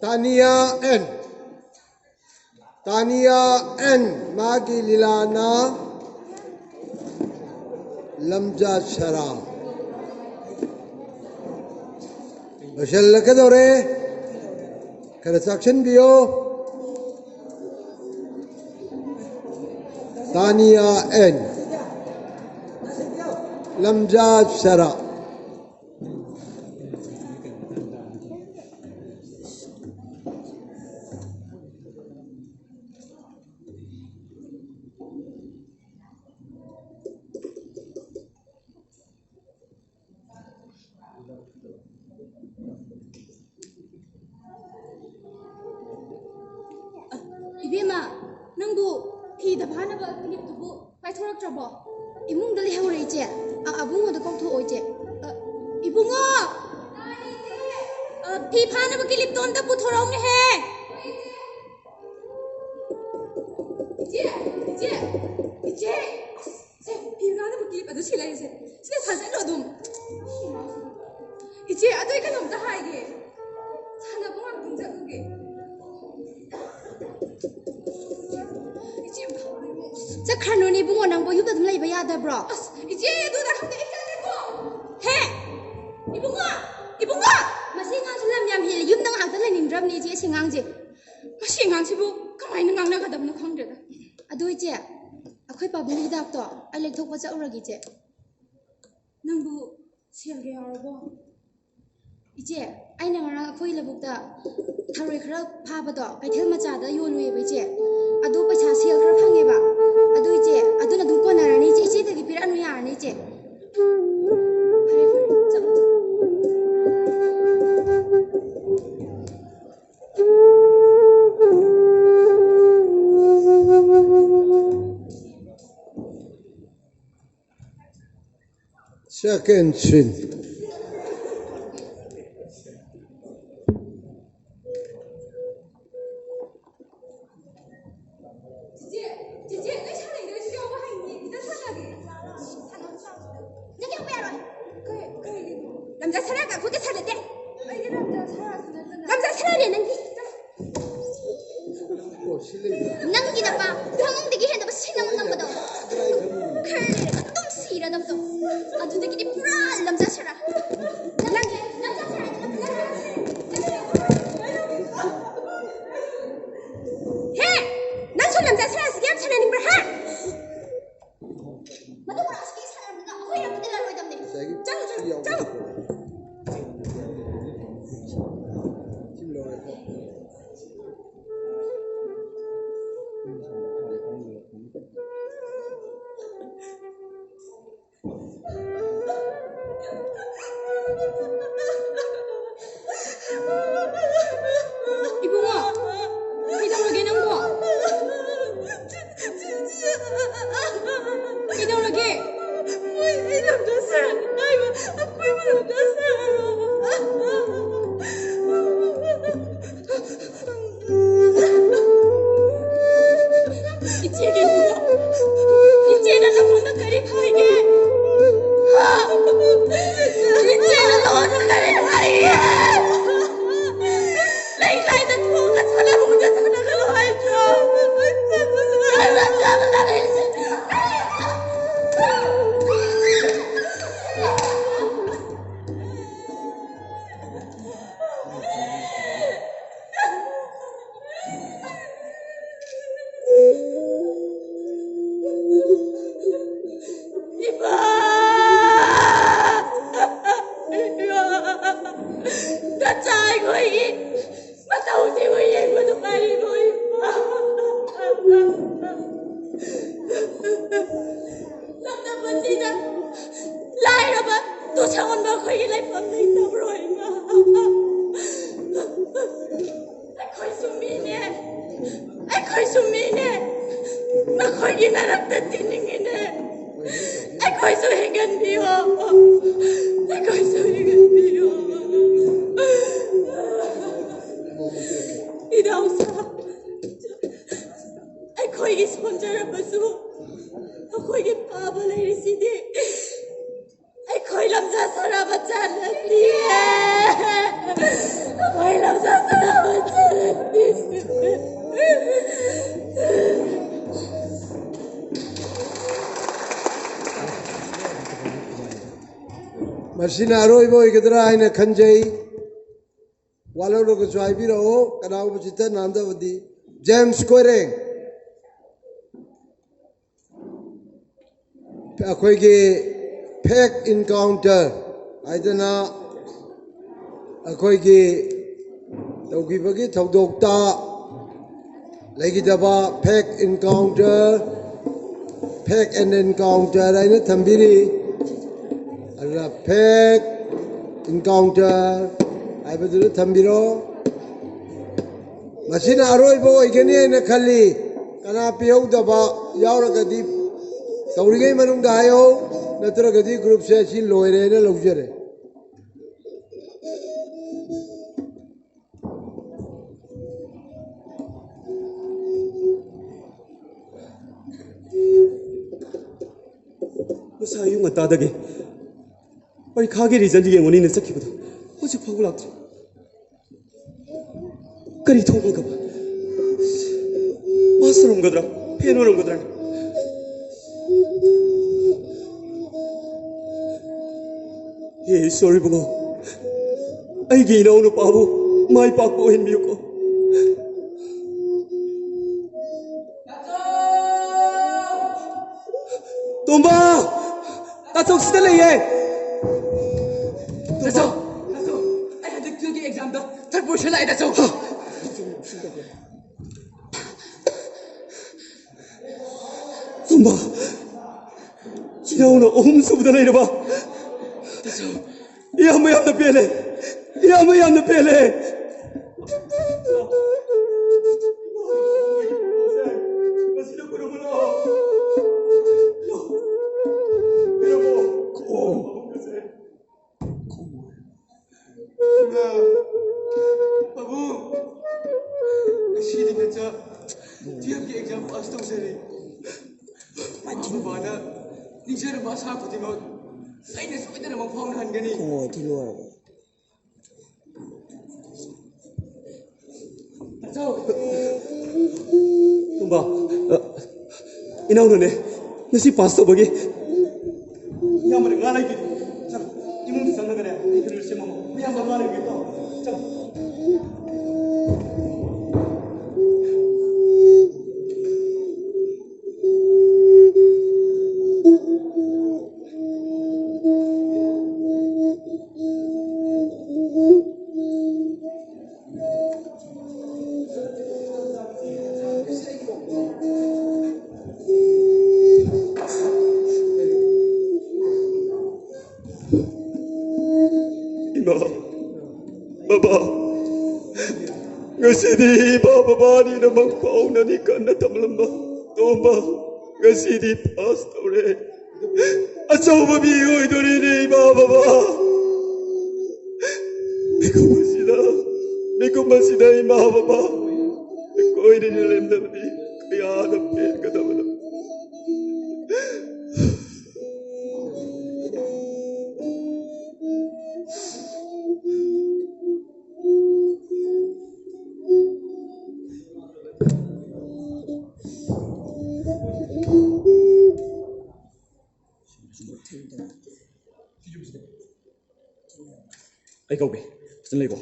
ꯇꯥꯅꯤꯌꯥ ꯑꯦꯟ꯫ Tania and. ꯃꯥꯒꯤ ꯂꯤꯂꯥꯅ ꯂꯝꯖꯥ ꯁꯔꯥ꯫ ꯂꯣꯏꯁꯤꯜꯂꯛꯀꯗꯧꯔꯦ꯫ ꯈꯔ ꯆꯥꯛꯁꯤꯟꯕꯤꯌꯣ꯫ ꯇꯥꯅꯤꯌꯥ ꯑꯦꯟ꯫ ꯂꯝꯖꯥ ꯁꯔꯥ꯫ ꯏꯕꯦꯝꯃ, ꯅꯪꯕꯨ ꯐꯤꯗ ꯐꯥꯅꯕ ꯀꯤꯂꯤꯞꯇꯨꯕꯨ ꯄꯥꯏꯊꯣꯔꯛꯇ꯭ꯔꯕꯣ? ꯏꯃꯨꯡꯗ ꯂꯩꯍꯧꯔꯦ, ꯏꯆꯦ꯫ ꯑ, ꯑꯕꯨꯡꯉꯣꯗ ꯀꯧꯊꯣꯛꯑꯣ, ꯏꯆꯦ꯫ ꯑ, ꯏꯕꯨꯡꯉꯣ! ꯑ, ꯐꯤ ꯐꯥꯅꯕ ꯀꯤꯂꯤꯞꯇꯣ ꯑꯝꯇ ꯄꯨꯊꯣꯔꯛꯎꯅꯦꯍꯦ! ꯏꯆꯦ! ꯏꯆꯦ! ꯏꯆꯦ! ꯑꯁ, ꯁꯦ, ꯐꯤ ꯐꯥꯅꯕ ꯀꯤꯂꯤꯞ ꯑꯗꯨ ꯁꯤ ꯂꯩꯔꯦꯁꯦ꯫ ꯁꯤꯗ ꯁꯥꯖꯜꯂꯣ ꯑꯗꯨꯝ꯫ ꯏꯆꯦ, ꯑꯗꯨ ꯑꯩ ꯀꯩꯅꯣꯝꯇ ꯍꯥꯏꯒꯦ꯫ ꯁꯥꯟꯅꯕ ꯉꯥꯛꯇꯪ ꯆꯠꯂꯨꯒꯦ꯫ ꯏꯆꯦ, ꯑꯝꯇ ꯍꯧꯔꯛꯑꯣ꯫ ꯆꯠꯈ꯭ꯔꯅꯨꯅꯦ ꯏꯕꯨꯡꯉꯣ, ꯅꯪꯕꯨ ꯌꯨꯝꯗ ꯑꯗꯨꯝ ꯂꯩꯕ ꯌꯥꯗꯕ꯭ꯔꯣ? ꯑꯁ, ꯏꯆꯦ, ꯑꯗꯨꯗ ꯈꯪꯗꯦ, ꯑꯩ ꯆꯠꯂꯦꯀꯣ꯫ ꯍꯦ! ꯏꯕꯨꯡꯉꯣ! ꯏꯕꯨꯡꯉꯣ! ꯃꯁꯤ ꯑꯉꯥꯡꯁꯤ ꯂꯝ ꯌꯥꯝ ꯍꯦꯜꯂꯦ, ꯌꯨꯝꯗ ꯉꯥꯏꯍꯥꯛꯇ ꯂꯩꯅꯤꯡꯗ꯭ꯔꯕꯅꯦ ꯏꯆꯦ, ꯑꯁꯤ ꯑꯉꯥꯡꯁꯦ꯫ ꯃꯁꯤ ꯑꯉꯥꯡꯁꯤꯕꯨ ꯀꯃꯥꯏꯅ ꯉꯥꯡꯅꯒꯗꯕꯅꯣ ꯈꯪꯗ꯭ꯔꯦꯗ꯫ ꯑꯗꯣ ꯏꯆꯦ, ꯑꯩꯈꯣꯏ ꯄꯥꯕꯨꯡꯒꯤ ꯍꯤꯗꯥꯛꯇꯣ ꯑꯩ ꯂꯩꯊꯣꯛꯄ ꯆꯠꯂꯨꯔꯒꯦ ꯏꯆꯦ꯫ ꯅꯪꯕꯨ ꯁꯦꯜꯒ ꯌꯥꯎꯔꯕꯣ? ꯏꯆꯦ, ꯑꯩꯅ ꯉꯔꯥꯡ ꯑꯩꯈꯣꯏ ꯂꯧꯕꯨꯛꯇ ꯊꯔꯣꯏ ꯈꯔ ꯐꯥꯕꯗꯣ ꯀꯩꯊꯦꯜ ꯃꯆꯥꯗ ꯌꯣꯜꯂꯨꯏꯌꯦꯕ, ꯏꯆꯦ꯫ ꯑꯗꯨ ꯄꯩꯁꯥ ꯁꯦꯜ ꯈꯔ ꯐꯪꯉꯦꯕ꯫ ꯑꯗꯨ, ꯏꯆꯦ, ꯑꯗꯨꯅ ꯑꯗꯨꯝ ꯀꯣꯟꯅꯔꯅꯤ, ꯏꯆꯦ꯫ ꯏꯆꯦꯗꯒꯤ ꯄꯤꯔꯛꯑꯅꯨ, ꯌꯥꯔꯅꯤ, ꯏꯆꯦ꯫ ꯐꯔꯦ, ꯐꯔꯦ, ꯆꯠꯂꯣ, ꯆꯠꯂꯣ꯫ Second scene. ꯆꯤꯆꯦ, ꯆꯤꯆꯦ, ꯅꯣꯏ ꯁꯥꯟꯅꯩꯗꯣ ꯑꯩꯁꯨ ꯌꯥꯎꯕ ꯍꯩꯅꯤ꯫ ꯈꯤꯇꯪ ꯁꯥꯟꯅꯒꯦ꯫ ꯅꯪ ꯌꯥꯎꯕ ꯌꯥꯔꯣꯏ꯫ ꯀꯩ, ꯀꯩꯒꯤꯅꯣ? ꯂꯝꯖꯥ ꯁꯔꯥꯒ ꯑꯩꯈꯣꯏꯒ ꯁꯥꯟꯅꯗꯦ꯫ ꯑꯩꯗꯤ ꯂꯝꯖꯥ ꯁꯔꯥꯁꯨ ꯅꯠꯇꯅ꯫ ꯂꯝꯖꯥ ꯁꯔꯥꯅꯦ ꯅꯪꯗꯤ꯫ ꯅꯪꯒꯤ ꯅꯄꯥ ꯐꯃꯨꯡꯗꯒꯤ ꯍꯦꯟꯗꯕ ꯁꯤꯟ ꯑꯃ ꯅꯝꯕꯗꯣ꯫ ꯈꯔ ꯂꯩꯔꯒ ꯑꯗꯨꯝ ꯁꯤꯔꯗꯕꯗꯣ꯫ ꯑꯗꯨꯗꯒꯤꯗꯤ ꯄꯨꯔꯥ ꯂꯝꯖꯥ ꯁꯔꯥ꯫ ꯅꯪ, ꯂꯝꯖꯥ ꯁꯔꯥ, ꯂꯝꯖꯥ ꯁꯔꯥ꯫ ꯍꯦ! ꯅꯪꯁꯨ ꯂꯝꯖꯥ ꯁꯔꯥꯁꯤꯒ ꯌꯥꯝ ꯁꯥꯟꯅꯅꯤꯡꯕ꯭ꯔꯥ, ꯍꯥ? ꯃꯗꯨ ꯄꯨꯔꯥ ꯑꯁꯤꯒꯤ ꯁꯥꯟꯅꯕꯗ ꯑꯩꯈꯣꯏ ꯌꯥꯝ ꯇꯤꯜꯂꯔꯣꯏꯗꯕꯅꯦ꯫ ꯉꯁꯥꯏꯒꯤ ꯆꯠꯂꯨ, ꯆꯠꯂꯨ, ꯌꯥꯎꯕꯗꯣ ꯆꯠꯂꯨ꯫ ꯏꯕꯨꯡꯉꯣ, ꯀꯩꯗꯧꯔꯒꯦ ꯅꯪꯕꯣ? ꯀꯩꯗꯧꯔꯒꯦ? ꯃꯣꯏ ꯑꯩ ꯂꯝꯖꯥ ꯁꯔꯥꯅꯤ ꯍꯥꯏꯕ ꯑꯄꯣꯏꯕ ꯂꯝꯖꯥ ꯁꯔꯥꯅꯤ꯫ ꯂꯝꯗꯝ ꯑꯁꯤꯗ ꯂꯥꯏꯔꯕ ꯇꯨꯁꯥꯎꯟꯕ ꯑꯩꯈꯣꯏꯒꯤ ꯂꯩꯐꯝ ꯂꯩꯇꯕ꯭ꯔꯣ, ꯏꯃꯥ? ꯑꯩꯈꯣꯏꯁꯨ ꯃꯤꯅꯦ, ꯑꯩꯈꯣꯏꯁꯨ ꯃꯤꯅꯦ, ꯅꯈꯣꯏꯒꯤ ꯅꯔꯛꯇ ꯇꯤꯟꯅꯤꯡꯉꯤꯅꯦ꯫ ꯑꯩꯈꯣꯏꯁꯨ ꯍꯤꯡꯍꯟꯕꯤꯌꯣ, ꯑꯩꯈꯣꯏꯁꯨ ꯍꯤꯡꯍꯟꯕꯤꯌꯣ꯫ ꯏꯅꯥꯎꯁꯥ, ꯑꯩꯈꯣꯏꯒꯤ ꯁꯣꯟꯖꯔꯕꯁꯨ ꯑꯩꯈꯣꯏꯒꯤ ꯄꯥꯕ ꯂꯩꯔꯤꯁꯤꯗꯤ꯫ ꯑꯩꯈꯣꯏ ꯂꯝꯖꯥ ꯁꯔꯥ ꯃꯆꯥ ꯅꯠꯇꯤꯌꯦ꯫ ꯑꯩꯈꯣꯏ ꯂꯝꯖꯥ ꯁꯔꯥ ꯃꯆꯥ ꯅꯠꯇꯤꯌꯦ꯫ ꯃꯁꯤꯅ ꯑꯔꯣꯏꯕ ꯑꯣꯏꯒꯗ꯭ꯔꯥ ꯍꯥꯏꯅ ꯈꯟꯖꯩ꯫ ꯋꯥ ꯂꯧꯔꯒꯁꯨ ꯍꯥꯏꯕꯤꯔꯛꯑꯣ꯫ ꯀꯅꯥꯒꯨꯝꯕ ꯆꯤꯠꯇ ꯅꯥꯟꯗꯕꯗꯤ ꯖꯦꯝꯁ ꯀꯣꯏꯔꯦꯡ꯫ ꯑꯩꯈꯣꯏꯒꯤ ꯐꯦꯛ ꯏꯟꯀꯥꯎꯟꯇꯔ ꯍꯥꯏꯗꯅ ꯑꯩꯈꯣꯏꯒꯤ ꯇꯧꯈꯤꯕꯒꯤ ꯊꯧꯗꯣꯛꯇ ꯂꯩꯈꯤꯗꯕ ꯐꯦꯛ ꯏꯟꯀꯥꯎꯟꯇꯔ, ꯐꯦꯛ ꯑꯦꯟ ꯏꯟꯀꯥꯎꯟꯇꯔ ꯍꯥꯏꯅ ꯊꯝꯕꯤꯔꯤ꯫ ꯑꯗꯨꯅ ꯐꯦꯛ ꯏꯟꯀꯥꯎꯟꯇꯔ ꯍꯥꯏꯕꯗꯨꯗ ꯊꯝꯕꯤꯔꯣ꯫ ꯃꯁꯤꯅ ꯑꯔꯣꯏꯕ ꯑꯣꯏꯒꯅꯤ ꯍꯥꯏꯅ ꯈꯜꯂꯤ꯫ ꯀꯅꯥ ꯄꯤꯍꯧꯗꯕ ꯌꯥꯎꯔꯒꯗꯤ ꯇꯧꯔꯤꯉꯩ ꯃꯅꯨꯡꯗ ꯍꯥꯏꯌꯣ, ꯅꯠꯇ꯭ꯔꯒꯗꯤ ꯒ꯭ꯔꯨꯞꯁꯦ ꯑꯁꯤ ꯂꯣꯏꯔꯦꯅ ꯂꯧꯖꯔꯦ꯫ ꯉꯁꯥꯏ ꯑꯌꯨꯛ ꯉꯟꯇꯥꯗꯒꯤ ꯄꯔꯤꯈꯥꯒꯤ ꯔꯤꯖꯜ ꯌꯦꯡꯉꯨꯅꯤꯅ ꯆꯠꯈꯤꯕꯗꯣ ꯍꯧꯖꯤꯛ ꯐꯥꯎꯕ ꯂꯥꯛꯇ꯭ꯔꯤ꯫ ꯀꯔꯤ ꯊꯣꯛꯂꯒꯕ? ꯃꯥꯁ ꯑꯣꯏꯔꯝꯒꯗ꯭ꯔꯥ? ꯐꯦꯟ ꯑꯣꯏꯔꯝꯒꯗ꯭ꯔꯥ? ꯍꯦ ꯏꯁꯣꯔ ꯏꯕꯨꯡꯉꯣ, ꯑꯩꯒꯤ ꯏꯅꯥꯎ ꯅꯨꯄꯥꯕꯨ ꯃꯥꯏ ꯄꯥꯛꯄ ꯑꯣꯏꯍꯟꯕꯤꯌꯨꯀꯣ꯫ ꯇꯣꯝꯕ! ꯇꯥꯆꯧ ꯁꯤꯗ ꯂꯩꯌꯦ! ꯇꯥꯆꯧ! ꯇꯥꯆꯧ! ꯑꯩ ꯍꯟꯗꯛ ꯇꯨꯌꯦꯜꯐꯀꯤ ꯑꯦꯛꯖꯥꯝꯗ ꯊꯥꯔꯠ ꯄꯣꯖꯤꯁꯟ ꯂꯥꯛꯑꯦ, ꯇꯥꯆꯧ! ꯃꯥ, ꯏꯅꯥꯎꯅ ꯑꯍꯨꯝ ꯁꯨꯕꯗ ꯂꯩꯔꯕ꯫ ꯏꯌꯥꯝꯕ ꯌꯥꯝꯅ ꯄꯦꯜꯂꯦ꯫ ꯏꯌꯥꯝꯕ ꯌꯥꯝꯅ ꯄꯦꯜꯂꯦ꯫ ꯏꯃꯥ, ꯄꯥꯕꯨꯡ, ꯉꯁꯤꯗꯤ ꯅꯆꯥ ꯇꯨꯌꯦꯜꯐꯀꯤ ꯑꯦꯛꯖꯥꯝ ꯄꯥꯁ ꯇꯧꯖꯔꯦ꯫ ꯕꯕꯥꯅ ꯅꯤꯡꯖꯔꯝꯕ ꯑꯁꯥ ꯈꯨꯗꯤꯡꯃꯛ ꯑꯩꯅ ꯁꯣꯏꯗꯅꯃꯛ ꯐꯥꯎꯅꯍꯟꯒꯅꯤ꯫ ꯈꯣꯡꯉꯣꯏ ꯊꯤ ꯂꯣꯏꯔꯕꯣ? ꯇꯣꯝꯕ, ꯑ, ꯏꯅꯥꯎꯅꯅꯦ, ꯉꯁꯤ ꯄꯥꯁ ꯇꯧꯕꯒꯤ ꯏꯌꯥꯝꯕꯅ ꯉꯥ ꯂꯩꯕꯤꯔꯤ꯫ ꯆꯠꯂꯣ, ꯏꯃꯨꯡꯗ ꯆꯪꯉꯒꯅꯦ, ꯑꯩ ꯀꯩꯅꯣ ꯁꯦꯝꯃꯝꯃꯣ꯫ ꯏꯌꯥꯝꯕ ꯉꯥ ꯂꯩꯕꯤꯔꯤ, ꯆꯠꯂꯣ꯫ ꯏꯃꯥ, ꯕꯕꯥ, ꯉꯁꯤꯗꯤ ꯏꯃꯥ ꯕꯕꯥ ꯑꯅꯤꯅꯃꯛ ꯄꯥꯎꯅꯅꯤ ꯀꯟꯅ ꯇꯝꯂꯝꯕ ꯇꯣꯝꯕ, ꯉꯁꯤꯗꯤ ꯄꯥꯁ ꯇꯧꯔꯦ꯫ ꯑꯆꯧꯕ ꯃꯤ ꯑꯣꯏꯗꯣꯔꯤꯅꯦ ꯏꯃꯥ ꯕꯕꯥ꯫ ꯃꯤꯀꯨꯞ ꯑꯁꯤꯗ, ꯃꯤꯀꯨꯞ ꯑꯁꯤꯗ ꯏꯃꯥ ꯕꯕꯥ ꯑꯩꯈꯣꯏꯅ ꯂꯦꯝꯗꯕꯗꯤ ꯀꯌꯥꯗ ꯄꯦꯟꯒꯗꯕꯅꯣ꯫ ꯑꯩ ꯀꯧꯒꯦ꯫ ꯐꯖꯅ ꯂꯩꯀꯣ꯫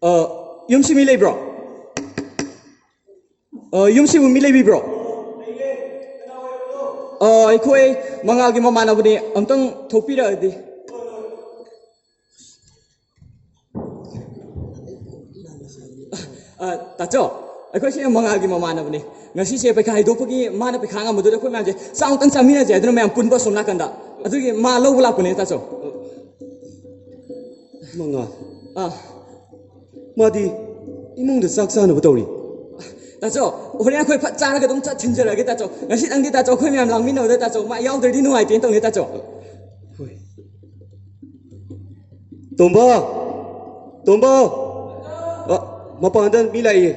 ꯑ, ꯌꯨꯝꯁꯤ ꯃꯤ ꯂꯩꯕ꯭ꯔꯣ? ꯑ, ꯌꯨꯝꯁꯤꯕꯨ ꯃꯤ ꯂꯩꯕꯤꯕ꯭ꯔꯣ? ꯑ, ꯑꯩꯈꯣꯏ ꯃꯉꯥꯜꯒꯤ ꯃꯃꯥꯟꯅꯕꯅꯤ, ꯑꯝꯇꯪ ꯊꯣꯛꯄꯤꯔꯛꯑꯗꯤ꯫ ꯑ, ꯇꯥꯆꯧ꯫ ꯑꯩꯈꯣꯏꯁꯦ ꯃꯉꯥꯜꯒꯤ ꯃꯃꯥꯟꯅꯕꯅꯦ꯫ ꯉꯁꯤꯁꯦ ꯄꯩꯈꯥ ꯍꯥꯏꯗꯣꯛꯄꯒꯤ ꯃꯥꯅ ꯄꯩꯈꯥ ꯉꯝꯕꯗꯨꯗ ꯑꯩꯈꯣꯏ ꯃꯌꯥꯝꯁꯦ ꯆꯥꯛ ꯑꯃꯇꯪ ꯆꯥꯃꯤꯟꯅꯁꯦ ꯍꯥꯏꯗꯨꯅ ꯃꯌꯥꯝ ꯄꯨꯟꯕ ꯑꯁꯣꯝ ꯅꯥꯀꯟꯗ꯫ ꯑꯗꯨꯒꯤ ꯃꯥ ꯂꯧꯕ ꯂꯥꯛꯄꯅꯦ, ꯇꯥꯆꯧ꯫ ꯃꯉꯥꯜ꯫ ꯑꯥ꯫ ꯃꯥꯗꯤ ꯏꯃꯨꯡꯗ ꯆꯥꯛ ꯆꯥꯅꯕ ꯇꯧꯔꯤ꯫ ꯇꯥꯆꯧ, ꯍꯣꯔꯦꯟ ꯑꯩꯈꯣꯏ ꯐꯠ ꯆꯥꯔꯒ ꯑꯗꯨꯝ ꯆꯠ ꯊꯤꯟꯖꯔꯒꯦ, ꯇꯥꯆꯧ꯫ ꯉꯁꯤꯗꯪꯗꯤ, ꯇꯥꯆꯧ, ꯑꯩꯈꯣꯏ ꯃꯌꯥꯝ ꯂꯥꯡꯃꯤꯟꯅꯕꯗ, ꯇꯥꯆꯧ, ꯃꯥ ꯌꯥꯎꯗ꯭ꯔꯗꯤ ꯅꯨꯡꯉꯥꯏꯇꯦꯅ ꯇꯧꯅꯤ, ꯇꯥꯆꯧ꯫ ꯍꯣꯏ꯫ ꯇꯣꯝꯕ! ꯇꯣꯝꯕ! ꯑ, ꯃꯄꯥꯟꯗ ꯃꯤ ꯂꯥꯛꯏꯌꯦ꯫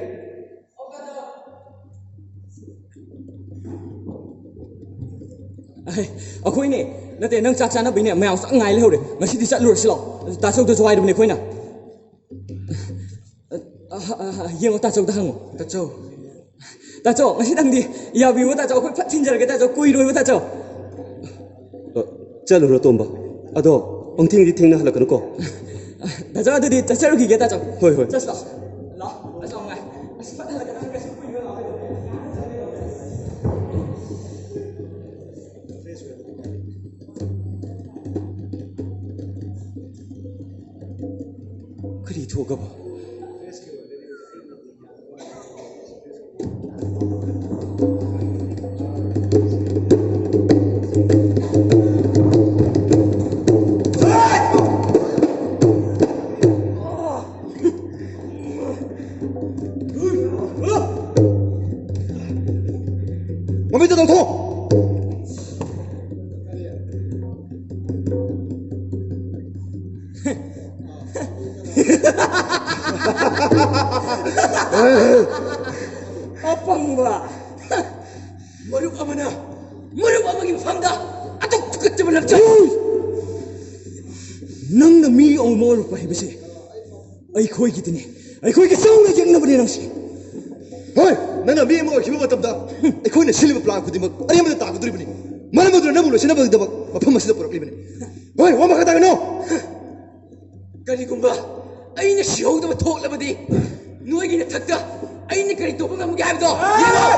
ꯑꯩ, ꯑꯩꯈꯣꯏꯅꯦ꯫ ꯅꯠꯇꯦ, ꯅꯪ ꯆꯥꯛ ꯆꯥꯅꯕꯩꯅꯦ, ꯃꯌꯥꯝ ꯆꯥꯛ ꯉꯥꯏ ꯂꯩꯍꯧꯔꯦ꯫ ꯉꯁꯤꯗꯤ ꯆꯠꯂꯨꯔꯁꯤ ꯂꯥꯛꯑꯣ꯫ ꯇꯥꯆꯧꯗꯁꯨ ꯍꯥꯏꯔꯕꯅꯦ ꯑꯩꯈꯣꯏꯅ꯫ ꯑ, ꯑ, ꯑ, ꯌꯦꯡꯉꯣ, ꯇꯥꯆꯧꯗ ꯍꯪꯉꯣ꯫ ꯇꯥꯆꯧ꯫ ꯇꯥꯆꯧ, ꯉꯁꯤꯗꯪꯗꯤ ꯌꯥꯕꯤꯌꯨ, ꯇꯥꯆꯧ꯫ ꯑꯩꯈꯣꯏ ꯐꯠ ꯊꯤꯟꯖꯔꯒꯦ, ꯇꯥꯆꯧ꯫ ꯀꯨꯏꯔꯣꯏꯕ, ꯇꯥꯆꯧ꯫ ꯑ, ꯆꯠꯂꯨꯔꯣ, ꯇꯣꯝꯕ꯫ ꯑꯗꯣ ꯄꯪꯊꯦꯡꯗꯤ ꯊꯦꯡꯅ ꯍꯜꯂꯛꯀꯅꯨꯀꯣ꯫ ꯇꯥꯆꯧ, ꯑꯗꯨꯗꯤ ꯆꯠꯆꯔꯨꯈꯤꯒꯦ, ꯇꯥꯆꯧ꯫ ꯍꯣꯏ, ꯍꯣꯏ꯫ ꯆꯠꯁꯤ ꯂꯥꯛꯑꯣ꯫ ꯂꯥꯛꯑꯣ, ꯇꯥꯆꯧ, ꯉꯥꯏ꯫ ꯑꯁ, ꯐꯠ ꯍꯜꯂꯛꯀꯗꯕꯅꯤ, ꯀꯩꯁꯨ ꯀꯨꯏꯔꯣꯏ, ꯂꯥꯛꯑꯣ꯫ ꯀꯔꯤ ꯊꯣꯛꯑꯕ? ꯃꯃꯤꯠꯇꯣ ꯇꯧꯊꯣꯛ! ꯑꯄꯪꯕ! ꯃꯔꯨꯞ ꯑꯃꯅ ꯃꯔꯨꯞ ꯑꯃꯒꯤ ꯃꯐꯝꯗ ꯑꯗꯨꯛ ꯇꯨꯀꯠꯆꯕ ꯂꯝꯆꯠ! ꯅꯪꯅ ꯃꯤ ꯑꯃ ꯑꯣꯏꯔꯛꯄ ꯍꯥꯏꯕꯁꯦ ꯑꯩꯈꯣꯏꯒꯤꯗꯤꯅꯦ, ꯑꯩꯈꯣꯏꯒꯤ ꯆꯥꯎꯅ ꯌꯦꯛꯅꯕꯅꯦ ꯅꯪꯁꯦ꯫ ꯍꯣꯏ, ꯅꯪꯅ ꯃꯤ ꯑꯃ ꯑꯣꯏꯈꯤꯕ ꯃꯇꯝꯗ ꯑꯩꯈꯣꯏꯅ ꯁꯤꯜꯂꯤꯕ ꯄ꯭ꯂꯥꯟ ꯈꯨꯗꯤꯡꯃꯛ ꯑꯔꯦꯝꯕꯗ ꯇꯥꯒꯗꯧꯔꯤꯕꯅꯤ꯫ ꯃꯔꯝ ꯑꯗꯨꯅ ꯅꯪꯕꯨ ꯂꯣꯏꯁꯤꯟꯅꯕꯒꯤꯗꯃꯛ ꯃꯐꯝ ꯑꯁꯤꯗ ꯄꯨꯔꯛꯂꯤꯕꯅꯤ꯫ ꯍꯣꯏ, ꯋꯥ ꯃꯈꯥ ꯇꯥꯒꯅꯨ꯫ ꯀꯔꯤꯒꯨꯝꯕ ꯑꯩꯅ ꯁꯤꯍꯧꯗꯕ ꯊꯣꯛꯂꯕꯗꯤ, ꯅꯣꯏꯒꯤ ꯅꯊꯛꯇ ꯑꯩꯅ ꯀꯔꯤ ꯇꯧꯕ ꯉꯝꯒꯦ ꯍꯥꯏꯕꯗꯣ ꯌꯦꯡꯉꯣ꯫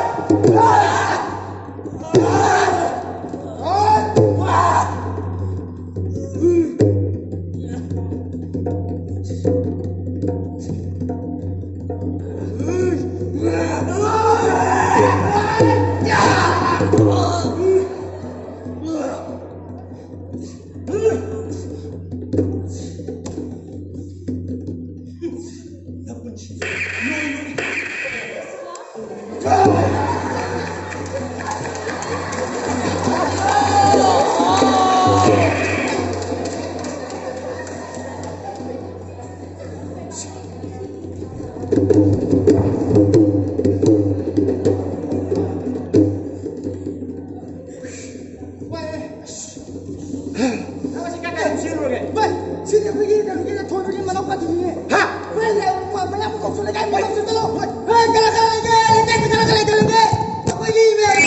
ꯅꯪ ꯉꯁꯤ ꯀꯥꯏ ꯀꯥꯏꯗ ꯆꯦꯜꯂꯨꯔꯒꯦ? ꯚꯥꯏ, ꯁꯤꯗꯤ ꯑꯩꯈꯣꯏꯒꯤ ꯀꯩꯅꯣꯒꯤ ꯊꯣꯏꯕꯒꯤ ꯃꯅꯥꯎꯄꯥꯗꯨꯅꯤꯅꯦ꯫ ꯍꯥ? ꯍꯣꯏ, ꯂꯩ, ꯃꯌꯥꯝ ꯀꯧꯁꯨ ꯂꯩꯀꯥꯏ ꯃꯅꯥꯎ ꯆꯠꯂꯣ꯫ ꯍꯣꯏ, ꯍꯣꯏ, ꯀꯅꯥ ꯀꯅꯥ ꯂꯩꯒꯦ? ꯂꯩꯀꯥꯏꯗ ꯀꯅꯥ ꯀꯅꯥ ꯂꯩꯒꯦ? ꯑꯩꯈꯣꯏꯒꯤ ꯏꯃꯦꯜ꯫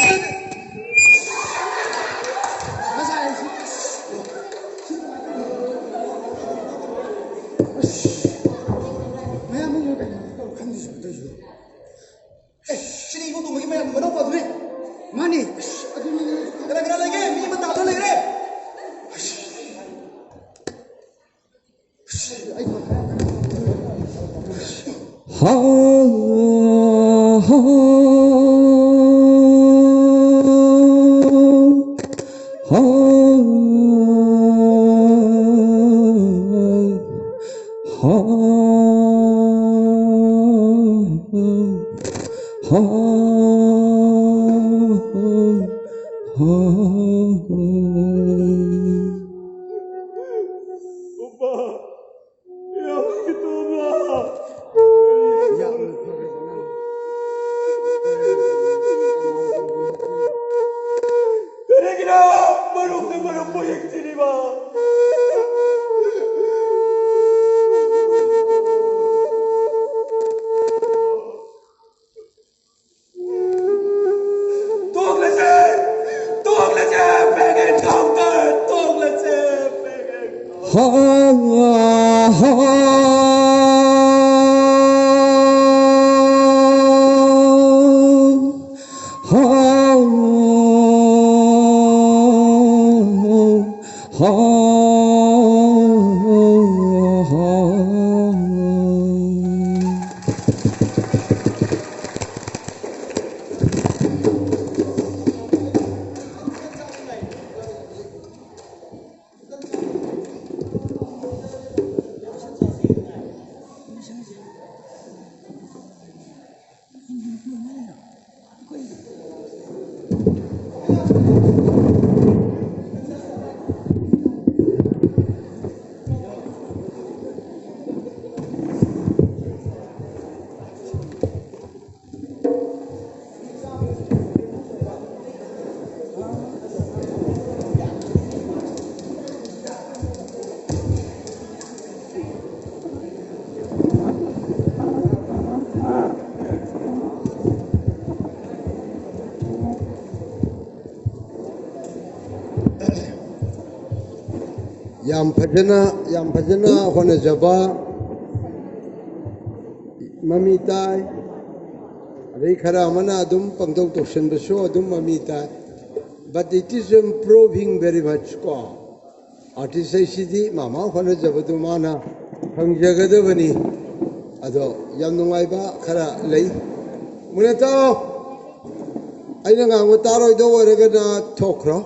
ꯃꯁꯥ ꯍꯥꯏꯁꯤ꯫ ꯃꯌꯥꯝ ꯑꯃ ꯀꯩꯅꯣ ꯇꯧ ꯈꯟꯗ꯭ꯔꯤꯁꯤꯕꯣ ꯇꯧꯔꯤꯁꯤꯕꯣ? ꯑꯦ, ꯁꯤꯗꯤ ꯏꯕꯣꯇꯣꯝꯕꯒꯤ ꯃꯌꯥꯝ ꯃꯅꯥꯎꯄꯥꯗꯨꯅꯦ꯫ ꯃꯥꯅꯤ꯫ ꯑꯁ, ꯑꯗꯨꯅꯤ꯫ ꯀꯅꯥ ꯀꯅꯥ ꯂꯩꯒꯦ? ꯃꯤ ꯑꯃ ꯇꯥꯗ ꯂꯩꯔꯦ꯫ ꯑꯁ, ꯑꯩ ꯍꯥ, ꯍꯥ, ꯍꯥ, ꯍꯥ, ꯍꯥ, ꯍꯥ, ꯍꯥ꯫ ꯎꯄꯥ, ꯌꯥꯝ ꯀꯤꯊꯣꯛꯑꯕ꯭ꯔꯥ? ꯀꯔꯤꯒꯤꯅꯣ ꯃꯔꯨꯞꯅ ꯃꯔꯨꯞꯄꯨ ꯌꯦꯡꯊꯤꯔꯤꯕ? ꯌꯥꯝ ꯐꯖꯅ, ꯌꯥꯝ ꯐꯖꯅ ꯍꯣꯠꯅꯖꯕ ꯃꯃꯤ ꯇꯥꯏ꯫ ꯑꯗꯩ ꯈꯔ ꯑꯃꯅ ꯑꯗꯨꯝ ꯄꯪꯇꯧ ꯇꯧꯁꯟꯕꯁꯨ ꯑꯗꯨꯝ ꯃꯃꯤ ꯇꯥꯏ꯫ But it is improving very much ꯀꯣ꯫ ꯑꯥꯔꯇꯤꯁ ꯍꯥꯏꯁꯤꯗꯤ ꯃꯥ ꯃꯥ ꯍꯣꯠꯅꯖꯕꯗꯨ ꯃꯥꯅ ꯐꯪꯖꯒꯗꯕꯅꯤ꯫ ꯑꯗꯣ ꯌꯥꯝ ꯅꯨꯡꯉꯥꯏꯕ ꯈꯔ ꯂꯩ꯫ ꯃꯨꯅꯦꯇꯥꯎ, ꯑꯩꯅ ꯉꯥꯡꯕ ꯇꯥꯔꯣꯏꯗꯧ ꯑꯣꯏꯔꯒꯅ ꯊꯣꯛꯈ꯭ꯔꯣ꯫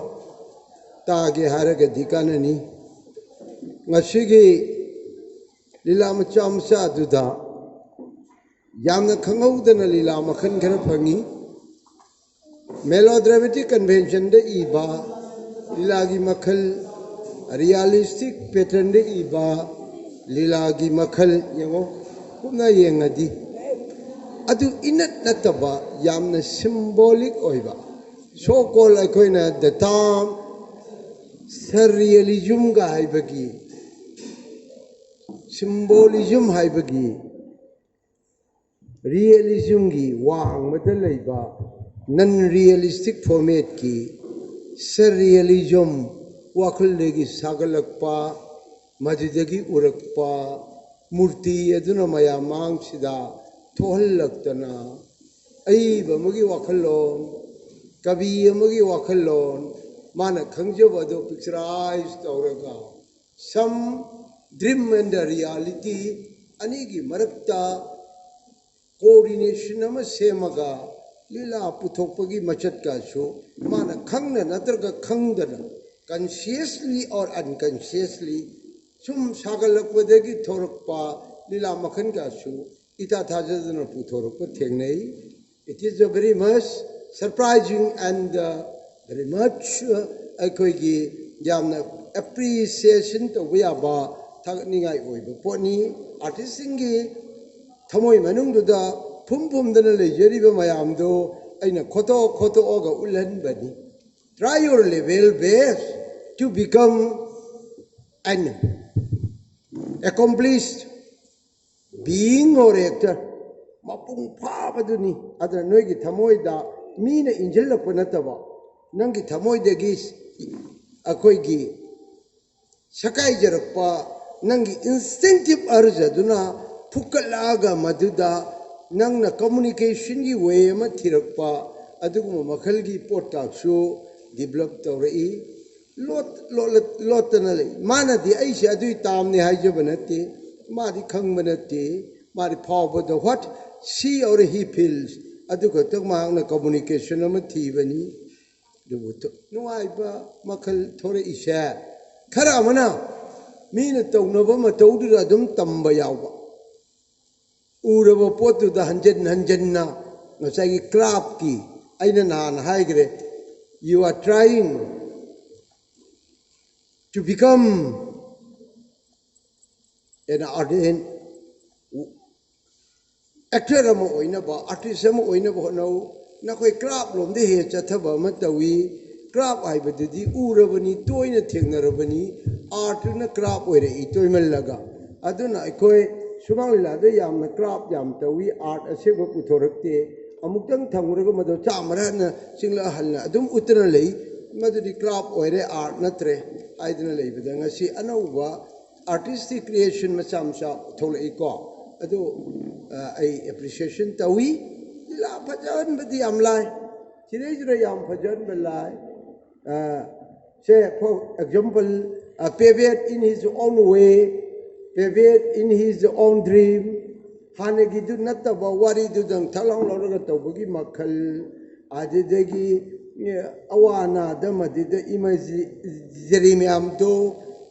ꯇꯥꯒꯦ ꯍꯥꯏꯔꯒꯗꯤ ꯀꯥꯟꯅꯅꯤ꯫ ꯉꯁꯤꯒꯤ ꯂꯤꯂꯥ ꯃꯆꯥ ꯃꯆꯥ ꯑꯗꯨꯗ ꯌꯥꯝꯅ ꯈꯪꯍꯧꯗꯅ ꯂꯤꯂꯥ ꯃꯈꯜ ꯈꯔ ꯐꯪꯉꯤ꯫ Melodramatic conventionꯗ ꯏꯕ ꯂꯤꯂꯥꯒꯤ ꯃꯈꯜ, realistic patternꯗ ꯏꯕ ꯂꯤꯂꯥꯒꯤ ꯃꯈꯜ, ꯌꯦꯡꯉꯣ, ꯀꯨꯞꯅ ꯌꯦꯡꯉꯗꯤ꯫ ꯑꯗꯨ ꯏꯅꯠ ꯅꯠꯇꯕ ꯌꯥꯝꯅ symbolic ꯑꯣꯏꯕ, so called ꯑꯩꯈꯣꯏꯅ the term surrealismꯒ ꯍꯥꯏꯕꯒꯤ, symbolism ꯍꯥꯏꯕꯒꯤ, realismꯒꯤ ꯋꯥꯡꯃꯗ ꯂꯩꯕ non realistic formatꯀꯤ surrealism, ꯋꯥꯈꯜꯗꯒꯤ ꯁꯥꯒꯠꯂꯛꯄ, ꯃꯗꯨꯗꯒꯤ ꯎꯔꯛꯄ ꯃꯨꯔꯇꯤ ꯑꯗꯨꯅ ꯃꯌꯥꯝ ꯃꯥꯡꯁꯤꯗ ꯊꯣꯛꯍꯜꯂꯛꯇꯅ, ꯑꯏꯕ ꯑꯃꯒꯤ ꯋꯥꯈꯜꯂꯣꯟ, ꯀꯕꯤ ꯑꯃꯒꯤ ꯋꯥꯈꯜꯂꯣꯟ, ꯃꯥꯅ ꯈꯪꯖꯕ ꯑꯗꯨ picturize ꯇꯧꯔꯒ, some dream and the reality ꯑꯅꯤꯒꯤ ꯃꯔꯛꯇ coordination ꯑꯃ ꯁꯦꯝꯃꯒ ꯂꯤꯂꯥ ꯄꯨꯊꯣꯛꯄꯒꯤ ꯃꯆꯠꯀꯁꯨ ꯃꯥꯅ ꯈꯪꯅ ꯅꯠꯇ꯭ꯔꯒ ꯈꯪꯗꯅ, consciously or unconsciously, ꯁꯨꯝ ꯁꯥꯒꯠꯂꯛꯄꯗꯒꯤ ꯊꯣꯔꯛꯄ ꯂꯤꯂꯥ ꯃꯈꯜ ꯀꯌꯥꯁꯨ ꯏꯊꯥ ꯊꯥꯖꯗꯅ ꯄꯨꯊꯣꯔꯛꯄ ꯊꯦꯡꯅꯩ꯫ It is a very much surprising and, uh, very much, uh, ꯑꯩꯈꯣꯏꯒꯤ ꯌꯥꯝꯅ appreciation ꯇꯧꯕ ꯌꯥꯕ, ꯊꯥꯒꯠꯅꯤꯡꯉꯥꯏ ꯑꯣꯏꯕ ꯄꯣꯠꯅꯤ꯫ ꯑꯥꯔꯇꯤꯁꯁꯤꯡꯒꯤ ꯊꯃꯣꯏ ꯃꯅꯨꯡꯗꯨꯗ ꯐꯨꯝ ꯐꯨꯝꯗꯅ ꯂꯩꯖꯔꯤꯕ ꯃꯌꯥꯝꯗꯣ ꯑꯩꯅ ꯈꯣꯠꯇꯣꯛ ꯈꯣꯠꯇꯣꯛꯑꯒ ꯎꯠꯍꯟꯕꯅꯤ꯫ Try your level best to become an accomplished being or actor. ꯃꯄꯨꯡ ꯐꯥꯕꯗꯨꯅꯤ꯫ ꯑꯗꯨꯅ ꯅꯣꯏꯒꯤ ꯊꯃꯣꯏꯗ ꯃꯤꯅ ꯏꯟꯁꯤꯜꯂꯛꯄ ꯅꯠꯇꯕ, ꯅꯪꯒꯤ ꯊꯃꯣꯏꯗꯒꯤ ꯑꯩꯈꯣꯏꯒꯤ ꯁꯀꯥꯏꯖꯔꯛꯄ ꯅꯪꯒꯤ instinctive urge ꯑꯗꯨꯅ ꯐꯨꯀꯠꯂꯛꯑꯒ ꯃꯗꯨꯗ ꯅꯪꯅ communicationꯒꯤ way ꯑꯃ ꯊꯤꯔꯛꯄ, ꯑꯗꯨꯒꯨꯝꯕ ꯃꯈꯜꯒꯤ ꯄꯣꯠꯀꯥꯛꯁꯨ develop ꯇꯧꯔꯛꯏ꯫ ꯂꯣꯠ-, ꯂꯣꯠꯂ-, ꯂꯣꯠꯇꯅ ꯂꯩ꯫ ꯃꯥꯅꯗꯤ ꯑꯩꯁꯦ ꯑꯗꯨꯏ ꯇꯥꯝꯅꯤ ꯍꯥꯏꯖꯕ ꯅꯠꯇꯦ, ꯃꯥꯗꯤ ꯈꯪꯕ ꯅꯠꯇꯦ, ꯃꯥꯗꯤ ꯐꯥꯎꯕꯗ what she or he feels ꯑꯗꯨ ꯈꯛꯇꯪ ꯃꯍꯥꯛꯅ communication ꯑꯃ ꯊꯤꯕꯅꯤ꯫ ꯑꯗꯨꯕꯨ ꯊ-, ꯅꯨꯡꯉꯥꯏꯕ ꯃꯈꯜ ꯊꯣꯔꯛꯏꯁꯦ, ꯈꯔ ꯑꯃꯅ ꯃꯤꯅ ꯇꯧꯅꯕ ꯃꯇꯧꯗꯨꯗ ꯑꯗꯨꯝ ꯇꯝꯕ ꯌꯥꯎꯕ, ꯎꯔꯕ ꯄꯣꯠꯇꯨꯗ ꯍꯟꯖꯟ ꯍꯟꯖꯟꯅ ꯉꯁꯥꯏꯒꯤ craftꯀꯤ, ꯑꯩꯅ ꯅꯍꯥꯟ ꯍꯥꯏꯈ꯭ꯔꯦ, you are trying to become an ardent actor ꯑꯃ ꯑꯣꯏꯅꯕ, artist ꯑꯃ ꯑꯣꯏꯅꯕ ꯍꯣꯠꯅꯧ꯫ ꯅꯈꯣꯏ craft ꯂꯣꯝꯗ ꯍꯦꯛ ꯆꯠꯊꯕ ꯑꯃ ꯇꯧꯏ꯫ Craft ꯍꯥꯏꯕꯗꯨꯗꯤ ꯎꯔꯕꯅꯤ, ꯇꯣꯏꯅ ꯊꯦꯡꯅꯔꯕꯅꯤ꯫ Artꯇꯨꯅ craft ꯑꯣꯏꯔꯛꯏ ꯇꯣꯏꯃꯜꯂꯒ꯫ ꯑꯗꯨꯅ ꯑꯩꯈꯣꯏ ꯁꯨꯃꯥꯡ ꯂꯤꯂꯥꯗ ꯌꯥꯝꯅ craft ꯌꯥꯝ ꯇꯧꯏ, art ꯑꯁꯦꯡꯕ ꯄꯨꯊꯣꯔꯛꯇꯦ꯫ ꯑꯃꯨꯛꯇꯪ ꯊꯝꯈ꯭ꯔꯒ ꯃꯗꯨ ꯆꯥꯝꯃꯔꯛ ꯍꯟꯅ ꯆꯤꯡꯂꯛ ꯍꯟꯅ ꯑꯗꯨꯝ ꯎꯠꯇꯅ ꯂꯩ꯫ ꯃꯗꯨꯗꯤ craft ꯑꯣꯏꯔꯦ, art ꯅꯠꯇ꯭ꯔꯦ ꯍꯥꯏꯗꯅ ꯂꯩꯕꯗ ꯉꯁꯤ ꯑꯅꯧꯕ artistic creation ꯃꯆꯥ ꯃꯆꯥ ꯊꯣꯛꯂꯛꯏꯀꯣ꯫ ꯑꯗꯨ, ꯑ, ꯑꯩ appreciation ꯇꯧꯏ꯫ ꯂꯤꯂꯥ ꯐꯖꯍꯟꯕꯗꯤ ꯌꯥꯝ ꯂꯥꯏ, ꯁꯤꯗꯩꯁꯤꯗ ꯌꯥꯝ ꯐꯖꯍꯟꯕ ꯂꯥꯏ꯫ ꯑ, ꯁꯦ, for example, uh, Paved in his own way, Paved in his own dream, ꯍꯥꯟꯅꯒꯤꯗꯨ ꯅꯠꯇꯕ ꯋꯥꯔꯤꯗꯨꯗꯪ ꯊꯛ ꯂꯥꯎ ꯂꯧꯔꯒ ꯇꯧꯕꯒꯤ ꯃꯈꯜ, ꯑꯗꯨꯗꯒꯤ, ꯑꯦ, ꯑꯋꯥ ꯑꯅꯥꯗ ꯃꯗꯨꯗ ꯏꯃꯖꯔꯤ ꯃꯌꯥꯝꯗꯣ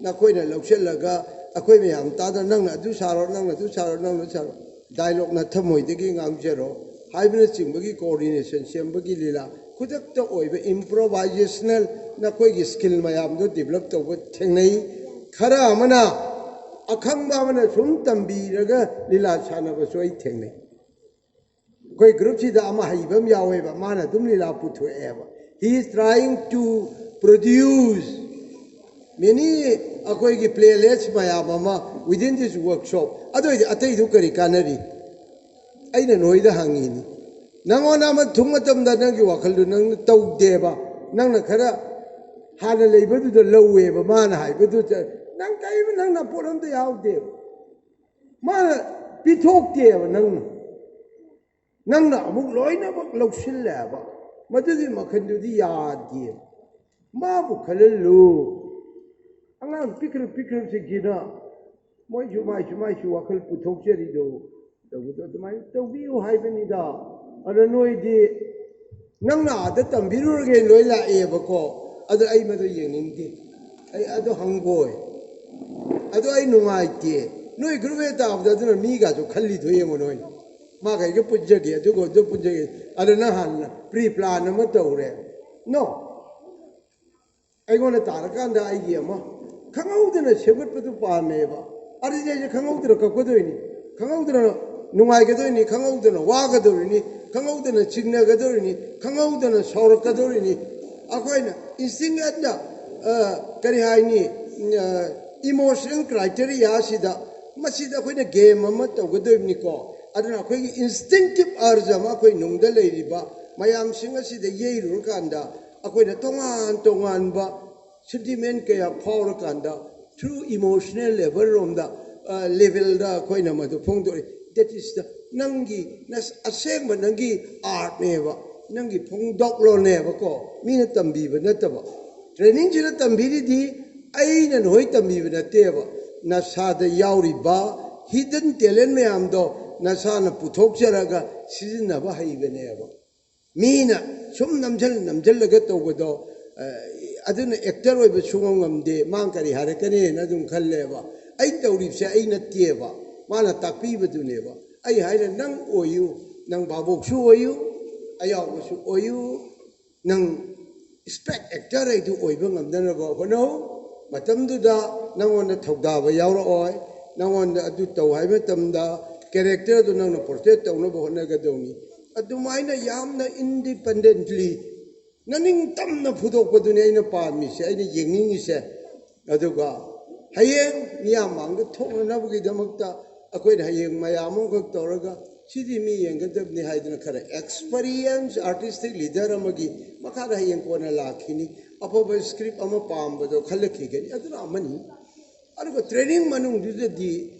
ꯅꯈꯣꯏꯅ ꯂꯧꯁꯤꯜꯂꯒ ꯑꯩꯈꯣꯏ ꯃꯌꯥꯝ ꯇꯥꯗ ꯅꯪꯅ ꯑꯗꯨ ꯁꯥꯔꯣ, ꯅꯪꯅ ꯑꯗꯨ ꯁꯥꯔꯣ, ꯅꯪꯅ ꯑꯗꯨ ꯁꯥꯔꯣ, ꯗꯥꯏꯂꯣꯛ ꯅꯊꯃꯣꯏꯗꯒꯤ ꯉꯥꯡꯖꯔꯣ ꯍꯥꯏꯕꯅꯆꯤꯡꯕꯒꯤ ꯀꯣꯑꯣꯔꯗꯤꯅꯦꯁꯟ ꯁꯦꯝꯕꯒꯤ ꯂꯤꯂꯥ, ꯈꯨꯗꯛꯇ ꯑꯣꯏꯕ ꯏꯝꯄ꯭ꯔꯣꯚꯥꯏꯖꯦꯁꯅꯦꯜ ꯅꯈꯣꯏꯒꯤ ꯁ꯭ꯀꯤꯜ ꯃꯌꯥꯝꯗꯣ ꯗꯤꯕꯂꯞ ꯇꯧꯕ ꯊꯦꯡꯅꯩ꯫ ꯈꯔ ꯑꯃꯅ ꯑꯈꯪꯕ ꯑꯃꯅ ꯁꯨꯝ ꯇꯝꯕꯤꯔꯒ ꯂꯤꯂꯥ ꯁꯥꯟꯅꯕꯁꯨ ꯑꯩ ꯊꯦꯡꯅꯩ꯫ ꯑꯩꯈꯣꯏ ꯒ꯭ꯔꯨꯞꯁꯤꯗ ꯑꯃ ꯍꯩꯕ ꯑꯃ ꯌꯥꯎꯋꯦꯕ, ꯃꯥꯅ ꯑꯗꯨꯝ ꯂꯤꯂꯥ ꯄꯨꯊꯣꯛꯑꯦꯕ꯫ He is trying to produce many ꯑꯩꯈꯣꯏꯒꯤ ꯄ꯭ꯂꯦꯂꯦꯠꯁ ꯃꯌꯥꯝ ꯑꯃ within this workshop꯫ ꯑꯗꯨ ꯑꯣꯏꯗꯤ ꯑꯇꯩꯗꯨ ꯀꯔꯤ ꯀꯥꯟꯅꯔꯤ? ꯑꯩꯅ ꯅꯣꯏꯗ ꯍꯪꯉꯤꯅꯤ, ꯅꯪꯉꯣꯟꯗ ꯑꯃ ꯊꯨꯡ ꯃꯇꯝꯗ ꯅꯪꯒꯤ ꯋꯥꯈꯜꯗꯨ ꯅꯪꯅ ꯇꯧꯗꯦꯕ, ꯅꯪꯅ ꯈꯔ ꯍꯥꯟꯅ ꯂꯩꯕꯗꯨꯗ ꯂꯧꯋꯦꯕ, ꯃꯥꯅ ꯍꯥꯏꯕꯗꯨꯗ ꯅꯪ ꯀꯔꯤꯝ ꯅꯪꯅ ꯄꯣꯠ ꯑꯝꯇ ꯌꯥꯎꯗꯦꯕ, ꯃꯥꯅ ꯄꯤꯊꯣꯛꯇꯦꯕ ꯅꯪꯅ꯫ ꯅꯪꯅ ꯑꯃꯨꯛ ꯂꯣꯏꯅꯃꯛ ꯂꯧꯁꯤꯜꯂꯦꯕ꯫ ꯃꯗꯨꯒꯤ ꯃꯈꯜꯗꯨꯗꯤ ꯌꯥꯗꯦꯕ꯫ ꯃꯥꯕꯨ ꯈꯜꯍꯜꯂꯨ꯫ ꯑꯉꯥꯡ ꯄꯤꯛꯈ꯭ꯔ ꯄꯤꯛꯈ꯭ꯔꯕꯁꯤꯡꯁꯤꯅ ꯃꯣꯏꯁꯨ ꯃꯥꯏꯁꯨ ꯃꯥꯏꯁꯨ ꯋꯥꯈꯜ ꯄꯨꯊꯣꯛꯆꯔꯤꯗꯣ, ꯇꯧꯕꯗꯣ ꯑꯗꯨꯃꯥꯏꯅ ꯇꯧꯕꯤꯌꯨ ꯍꯥꯏꯕꯅꯤꯗ꯫ ꯑꯗ ꯅꯣꯏꯗꯤ ꯅꯪꯅ ꯑꯥꯗ ꯇꯝꯕꯤꯔꯨꯔꯒꯦ ꯂꯣꯏ ꯂꯥꯛꯑꯦꯕꯀꯣ, ꯑꯗ ꯑꯩ ꯃꯗꯨ ꯌꯦꯡꯅꯤꯡꯗꯦ, ꯑꯩ ꯑꯗꯨ ꯍꯪꯒꯣꯏ, ꯑꯗꯨ ꯑꯩ ꯅꯨꯡꯉꯥꯏꯇꯦ꯫ ꯅꯣꯏ ꯒ꯭ꯔꯨꯞ ꯑꯦ ꯇꯥꯕꯗ ꯑꯗꯨꯅ ꯃꯤꯒꯁꯨ ꯈꯜꯂꯤꯗꯣ ꯌꯦꯡꯉꯣ ꯅꯣꯏ꯫ ꯃꯥꯒ ꯑꯩꯒ ꯄꯨꯟꯖꯒꯦ, ꯑꯗꯨꯒ ꯑꯗꯨ ꯄꯨꯟꯖꯒꯦ꯫ ꯑꯗ ꯅꯪ ꯍꯥꯟꯅ ꯄ꯭ꯔꯤ ꯄ꯭ꯂꯥꯟ ꯑꯃ ꯇꯧꯔꯦ꯫ ꯅꯣ꯫ ꯑꯩꯉꯣꯟꯗ ꯇꯥꯔꯀꯥꯟꯗ ꯑꯩꯒꯤ ꯑꯃ ꯈꯪꯍꯧꯗꯅ ꯁꯦꯝꯒꯠꯄꯗꯨ ꯄꯥꯝꯃꯦꯕ꯫ ꯑꯗꯨꯗꯤ ꯑꯩꯁꯦ ꯈꯪꯍꯧꯗꯅ ꯀꯞꯀꯗꯣꯏꯅꯤ, ꯈꯪꯍꯧꯗꯅ ꯅꯨꯡꯉꯥꯏꯒꯗꯣꯏꯅꯤ, ꯈꯪꯍꯧꯗꯅ ꯋꯥꯒꯗꯣꯔꯤꯅꯤ, ꯈꯪꯍꯧꯗꯅ ꯆꯤꯡꯅꯒꯗꯣꯔꯤꯅꯤ, ꯈꯪꯍꯧꯗꯅ ꯁꯥꯎꯔꯛꯀꯗꯣꯔꯤꯅꯤ꯫ ꯑꯩꯈꯣꯏꯅ ꯏꯟꯁꯇꯤꯡ ꯑꯦꯠꯅ, ꯑ, ꯀꯔꯤ ꯍꯥꯏꯅꯤ, ꯏꯃꯣꯁꯅꯦꯜ ꯀ꯭ꯔꯥꯏꯇꯦꯔꯤꯌꯥꯁꯤꯗ ꯃꯁꯤꯗ ꯑꯩꯈꯣꯏꯅ ꯒꯦꯝ ꯑꯃ ꯇꯧꯒꯗꯣꯏꯕꯅꯤꯀꯣ꯫ ꯑꯗꯨꯅ ꯑꯩꯈꯣꯏꯒꯤ ꯏꯟꯁꯇꯤꯡꯇꯤꯞ ꯑꯔꯖ ꯑꯃ ꯑꯩꯈꯣꯏ ꯅꯨꯡꯗ ꯂꯩꯔꯤꯕ ꯃꯌꯥꯝꯁꯤꯡ ꯑꯁꯤꯗ ꯌꯩꯔꯨꯔꯀꯥꯟꯗ ꯑꯩꯈꯣꯏꯅ ꯇꯣꯉꯥꯟ ꯇꯣꯉꯥꯟꯕ ꯁꯦꯟꯇꯤꯃꯦꯟ ꯀꯌꯥ ꯐꯥꯎꯔꯀꯥꯟꯗ through emotional level ꯔꯣꯝꯗ, ꯑ, ꯂꯦꯚꯦꯜꯗ ꯑꯩꯈꯣꯏꯅ ꯃꯗꯨ ꯐꯣꯡꯗꯣꯛꯏ꯫ That is the ꯅꯪꯒꯤ ꯅꯁ-, ꯑꯁꯦꯡꯕ ꯅꯪꯒꯤ ꯑꯥꯔꯠꯅꯦꯕ, ꯅꯪꯒꯤ ꯐꯣꯡꯗꯣꯛꯂꯣꯅꯦꯕꯀꯣ, ꯃꯤꯅ ꯇꯝꯕꯤꯕ ꯅꯠꯇꯕ꯫ ꯇ꯭ꯔꯦꯅꯤꯡꯁꯤꯗ ꯇꯝꯕꯤꯔꯤꯗꯤ ꯑꯩꯅ ꯅꯈꯣꯏ ꯇꯝꯕꯤꯕ ꯅꯠꯇꯦꯕ, ꯅꯁꯥꯗ ꯌꯥꯎꯔꯤꯕ ꯍꯤꯗꯟ ꯇꯦꯂꯦꯟ ꯃꯌꯥꯝꯗꯣ ꯅꯁꯥꯅ ꯄꯨꯊꯣꯛꯆꯔꯒ ꯁꯤꯖꯤꯟꯅꯕ ꯍꯩꯕꯅꯦꯕ꯫ ꯃꯤꯅ ꯁꯨꯝ ꯅꯝꯖꯜ ꯅꯝꯖꯜꯂꯒ ꯇꯧꯕꯗꯣ, ꯑ, ꯑꯗꯨꯅ ꯑꯦꯛꯇꯔ ꯑꯣꯏꯕ ꯁꯨꯡꯉꯝ ꯉꯝꯗꯦ, ꯃꯥ ꯀꯔꯤ ꯍꯥꯏꯔꯛꯀꯅꯤꯅ ꯑꯗꯨꯝ ꯈꯜꯂꯦꯕ꯫ ꯑꯩ ꯇꯧꯔꯤꯕꯁꯦ ꯑꯩ ꯅꯠꯇꯦꯕ, ꯃꯥꯅ ꯇꯥꯛꯄꯤꯕꯗꯨꯅꯦꯕ꯫ ꯑꯩ ꯍꯥꯏꯅ ꯅꯪ ꯑꯣꯏꯌꯨ, ꯅꯪ ꯚꯥꯕꯣꯛꯁꯨ ꯑꯣꯏꯌꯨ, ꯑꯌꯥꯎꯕꯁꯨ ꯑꯣꯏꯌꯨ, ꯅꯪ ꯏꯁꯄꯦꯛ ꯑꯦꯛꯇꯔ ꯍꯥꯏꯗꯨ ꯑꯣꯏꯕ ꯉꯝꯗꯅꯕ ꯍꯣꯠꯅꯧ꯫ ꯃꯇꯝꯗꯨꯗ ꯅꯪꯉꯣꯟꯗ ꯊꯧꯗꯥꯕ ꯌꯥꯎꯔꯛꯑꯣꯏ꯫ ꯅꯪꯉꯣꯟꯗ ꯑꯗꯨ ꯇꯧ ꯍꯥꯏꯕ ꯃꯇꯝꯗ ꯀꯦꯔꯦꯛꯇꯔꯗꯨ ꯅꯪꯅ ꯄꯣꯔꯇ꯭ꯔꯦꯠ ꯇꯧꯅꯕ ꯍꯣꯠꯅꯒꯗꯧꯅꯤ꯫ ꯑꯗꯨꯃꯥꯏꯅ ꯌꯥꯝꯅ ꯏꯟꯗꯤꯄꯦꯟꯗꯦꯟꯠꯂꯤ ꯅꯅꯤꯡꯇꯝꯅ ꯐꯨꯗꯣꯛꯄꯗꯨꯅꯤ ꯑꯩꯅ ꯄꯥꯝꯃꯤꯁꯦ, ꯑꯩꯅ ꯌꯦꯡꯅꯤꯡꯉꯤꯁꯦ꯫ ꯑꯗꯨꯒ ꯍꯌꯦꯡ ꯃꯤꯌꯥꯝ ꯃꯥꯡꯗ ꯊꯣꯛꯅꯅꯕꯒꯤꯗꯃꯛꯇ ꯑꯩꯈꯣꯏꯅ ꯍꯌꯦꯡ ꯃꯌꯥꯝ ꯑꯃꯈꯛ ꯇꯧꯔꯒ ꯁꯤꯗꯤ ꯃꯤ ꯌꯦꯡꯒꯗꯕꯅꯤ ꯍꯥꯏꯗꯅ ꯈꯔ ꯑꯦꯛꯁꯄꯔꯤꯌꯦꯟꯁ ꯑꯥꯔꯇꯤꯁꯇꯤꯛ ꯂꯤꯗꯔ ꯑꯃꯒꯤ ꯃꯈꯥꯗ ꯍꯌꯦꯡ ꯀꯣꯟꯅ ꯂꯥꯛꯈꯤꯅꯤ꯫ ꯑꯐꯕ ꯁ꯭ꯀ꯭ꯔꯤꯞ ꯑꯃ ꯄꯥꯝꯕꯗꯣ ꯈꯜꯂꯛꯈꯤꯒꯅꯤ, ꯑꯗꯨꯅ ꯑꯃꯅꯤ꯫ ꯑꯗꯨꯒ ꯇ꯭ꯔꯦꯅꯤꯡ ꯃꯅꯨꯡꯗꯨꯗꯗꯤ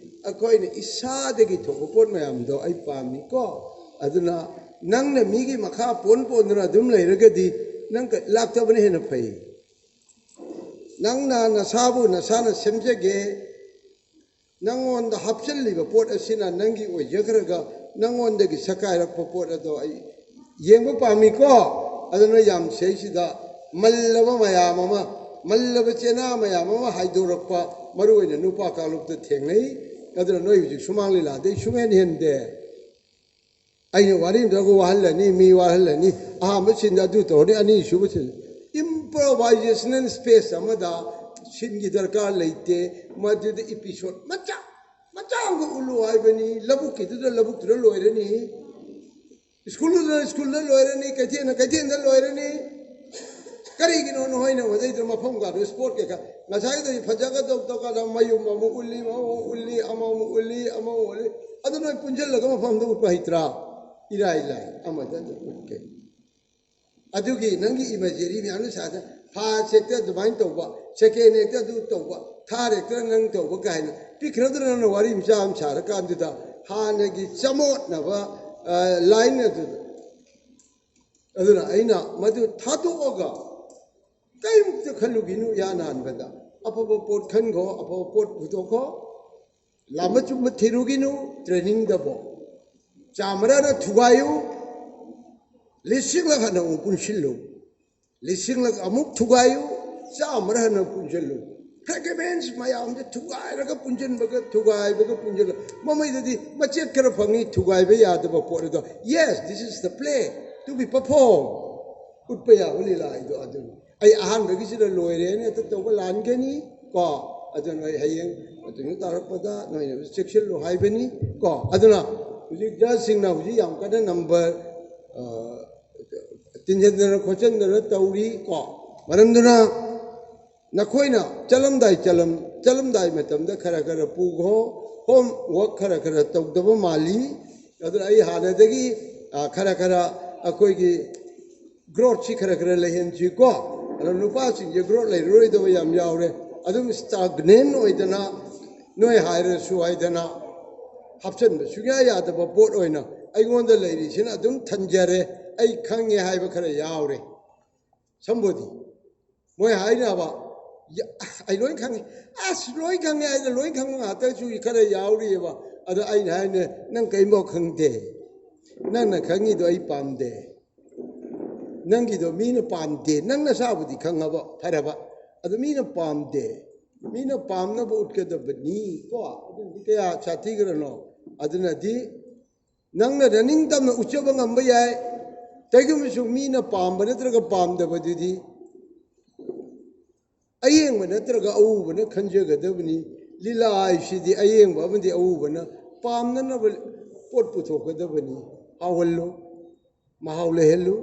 ꯑꯩꯈꯣꯏꯅ ꯏꯁꯥꯗꯒꯤ ꯊꯣꯛꯄ ꯄꯣꯠ ꯃꯌꯥꯝꯗꯣ ꯑꯩ ꯄꯥꯝꯃꯤꯀꯣ꯫ ꯑꯗꯨꯅ ꯅꯪꯅ ꯃꯤꯒꯤ ꯃꯈꯥ ꯄꯣꯟ ꯄꯣꯟꯗꯨꯅ ꯑꯗꯨꯝ ꯂꯩꯔꯒꯗꯤ ꯅꯪ ꯀ- ꯂꯥꯛꯇꯕꯅ ꯍꯦꯟꯅ ꯐꯩ꯫ ꯅꯪꯅ ꯅꯁꯥꯕꯨ ꯅꯁꯥꯅ ꯁꯦꯝꯖꯒꯦ, ꯅꯪꯉꯣꯟꯗ ꯍꯥꯞꯆꯤꯜꯂꯤꯕ ꯄꯣꯠ ꯑꯁꯤꯅ ꯅꯪꯒꯤ ꯑꯣꯏꯖꯈ꯭ꯔꯒ ꯅꯪꯉꯣꯟꯗꯒꯤ ꯁꯛꯀꯥꯏꯔꯛꯄ ꯄꯣꯠ ꯑꯗꯣ ꯑꯩ ꯌꯦꯡꯕ ꯄꯥꯝꯃꯤꯀꯣ꯫ ꯑꯗꯨꯅ ꯌꯥꯝ ꯁꯤꯗꯩꯁꯤꯗ ꯃꯜꯂꯕ ꯃꯌꯥꯝ ꯑꯃ, ꯃꯜꯂꯕ ꯆꯦꯅꯥ ꯃꯌꯥꯝ ꯑꯃ ꯍꯥꯏꯗꯣꯔꯛꯄ, ꯃꯔꯨ ꯑꯣꯏꯅ ꯅꯨꯄꯥ ꯀꯥꯡꯂꯨꯞꯇ ꯊꯦꯡꯅꯩ꯫ ꯑꯗꯨꯅ ꯅꯣꯏ ꯍꯧꯖꯤꯛ ꯁꯨꯃꯥꯡ ꯂꯤꯂꯥꯗꯩ ꯁꯨꯡꯍꯦꯟ ꯍꯦꯟꯗꯦ꯫ ꯑꯩꯅ ꯋꯥꯔꯤ ꯑꯃꯗꯒ ꯋꯥꯍꯜꯂꯅꯤ, ꯃꯤ ꯋꯥꯍꯜꯂꯅꯤ, ꯑꯍꯥꯟꯕ ꯁꯤꯟꯗ ꯑꯗꯨ ꯇꯧꯔꯅꯤ, ꯑꯅꯤꯁꯨꯕ ꯁꯤꯟ, ꯏꯝꯄ꯭ꯔꯣꯚꯥꯏꯖꯦꯁꯅꯦꯜ ꯁ꯭ꯄꯦꯁ ꯑꯃꯗ ꯁꯤꯟꯒꯤ ꯗꯔꯀꯥꯔ ꯂꯩꯇꯦ꯫ ꯃꯗꯨꯗ ꯏꯄꯤꯁꯣꯠ ꯃꯆꯥ ꯃꯆꯥ ꯑꯃꯒ ꯎꯠꯂꯨ ꯍꯥꯏꯕꯅꯤ꯫ ꯂꯧꯕꯨꯛꯀꯤꯗꯨꯗ ꯂꯧꯕꯨꯛꯇꯨꯗ ꯂꯣꯏꯔꯅꯤ, ꯁ꯭ꯀꯨꯜꯗꯨꯗ ꯁ꯭ꯀꯨꯜꯗ ꯂꯣꯏꯔꯅꯤ, ꯀꯩꯊꯦꯜꯗ ꯀꯩꯊꯦꯜꯗ ꯂꯣꯏꯔꯅꯤ꯫ ꯀꯔꯤꯒꯤꯅꯣ ꯅꯈꯣꯏꯅ ꯃꯗꯩꯗ ꯃꯐꯝ ꯀꯥꯗꯣ ꯁ꯭ꯄꯣꯠ ꯀꯩꯀꯥ ꯉꯁꯥꯏꯗꯣ ꯐꯖꯒꯗꯧ ꯇꯧꯀꯥꯟꯗ ꯃꯌꯨꯝ ꯑꯃꯨꯛ ꯎꯠꯂꯤ, ꯑꯃꯃꯨꯛ ꯎꯠꯂꯤ, ꯑꯃꯃꯨꯛ ꯎꯠꯂꯤ, ꯑꯃꯃꯨꯛ ꯎꯠꯂꯤ꯫ ꯑꯗꯨ ꯅꯣꯏ ꯄꯨꯟꯁꯤꯜꯂꯒ ꯃꯐꯝꯗ ꯎꯠꯄ ꯍꯩꯇ꯭ꯔꯥ? ꯏꯔꯥꯏ ꯂꯥꯏ ꯑꯃꯗ ꯑꯗꯨꯝ ꯎꯠꯀꯦ꯫ ꯑꯗꯨꯒꯤ ꯅꯪꯒꯤ ꯏꯃꯦꯖꯔꯤ ꯃꯌꯥꯝꯗꯨ ꯁꯥꯗ ꯐꯥꯔꯁ ꯍꯦꯛꯇ ꯑꯗꯨꯃꯥꯏꯅ ꯇꯧꯕ, ꯁꯦꯀꯦꯟ ꯍꯦꯛꯇ ꯑꯗꯨ ꯇꯧꯕ, ꯊꯥꯔ ꯍꯦꯛꯇ ꯅꯪ ꯇꯧꯕ ꯀꯥꯏꯅ ꯄꯤꯛꯈ꯭ꯔꯗꯨꯅ ꯅꯪꯅ ꯋꯥꯔꯤ ꯃꯆꯥ ꯑꯃ ꯁꯥꯔꯀꯥꯟꯗꯨꯗ ꯍꯥꯟꯅꯒꯤ ꯆꯃꯣꯠꯅꯕ ꯂꯥꯏꯟ ꯑꯗꯨꯗ꯫ ꯑꯗꯨꯅ ꯑꯩꯅ ꯃꯗꯨ ꯊꯥꯗꯣꯛꯑꯒ ꯀꯔꯤꯝꯇ ꯈꯜꯂꯨꯒꯤꯅꯨ꯫ ꯏꯍꯥꯟ ꯍꯥꯟꯕꯗ ꯑꯐꯕ ꯄꯣꯠ ꯈꯟꯈꯣ, ꯑꯐꯕ ꯄꯣꯠ ꯄꯨꯊꯣꯛꯈꯣ꯫ ꯂꯥꯝꯕ ꯆꯨꯝꯕ ꯊꯤꯔꯨꯒꯤꯅꯨ꯫ ꯇ꯭ꯔꯦꯅꯤꯡꯗꯕꯣ ꯆꯥꯃꯔꯅ ꯊꯨꯒꯥꯏꯌꯨ, ꯂꯤꯁꯤꯡꯂꯛ ꯍꯟꯅ ꯑꯃꯨꯛ ꯄꯨꯟꯁꯤꯜꯂꯨ꯫ ꯂꯤꯁꯤꯡꯂꯛ ꯑꯃꯨꯛ ꯊꯨꯒꯥꯏꯌꯨ, ꯆꯥꯃꯔ ꯍꯟꯅ ꯄꯨꯟꯁꯤꯜꯂꯨ꯫ Fragments ꯃꯌꯥꯝꯁꯦ ꯊꯨꯒꯥꯏꯔꯒ ꯄꯨꯟꯁꯤꯟꯕꯒ ꯊꯨꯒꯥꯏꯕꯒ ꯄꯨꯟꯁꯤꯜꯂ, ꯃꯃꯩꯗꯗꯤ ꯃꯆꯦꯠ ꯈꯔ ꯐꯪꯉꯤ, ꯊꯨꯒꯥꯏꯕ ꯌꯥꯗꯕ ꯄꯣꯠ ꯑꯗꯣ, yes, this is the play to be performed, ꯎꯠꯄ ꯌꯥꯕ ꯂꯤꯂꯥ ꯍꯥꯏꯗꯣ ꯑꯗꯨꯅꯤ꯫ ꯑꯩ ꯑꯍꯥꯟꯕꯒꯤꯁꯤꯗ ꯂꯣꯏꯔꯦꯅ ꯍꯦꯛꯇ ꯇꯧꯕ ꯂꯥꯟꯒꯅꯤ ꯀꯣ꯫ ꯑꯗꯨꯅ ꯑꯩ ꯍꯌꯦꯡ ꯑꯗꯨꯅ ꯇꯥꯔꯛꯄꯗ ꯅꯣꯏꯅ ꯆꯦꯛꯁꯤꯜꯂꯨ ꯍꯥꯏꯕꯅꯤ ꯀꯣ꯫ ꯑꯗꯨꯅ ꯍꯧꯖꯤꯛ ꯖꯁꯁꯤꯡꯅ ꯍꯧꯖꯤꯛ ꯌꯥꯝ ꯀꯟꯅ ꯅꯝꯕꯔ ꯇꯤꯟꯁꯤꯟꯗꯅ ꯈꯣꯠꯆꯤꯟꯗꯅ ꯇꯧꯔꯤ ꯀꯣ꯫ ꯃꯔꯝꯗꯨꯅ ꯅꯈꯣꯏꯅ ꯆꯠꯂꯝꯗꯥꯏ ꯆꯠꯂꯝ ꯆꯠꯂꯝꯗꯥꯏ ꯃꯇꯝꯗ ꯈꯔ ꯈꯔ ꯄꯨꯈꯣ꯫ ꯍꯣꯝ ꯋꯥꯔꯛ ꯈꯔ ꯈꯔ ꯇꯧꯗꯕ ꯃꯥꯜꯂꯤ꯫ ꯑꯗꯨꯅ ꯑꯩ ꯍꯥꯟꯅꯗꯒꯤ ꯈꯔ ꯈꯔ ꯑꯩꯈꯣꯏꯒꯤ ꯒ꯭ꯔꯣꯠꯁꯤ ꯈꯔ ꯈꯔ ꯂꯩꯍꯟꯁꯤꯀꯣ꯫ ꯑꯗꯣ ꯅꯨꯄꯥꯁꯤꯡꯁꯦ ꯒ꯭ꯔꯣꯠ ꯂꯩꯔꯔꯣꯏꯗꯕ ꯌꯥꯝ ꯌꯥꯎꯔꯦ꯫ ꯑꯗꯨꯝ ꯁ꯭ꯇꯥꯒꯅꯦꯟ ꯑꯣꯏꯗꯅ ꯅꯣꯏ ꯍꯥꯏꯔꯁꯨ ꯍꯥꯏꯗꯅ ꯍꯥꯞꯆꯤꯟꯕ ꯁꯨꯡꯌꯥ ꯌꯥꯗꯕ ꯄꯣꯠ ꯑꯣꯏꯅ ꯑꯩꯉꯣꯟꯗ ꯂꯩꯔꯤꯁꯤꯅ ꯑꯗꯨꯝ ꯊꯟꯖꯔꯦ꯫ ꯑꯩ ꯈꯪꯉꯦ ꯍꯥꯏꯕ ꯈꯔ ꯌꯥꯎꯔꯦ꯫ ꯁꯝꯕꯣꯗꯤ ꯃꯣꯏ ꯍꯥꯏꯅꯕ, "ꯌꯥ-, ꯑꯩ ꯂꯣꯏ ꯈꯪꯉꯤ, ꯑꯁ ꯂꯣꯏ ꯈꯪꯉꯦ" ꯍꯥꯏꯅ ꯂꯣꯏ ꯈꯪꯕ ꯉꯥꯛꯇꯁꯨ ꯈꯔ ꯌꯥꯎꯔꯤꯑꯕ꯫ ꯑꯗꯣ ꯑꯩꯅ ꯍꯥꯏꯅꯦ, "ꯅꯪ ꯀꯔꯤꯝꯐꯥꯎ ꯈꯪꯗꯦ, ꯅꯪꯅ ꯈꯪꯉꯤꯗꯣ ꯑꯩ ꯄꯥꯝꯗꯦ, ꯅꯪꯒꯤꯗꯣ ꯃꯤꯅ ꯄꯥꯝꯗꯦ, ꯅꯪ ꯅꯁꯥꯕꯨꯗꯤ ꯈꯪꯉꯕ ꯐꯔꯕ, ꯑꯗꯣ ꯃꯤꯅ ꯄꯥꯝꯗꯦ, ꯃꯤꯅ ꯄꯥꯝꯅꯕ ꯎꯠꯀꯗꯕꯅꯤ ꯀꯣ꯫ ꯑꯗꯨꯗꯤ ꯀꯌꯥ ꯁꯥꯊꯤꯈ꯭ꯔꯅꯣ?" ꯑꯗꯨꯅꯗꯤ ꯅꯪꯅ ꯅꯅꯤꯡ ꯇꯝꯅ ꯎꯠꯆꯕ ꯉꯝꯕ ꯌꯥꯏ, ꯀꯩꯒꯨꯝꯕꯁꯨ ꯃꯤꯅ ꯄꯥꯝꯕ ꯅꯠꯇ꯭ꯔꯒ ꯄꯥꯝꯗꯕꯗꯨꯗꯤ ꯑꯌꯦꯡꯕ ꯅꯠꯇ꯭ꯔꯒ ꯑꯎꯕꯅ ꯈꯟꯖꯒꯗꯕꯅꯤ꯫ ꯂꯤꯂꯥ ꯍꯥꯏꯁꯤꯗꯤ ꯑꯌꯦꯡꯕ ꯑꯃꯗꯤ ꯑꯎꯕꯅ ꯄꯥꯝꯅꯅꯕ ꯄꯣꯠ ꯄꯨꯊꯣꯛꯀꯗꯕꯅꯤ꯫ ꯍꯥꯎꯍꯜꯂꯨ, ꯃꯍꯥꯎ ꯂꯩꯍꯜꯂꯨ,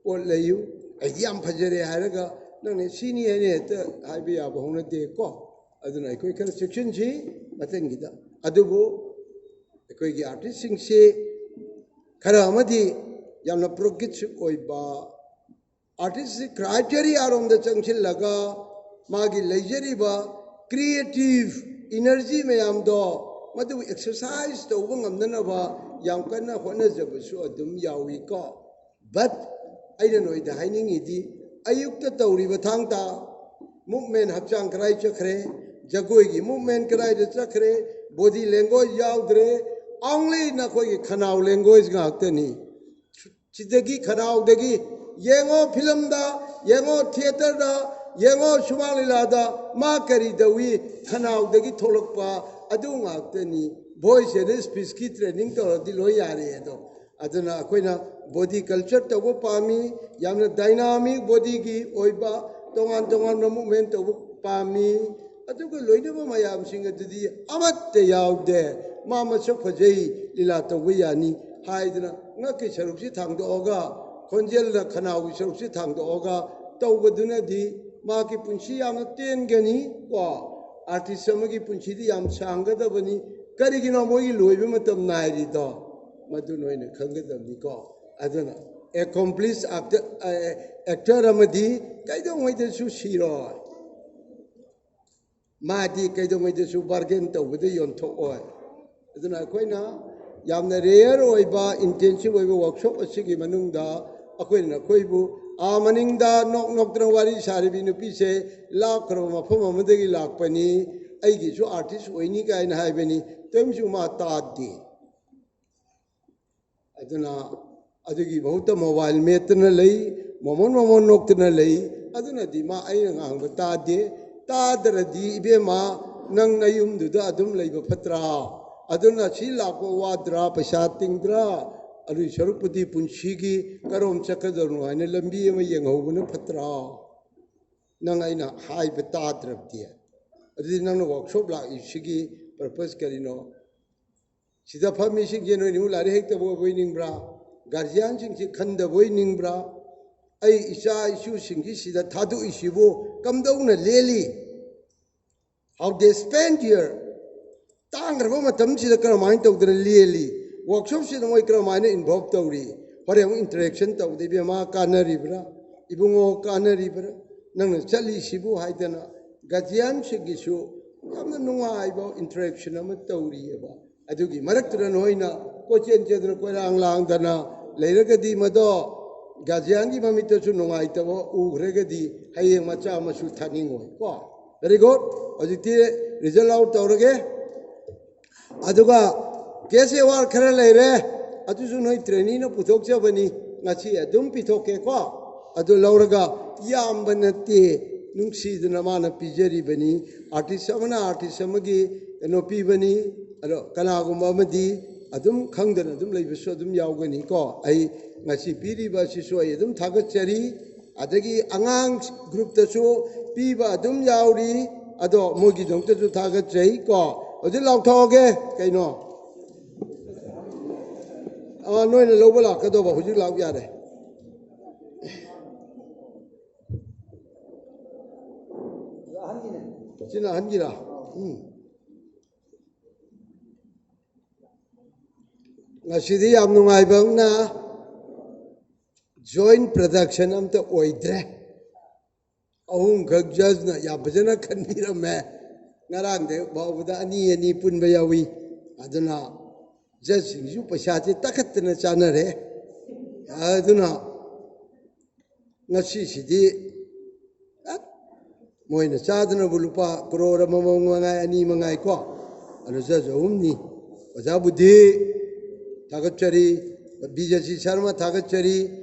ꯄꯣꯠ ꯂꯩꯌꯨ꯫ "ꯑꯩꯗꯤ ꯌꯥꯝ ꯐꯖꯔꯦ" ꯍꯥꯏꯔꯒ ꯅꯪꯅ "ꯁꯤꯅꯤ" ꯍꯥꯏꯅ ꯍꯦꯛꯇ ꯍꯥꯏꯕ ꯌꯥꯕ ꯍꯧꯅꯗꯦꯀꯣ꯫ ꯑꯗꯨꯅ ꯑꯩꯈꯣꯏ ꯈꯔ ꯆꯦꯛꯁꯤꯟꯁꯤ ꯃꯊꯪꯒꯤꯗ꯫ ꯑꯗꯨꯕꯨ ꯑꯩꯈꯣꯏꯒꯤ ꯑꯥꯔꯇꯤꯁꯁꯤꯡꯁꯤ ꯈꯔ ꯑꯃꯗꯤ ꯌꯥꯝꯅ ꯄ꯭ꯔꯣꯒ꯭ꯔꯦꯁꯤꯞ ꯑꯣꯏꯕ, ꯑꯥꯔꯇꯤꯁꯁꯤ ꯀ꯭ꯔꯥꯏꯇꯦꯔꯤꯌꯥꯔꯣꯝꯗ ꯆꯪꯁꯤꯜꯂꯒ ꯃꯥꯒꯤ ꯂꯩꯖꯔꯤꯕ ꯀ꯭ꯔꯤꯌꯦꯇꯤꯞ ꯏꯅꯔꯖꯤ ꯃꯌꯥꯝꯗꯣ ꯃꯗꯨ ꯑꯦꯛꯁꯔꯁꯥꯏꯁ ꯇꯧꯕ ꯉꯝꯅꯅꯕ ꯌꯥꯝ ꯀꯟꯅ ꯍꯣꯠꯅꯖꯕꯁꯨ ꯑꯗꯨꯝ ꯌꯥꯎꯏꯀꯣ꯫ ꯕꯠ ꯑꯩꯅ ꯅꯣꯏꯗ ꯍꯥꯏꯅꯤꯡꯉꯤꯗꯤ, ꯑꯌꯨꯛꯇ ꯇꯧꯔꯤꯕ ꯊꯥꯡ ꯇꯥ ꯃꯨꯞꯃꯦꯟ ꯍꯛꯆꯥꯡ ꯀꯗꯥꯏ ꯆꯠꯈ꯭ꯔꯦ? ꯖꯒꯣꯏꯒꯤ ꯃꯨꯞꯃꯦꯟ ꯀꯗꯥꯏꯗ ꯆꯠꯈ꯭ꯔꯦ? ꯕꯣꯗꯤ ꯂꯦꯡꯒ꯭ꯋꯦꯖ ꯌꯥꯎꯗ꯭ꯔꯦ꯫ ꯑꯣꯡꯂꯤ ꯅꯈꯣꯏꯒꯤ ꯈꯅꯥꯎ ꯂꯦꯡꯒ꯭ꯋꯦꯖ ꯉꯥꯛꯇꯅꯤ꯫ ꯁꯤꯗꯒꯤ ꯈꯅꯥꯎꯗꯒꯤ ꯌꯦꯡꯉꯣ, ꯐꯤꯂꯝꯗ ꯌꯦꯡꯉꯣ, ꯊꯤꯌꯦꯇꯔꯗ ꯌꯦꯡꯉꯣ, ꯁꯨꯃꯥꯡ ꯂꯤꯂꯥꯗ ꯃꯥ ꯀꯔꯤ ꯇꯧꯏ? ꯈꯅꯥꯎꯗꯒꯤ ꯊꯣꯛꯂꯛꯄ ꯑꯗꯨ ꯉꯥꯛꯇꯅꯤ꯫ Voice and speechꯀꯤ training ꯇꯧꯔꯗꯤ ꯂꯣꯏ ꯌꯥꯔꯦ ꯑꯗꯣ꯫ ꯑꯗꯨꯅ ꯑꯩꯈꯣꯏꯅ body culture ꯇꯧꯕ ꯄꯥꯝꯃꯤ, ꯌꯥꯝꯅ dynamic bodyꯒꯤ ꯑꯣꯏꯕ ꯇꯣꯉꯥꯟ ꯇꯣꯉꯥꯟꯕ movement ꯇꯧꯕ ꯄꯥꯝꯃꯤ꯫ ꯑꯗꯨꯒ ꯂꯣꯏꯅꯕ ꯃꯌꯥꯝꯁꯤꯡ ꯑꯗꯨꯗꯤ ꯑꯃꯠꯇ ꯌꯥꯎꯗꯦ꯫ ꯃꯥ ꯃꯁꯛ ꯐꯖꯩ, ꯂꯤꯂꯥ ꯇꯧꯕ ꯌꯥꯅꯤ ꯍꯥꯏꯗꯅ ꯉꯛꯀꯤ ꯁꯔꯨꯛꯁꯤ ꯊꯥꯡꯗꯣꯛꯑꯒ, ꯈꯣꯟꯖꯦꯜꯅ ꯈꯅꯥꯎꯒꯤ ꯁꯔꯨꯛꯁꯤ ꯊꯥꯡꯗꯣꯛꯑꯒ ꯇꯧꯕꯗꯨꯅꯗꯤ ꯃꯍꯥꯛꯀꯤ ꯄꯨꯟꯁꯤ ꯌꯥꯝꯅ ꯇꯦꯟꯒꯅꯤ ꯀꯣ꯫ Artist ꯑꯃꯒꯤ ꯄꯨꯟꯁꯤꯗꯤ ꯌꯥꯝ ꯁꯥꯡꯒꯗꯕꯅꯤ꯫ ꯀꯔꯤꯒꯤꯅꯣ ꯃꯣꯏꯒꯤ ꯂꯣꯏꯕ ꯃꯇꯝ ꯅꯥꯏꯔꯤꯗꯣ? ꯃꯗꯨ ꯅꯣꯏꯅ ꯈꯪꯒꯗꯕꯅꯤꯀꯣ꯫ ꯑꯗꯨꯅ accomplished actor, actor ꯑꯃꯗꯤ ꯀꯩꯗꯧꯉꯩꯗꯁꯨ ꯁꯤꯔꯣꯏ꯫ ꯃꯥꯗꯤ ꯀꯩꯗꯧꯉꯩꯗꯁꯨ bargain ꯇꯧꯕꯗ ꯌꯣꯟꯊꯣꯛꯑꯣꯏ꯫ ꯑꯗꯨꯅ ꯑꯩꯈꯣꯏꯅ ꯌꯥꯝꯅ rare ꯑꯣꯏꯕ, intensive ꯑꯣꯏꯕ workshop ꯑꯁꯤꯒꯤ ꯃꯅꯨꯡꯗ ꯑꯩꯈꯣꯏꯅ ꯅꯈꯣꯏꯕꯨ, ꯑꯥ ꯃꯅꯤꯡꯗ ꯅꯣꯛ ꯅꯣꯛꯇꯅ ꯋꯥꯔꯤ ꯁꯥꯔꯤꯕꯤ ꯅꯨꯄꯤꯁꯦ ꯂꯥꯞꯈ꯭ꯔꯕ ꯃꯐꯝ ꯑꯃꯗꯒꯤ ꯂꯥꯛꯄꯅꯤ, ꯑꯩꯒꯤꯁꯨ artist ꯑꯣꯏꯅꯤ ꯀꯥꯏꯅ ꯍꯥꯏꯕꯅꯤ꯫ ꯇꯣꯏꯃꯁꯨ ꯃꯥ ꯇꯥꯗꯦ꯫ ꯑꯗꯨꯅ ꯑꯗꯨꯒꯤ ꯃꯍꯨꯠꯇ mobile ꯃꯦꯠꯇꯅ ꯂꯩ, ꯃꯣꯃꯣꯟ ꯃꯣꯃꯣꯟ ꯅꯣꯛꯇꯅ ꯂꯩ꯫ ꯑꯗꯨꯅꯗꯤ ꯃꯥ ꯑꯩꯅ ꯉꯥꯡꯕ ꯇꯥꯗꯦ꯫ ꯇꯥꯗ꯭ꯔꯗꯤ ꯏꯕꯦꯝꯃ, ꯅꯪ ꯅꯌꯨꯝꯗꯨꯗ ꯑꯗꯨꯝ ꯂꯩꯕ ꯐꯠꯇ꯭ꯔꯥ? ꯑꯗꯨꯅ ꯁꯤ ꯂꯥꯛꯄ ꯋꯥꯗ꯭ꯔꯥ, ꯄꯩꯁꯥ ꯇꯤꯡꯗ꯭ꯔꯥ? ꯑꯗꯨꯒꯤ ꯁꯔꯨꯛꯄꯨꯗꯤ ꯄꯨꯟꯁꯤꯒꯤ ꯀꯔꯣꯝ ꯆꯠꯀꯗꯧꯅꯣ ꯍꯥꯏꯅ ꯂꯝꯕꯤ ꯑꯃ ꯌꯦꯡꯍꯧꯕꯅ ꯐꯠꯇ꯭ꯔꯥ? ꯅꯪ ꯑꯩꯅ ꯍꯥꯏꯕ ꯇꯥꯗ꯭ꯔꯕꯗꯤ, ꯑꯗꯨꯗꯤ ꯅꯪꯅ workshop ꯂꯥꯛꯏꯁꯤꯒꯤ purpose ꯀꯔꯤꯅꯣ? ꯁꯤꯗ ꯐꯝꯃꯤꯁꯤꯡꯁꯦ ꯅꯣꯏꯅꯤꯕꯨ ꯂꯥꯏꯔꯤꯛ ꯍꯩꯇꯕ ꯑꯣꯏꯕꯣꯏ ꯅꯤꯡꯕ꯭ꯔꯥ? Guardianꯁꯤꯡꯁꯤ ꯈꯟꯗꯕꯣꯏ ꯅꯤꯡꯕ꯭ꯔꯥ? ꯑꯩ ꯏꯆꯥ ꯏꯁꯨꯁꯤꯡꯁꯤ ꯁꯤꯗ ꯊꯥꯗꯣꯛꯏꯁꯤꯕꯨ ꯀꯝꯗꯧꯅ ꯂꯦꯜꯂꯤ? How they spend here? ꯇꯥꯡꯈ꯭ꯔꯕ ꯃꯇꯝꯁꯤꯗ ꯀꯔꯝꯍꯥꯏꯅ ꯇꯧꯗꯅ ꯂꯦꯜꯂꯤ? Workshopꯁꯤꯗ ꯃꯣꯏ ꯀꯔꯝꯍꯥꯏꯅ involve ꯇꯧꯔꯤ? ꯍꯣꯔꯦꯟ ꯑꯃꯨꯛ interaction ꯇꯧꯕꯗ, "ꯏꯕꯦꯝꯃ, ꯀꯥꯟꯅꯔꯤꯕ꯭ꯔꯥ? ꯏꯕꯨꯡꯉꯣ, ꯀꯥꯟꯅꯔꯤꯕ꯭ꯔꯥ? ꯅꯪꯅ ꯆꯠꯂꯤꯁꯤꯕꯨ?" ꯍꯥꯏꯗꯅ guardianꯁꯤꯡꯒꯤꯁꯨ ꯌꯥꯝꯅ ꯅꯨꯡꯉꯥꯏꯕ interaction ꯑꯃ ꯇꯧꯔꯤꯑꯕ꯫ ꯑꯗꯨꯒꯤ ꯃꯔꯛꯇꯨꯗ ꯅꯣꯏꯅ ꯀꯣꯏꯆꯦꯟ ꯆꯦꯟꯗꯅ, ꯀꯣꯏꯔꯥꯡ ꯂꯥꯡꯗꯅ ꯂꯩꯔꯒꯗꯤ, ꯃꯗꯣ guardianꯒꯤ ꯃꯃꯤꯠꯇꯁꯨ ꯅꯨꯡꯉꯥꯏꯇꯕ ꯎꯈ꯭ꯔꯒꯗꯤ ꯍꯌꯦꯡ ꯃꯆꯥ ꯃꯁꯨ ꯊꯥꯅꯤꯡꯉꯣꯏ ꯀꯣ꯫ Very good. ꯍꯧꯖꯤꯛꯇꯤ result out ꯇꯧꯔꯒꯦ꯫ ꯑꯗꯨꯒ cash award ꯈꯔ ꯂꯩꯔꯦ, ꯑꯗꯨꯁꯨ ꯅꯣꯏ traineeꯅ ꯄꯨꯊꯣꯛꯆꯕꯅꯤ꯫ ꯉꯁꯤ ꯑꯗꯨꯝ ꯄꯤꯊꯣꯛꯀꯦꯀꯣ꯫ ꯑꯗꯨ ꯂꯧꯔꯒ, ꯌꯥꯝꯕ ꯅꯠꯇꯦ, ꯅꯨꯡꯁꯤꯗꯅ ꯃꯥꯅ ꯄꯤꯖꯔꯤꯕꯅꯤ꯫ ꯑꯥꯔꯇꯤꯁ ꯑꯃꯅ ꯑꯥꯔꯇꯤꯁ ꯑꯃꯒꯤ ꯀꯩꯅꯣ ꯄꯤꯕꯅꯤ꯫ ꯑꯗꯣ ꯀꯅꯥꯒꯨꯝꯕ ꯑꯃꯗꯤ ꯑꯗꯨꯝ ꯈꯪꯗꯅ ꯑꯗꯨꯝ ꯂꯩꯕꯁꯨ ꯑꯗꯨꯝ ꯌꯥꯎꯒꯅꯤꯀꯣ꯫ ꯑꯩ ꯉꯁꯤ ꯄꯤꯔꯤꯕ ꯑꯁꯤꯁꯨ ꯑꯩ ꯑꯗꯨꯝ ꯊꯥꯒꯠꯆꯔꯤ꯫ ꯑꯗꯒꯤ ꯑꯉꯥꯡ ꯒ꯭ꯔꯨꯞꯇꯁꯨ ꯄꯤꯕ ꯑꯗꯨꯝ ꯌꯥꯎꯔꯤ꯫ ꯑꯗꯣ ꯃꯣꯏꯒꯤꯗꯃꯛꯇꯁꯨ ꯊꯥꯒꯠꯆꯩ ꯀꯣ꯫ ꯍꯧꯖꯤꯛ ꯂꯥꯎꯊꯣꯛꯑꯒꯦ ꯀꯩꯅꯣ꯫ ꯑꯥ, ꯅꯣꯏꯅ ꯂꯧꯕ ꯂꯥꯛꯀꯗꯧꯕ ꯍꯧꯖꯤꯛ ꯂꯥꯛ ꯌꯥꯔꯦ꯫ ꯁꯤꯅ ꯑꯍꯟꯒꯤꯔꯥ? ꯎꯝ꯫ ꯉꯁꯤꯗꯤ ꯌꯥꯝ ꯅꯨꯡꯉꯥꯏꯕ ꯑꯃꯅ, ꯖꯣꯏꯟ ꯄ꯭ꯔꯗꯛꯁꯟ ꯑꯝꯇ ꯑꯣꯏꯗ꯭ꯔꯦ꯫ ꯑꯍꯨꯝꯈꯛ ꯖꯖꯅ ꯌꯥꯝ ꯐꯖꯅ ꯈꯟꯕꯤꯔꯝꯃꯦ꯫ ꯉꯔꯥꯡꯗ ꯐꯥꯎꯕꯗ ꯑꯅꯤ ꯑꯅꯤ ꯄꯨꯟꯕ ꯌꯥꯎꯏ꯫ ꯑꯗꯨꯅ ꯖꯖꯁꯤꯡꯁꯨ ꯄꯩꯁꯥꯁꯦ ꯇꯥꯈꯠꯇꯅ ꯆꯥꯅꯔꯦ꯫ ꯑꯗꯨꯅ ꯉꯁꯤꯁꯤꯗꯤ ꯃꯣꯏꯅ ꯆꯥꯗꯅꯕꯨ ꯂꯨꯄꯥ ꯀ꯭ꯔꯣꯔ ꯑꯃꯃꯝ ꯃꯉꯥꯏ, ꯑꯅꯤ ꯃꯉꯥꯏ ꯀꯣ, ꯑꯗꯨ ꯖꯖ ꯑꯍꯨꯝꯅꯤ꯫ ꯑꯣꯖꯥ ꯕꯨꯙꯤ ꯊꯥꯒꯠꯆꯔꯤ, ꯕꯤ ꯖꯦ ꯁꯤ ꯁꯔꯃ ꯊꯥꯒꯠꯆꯔꯤ,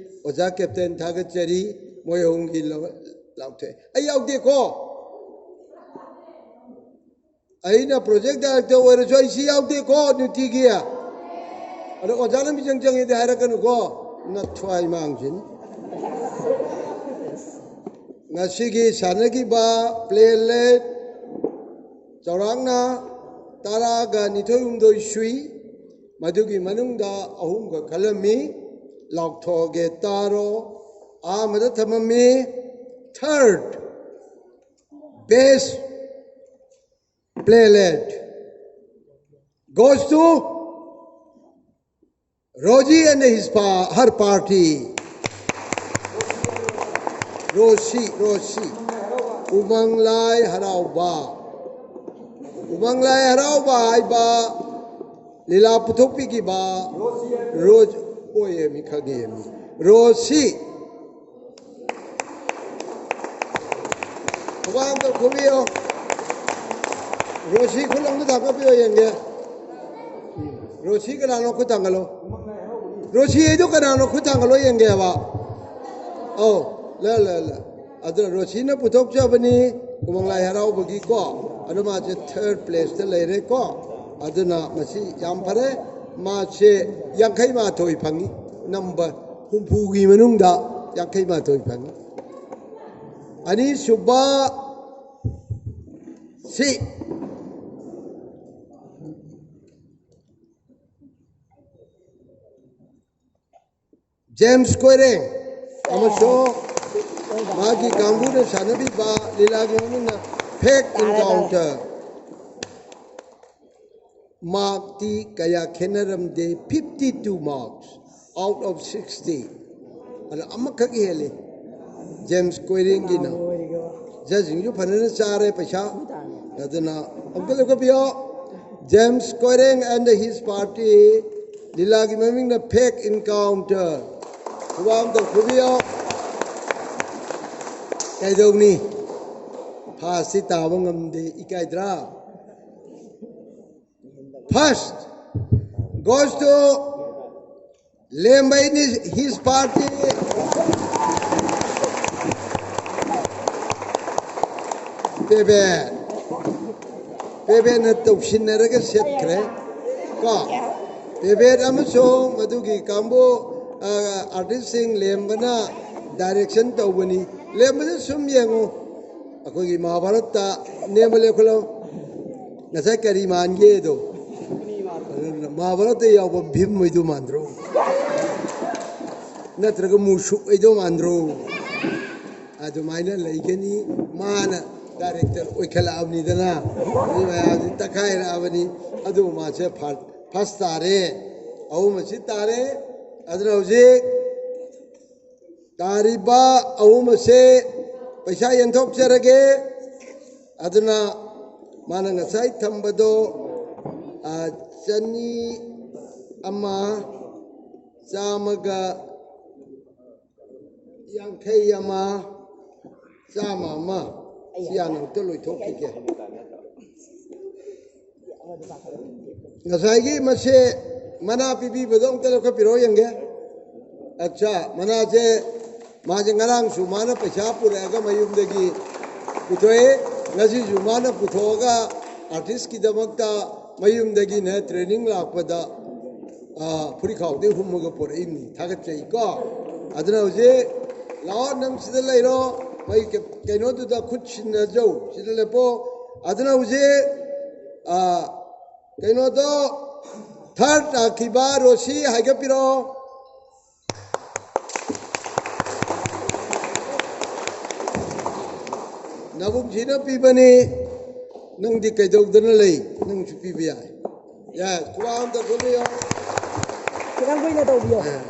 ꯑꯣꯖꯥ ꯀꯦꯞꯇꯦꯟ ꯊꯥꯒꯠꯆꯔꯤ, ꯃꯣꯏ ꯑꯍꯨꯝꯒꯤ ꯂꯧ-, ꯂꯥꯎꯊꯣꯛꯑꯦ꯫ ꯑꯩ ꯌꯥꯎꯗꯦꯀꯣ꯫ ꯑꯩꯅ ꯄ꯭ꯔꯣꯖꯦꯛ ꯗꯥꯏꯔꯦꯛꯇꯔ ꯑꯣꯏꯔꯁꯨ ꯑꯩ ꯁꯤ ꯌꯥꯎꯗꯦꯀꯣ ꯅꯨꯡꯇꯤꯒꯤ꯫ ꯑꯗꯣ ꯑꯣꯖꯥꯅ ꯃꯤꯆꯪ ꯆꯪꯉꯦꯗꯤ ꯍꯥꯏꯔꯛꯀꯅꯨꯀꯣ, ꯅꯊ꯭ꯋꯥꯏ ꯃꯥꯡꯁꯤꯅꯤ꯫ ꯉꯁꯤꯒꯤ ꯁꯥꯟꯅꯈꯤꯕ ꯄ꯭ꯂꯦꯂꯦꯠ ꯆꯥꯎꯔꯥꯛꯅ ꯇꯔꯥꯒ ꯅꯤꯊꯣꯏ ꯍꯨꯝꯗꯣꯏ ꯁꯨꯏ꯫ ꯃꯗꯨꯒꯤ ꯃꯅꯨꯡꯗ ꯑꯍꯨꯝꯒ ꯈꯜꯂꯝꯃꯤ, ꯂꯥꯎꯊꯣꯛꯑꯒꯦ ꯇꯥꯔꯣ꯫ ꯑꯍꯥꯟꯕꯗ ꯊꯝꯃꯝꯃꯤ, third best playlet goes to Rosie and his pa-, her party. ꯔꯣꯁꯤ, ꯔꯣꯁꯤ꯫ ꯎꯃꯪ ꯂꯥꯏ ꯍꯔꯥꯎꯕ꯫ ꯎꯃꯪ ꯂꯥꯏ ꯍꯔꯥꯎꯕ ꯍꯥꯏꯕ ꯂꯤꯂꯥ ꯄꯨꯊꯣꯛꯄꯤꯈꯤꯕ ꯔꯣꯁ ꯑꯣꯏꯌꯦꯃꯤ, ꯈꯪꯉꯦꯃꯤ꯫ ꯔꯣꯁꯤ꯫ ꯈꯨꯕꯥꯛ ꯑꯝꯇ ꯈꯨꯕꯤꯌꯣ꯫ ꯔꯣꯁꯤ ꯈꯨꯠ ꯑꯝꯇ ꯊꯥꯡꯒꯠꯄꯤꯌꯣ ꯌꯦꯡꯒꯦ꯫ ꯔꯣꯁꯤ ꯀꯅꯥꯅꯣ ꯈꯨꯠ ꯊꯥꯡꯒꯠꯂꯣ꯫ ꯔꯣꯁꯤ ꯍꯥꯏꯗꯣ ꯀꯅꯥꯅꯣ ꯈꯨꯠ ꯊꯥꯡꯒꯠꯂꯣ ꯌꯦꯡꯒꯦꯕ꯫ ꯑꯧ, ꯂ, ꯂ, ꯂ꯫ ꯑꯗꯨꯅ ꯔꯣꯁꯤꯅ ꯄꯨꯊꯣꯛꯆꯕꯅꯤ ꯈꯨꯃꯪ ꯂꯥꯏ ꯍꯔꯥꯎꯕꯒꯤꯀꯣ꯫ ꯑꯗꯨ ꯃꯥꯁꯦ ꯊꯥꯔꯠ ꯄ꯭ꯂꯦꯁꯇ ꯂꯩꯔꯦꯀꯣ꯫ ꯑꯗꯨꯅ ꯃꯁꯤ ꯌꯥꯝ ꯐꯔꯦ꯫ ꯃꯥꯁꯦ ꯌꯥꯡꯈꯩ ꯃꯥꯊꯣꯏ ꯐꯪꯉꯤ꯫ ꯅꯝꯕꯔ ꯍꯨꯝꯐꯨꯒꯤ ꯃꯅꯨꯡꯗ ꯌꯥꯡꯈꯩ ꯃꯥꯊꯣꯏ ꯐꯪꯉꯤ꯫ ꯑꯅꯤꯁꯨꯕ ꯁꯤ ꯖꯦꯝꯁ ꯀꯣꯏꯔꯦꯡ ꯑꯃꯁꯨꯡ ꯃꯥꯒꯤ ꯀꯥꯡꯕꯨꯅ ꯁꯥꯟꯅꯕꯤꯕ ꯂꯤꯂꯥꯒꯤ ꯃꯃꯤꯡꯅ ꯐꯦꯛ ꯏꯟꯀꯥꯎꯟꯇꯔ꯫ ꯃꯥꯔꯛꯇꯤ ꯀꯌꯥ ꯈꯦꯠꯅꯔꯝꯗꯦ, fifty two marks out of sixty꯫ ꯑꯗ ꯑꯃꯈꯛ ꯍꯦꯜꯂꯤ ꯖꯦꯝꯁ ꯀꯣꯏꯔꯦꯡꯒꯤꯅ꯫ ꯖꯖꯁꯤꯡꯁꯨ ꯐꯖꯅ ꯆꯥꯔꯦ ꯄꯩꯁꯥ꯫ ꯑꯗꯨꯅ ꯑꯃꯨꯛꯇ ꯂꯧꯈꯠꯄꯤꯌꯣ꯫ James Koireng and his party, ꯂꯤꯂꯥꯒꯤ ꯃꯃꯤꯡꯅ ꯐꯦꯛ ꯏꯟꯀꯥꯎꯟꯇꯔ꯫ ꯈꯨꯕꯥꯛ ꯑꯝꯇ ꯈꯨꯕꯤꯌꯣ꯫ ꯀꯩꯗꯧꯅꯤ? ꯐꯥꯁꯁꯤ ꯇꯥꯕ ꯉꯝꯗꯦ, ꯏꯀꯥꯏꯗ꯭ꯔꯥ? First goes to Lemba and his party. Pebet. ꯄꯦꯕꯦꯠꯅ ꯇꯧꯁꯤꯟꯅꯔꯒ ꯁꯦꯠꯈ꯭ꯔꯦ꯫ ꯀꯣ? ꯄꯦꯕꯦꯠ ꯑꯃꯁꯨꯡ ꯃꯗꯨꯒꯤ ꯀꯥꯡꯕꯨ, ꯑ, ꯑꯥꯔꯇꯤꯁꯁꯤꯡ ꯂꯦꯝꯕꯅ ꯗꯥꯏꯔꯦꯛꯁꯟ ꯇꯧꯕꯅꯤ꯫ ꯂꯦꯝꯕꯗ ꯁꯨꯝ ꯌꯦꯡꯉꯨ꯫ ꯑꯩꯈꯣꯏꯒꯤ ꯃꯍꯥꯚꯥꯔꯠꯇ ꯅꯦꯝꯕ ꯂꯦꯞꯈꯠꯂꯣ꯫ ꯉꯁꯥꯏ ꯀꯔꯤ ꯃꯥꯟꯒꯦꯗꯣ? ꯑꯗꯨꯅ ꯃꯍꯥꯚꯥꯔꯠꯇ ꯌꯥꯎꯕ ꯚꯤꯝ ꯑꯣꯏꯗꯧ ꯃꯥꯟꯗ꯭ꯔꯣ? ꯅꯠꯇ꯭ꯔꯒ ꯃꯨꯁꯨꯛ ꯑꯣꯏꯗꯧ ꯃꯥꯟꯗ꯭ꯔꯣ? ꯑꯗꯨꯃꯥꯏꯅ ꯂꯩꯒꯅꯤ꯫ ꯃꯥꯅ ꯗꯥꯏꯔꯦꯛꯇꯔ ꯑꯣꯏꯈꯠꯂꯛꯑꯕꯅꯤꯗꯅ, ꯃꯤ ꯃꯌꯥꯝꯁꯤ ꯇꯛꯈꯥꯏꯔꯛꯑꯕꯅꯤ꯫ ꯑꯗꯨ ꯃꯥꯁꯦ ꯐꯥꯔ-, ꯐꯥꯔꯁ ꯇꯥꯔꯦ꯫ ꯑꯍꯨꯝ ꯑꯁꯤ ꯇꯥꯔꯦ꯫ ꯑꯗꯨꯅ ꯍꯧꯖꯤꯛ ꯇꯥꯔꯤꯕ ꯑꯍꯨꯝ ꯑꯁꯦ ꯄꯩꯁꯥ ꯌꯦꯟꯊꯣꯛꯆꯔꯒꯦ꯫ ꯑꯗꯨꯅ ꯃꯥꯅ ꯉꯁꯥꯏ ꯊꯝꯕꯗꯣ, ꯑ, ꯆꯅꯤ ꯑꯃ, ꯆꯥꯝꯃꯒ ꯌꯥꯡꯈꯩ ꯑꯃ, ꯆꯥꯝꯃ ꯑꯃ, ꯁꯤ ꯍꯥꯟꯅ ꯑꯃꯨꯛꯇ ꯂꯣꯏꯊꯣꯛꯈꯤꯒꯦ꯫ ꯉꯁꯥꯏꯒꯤ ꯃꯁꯦ ꯃꯅꯥ ꯄꯤꯕꯤꯕꯗꯣ ꯑꯃꯨꯛꯇ ꯂꯧꯈꯠꯄꯤꯔꯛꯑꯣ ꯌꯦꯡꯒꯦ꯫ ꯑꯠꯆꯥ, ꯃꯅꯥꯁꯦ ꯃꯥꯁꯦ ꯉꯔꯥꯡꯁꯨ ꯃꯥꯅ ꯄꯩꯁꯥ ꯄꯨꯔꯛꯑꯒ ꯃꯌꯨꯝꯗꯒꯤ ꯄꯨꯊꯣꯛꯑꯦ, ꯉꯁꯤꯁꯨ ꯃꯥꯅ ꯄꯨꯊꯣꯛꯑꯒ ꯑꯥꯔꯇꯤꯁꯀꯤꯗꯃꯛꯇ ꯃꯌꯨꯝꯗꯒꯤꯅꯦ ꯇ꯭ꯔꯦꯅꯤꯡ ꯂꯥꯛꯄꯗ, ꯑ, ꯐꯨꯔꯤꯈꯥꯎꯗꯩ ꯍꯨꯝꯃꯒ ꯄꯨꯔꯛꯏꯕꯅꯤ꯫ ꯊꯥꯒꯠꯆꯩꯀꯣ꯫ ꯑꯗꯨꯅ ꯍꯧꯖꯤꯛ ꯂꯥꯛꯑꯣ, ꯅꯪ ꯁꯤꯗ ꯂꯩꯔꯣ, ꯃꯩ ꯀ-, ꯀꯩꯅꯣꯗꯨꯗ ꯈꯨꯠ ꯁꯤꯟꯅꯖꯧ, ꯁꯤꯗ ꯂꯦꯞꯄꯣ꯫ ꯑꯗꯨꯅ ꯍꯧꯖꯤꯛ, ꯑ, ꯀꯩꯅꯣꯗꯣ, ꯊꯥꯔꯠ ꯇꯥꯈꯤꯕ ꯔꯣꯁꯤ ꯍꯥꯏꯒꯠꯄꯤꯔꯛꯑꯣ꯫ ꯅꯕꯨꯡꯁꯤꯅ ꯄꯤꯕꯅꯤ, ꯅꯪꯗꯤ ꯀꯩꯗꯧꯗꯅ ꯂꯩ? ꯅꯪꯁꯨ ꯄꯤꯕ ꯌꯥꯏ꯫ ꯌꯥꯏ, ꯈꯨꯕꯥꯛ ꯑꯝꯇ ꯈꯨꯕꯤꯌꯣ꯫ ꯈꯤꯇꯪ ꯀꯨꯏꯅ ꯇꯧꯕꯤꯌꯣ꯫ ꯑꯥ꯫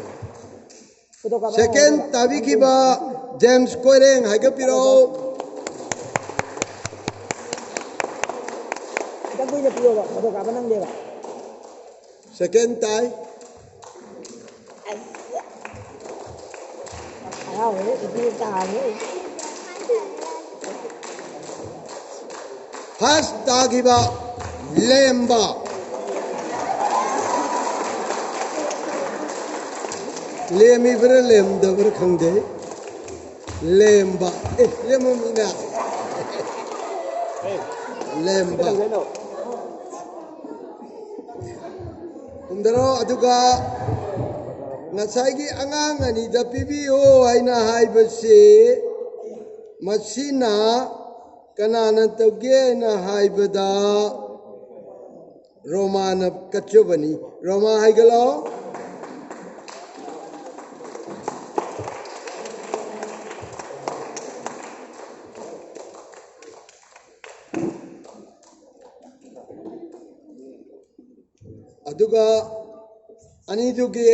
ꯐꯣꯇꯣ ꯀꯥꯞꯄ ꯁꯦꯀꯦꯟ ꯍꯧꯔꯒ꯫ ꯇꯥꯕꯤꯈꯤꯕ ꯖꯦꯝꯁ ꯀꯣꯏꯔꯦꯡ ꯍꯥꯏꯒꯠꯄꯤꯔꯛꯑꯣ꯫ ꯈꯤꯇꯪ ꯀꯨꯏꯅ ꯄꯤꯌꯣꯕ, ꯐꯣꯇꯣ ꯀꯥꯞꯄ ꯅꯪꯗꯦꯕ꯫ ꯁꯦꯀꯦꯟ ꯇꯥꯏ꯫ ꯍꯔꯥꯎꯋꯦ, ꯏꯆꯦ ꯇꯥꯔꯦ꯫ ꯐꯥꯔꯁ ꯇꯥꯈꯤꯕ ꯂꯦꯝꯕ꯫ ꯂꯦꯝꯃꯤꯕ꯭ꯔꯥ ꯂꯦꯝꯗꯕ꯭ꯔꯥ ꯈꯪꯗꯦ꯫ ꯂꯦꯝꯕ꯫ ꯑꯦ, ꯂꯦꯝꯃꯝꯃꯤꯅ꯫ ꯂꯦꯝꯕ꯫ ꯀꯨꯝꯊꯔꯣ, ꯑꯗꯨꯒ ꯉꯁꯥꯏꯒꯤ ꯑꯉꯥꯡ ꯑꯅꯤꯗ ꯄꯤꯕꯤꯌꯨ ꯍꯥꯏꯅ ꯍꯥꯏꯕꯁꯤ, ꯃꯁꯤꯅ ꯀꯅꯥꯅ ꯇꯧꯒꯦ ꯍꯥꯏꯅ ꯍꯥꯏꯕꯗ, ꯔꯣꯃꯥꯅ ꯀꯠꯆꯕꯅꯤ꯫ ꯔꯣꯃꯥ ꯍꯥꯏꯒꯠꯂꯣ꯫ ꯑꯗꯨꯒ ꯑꯅꯤꯗꯨꯒꯤ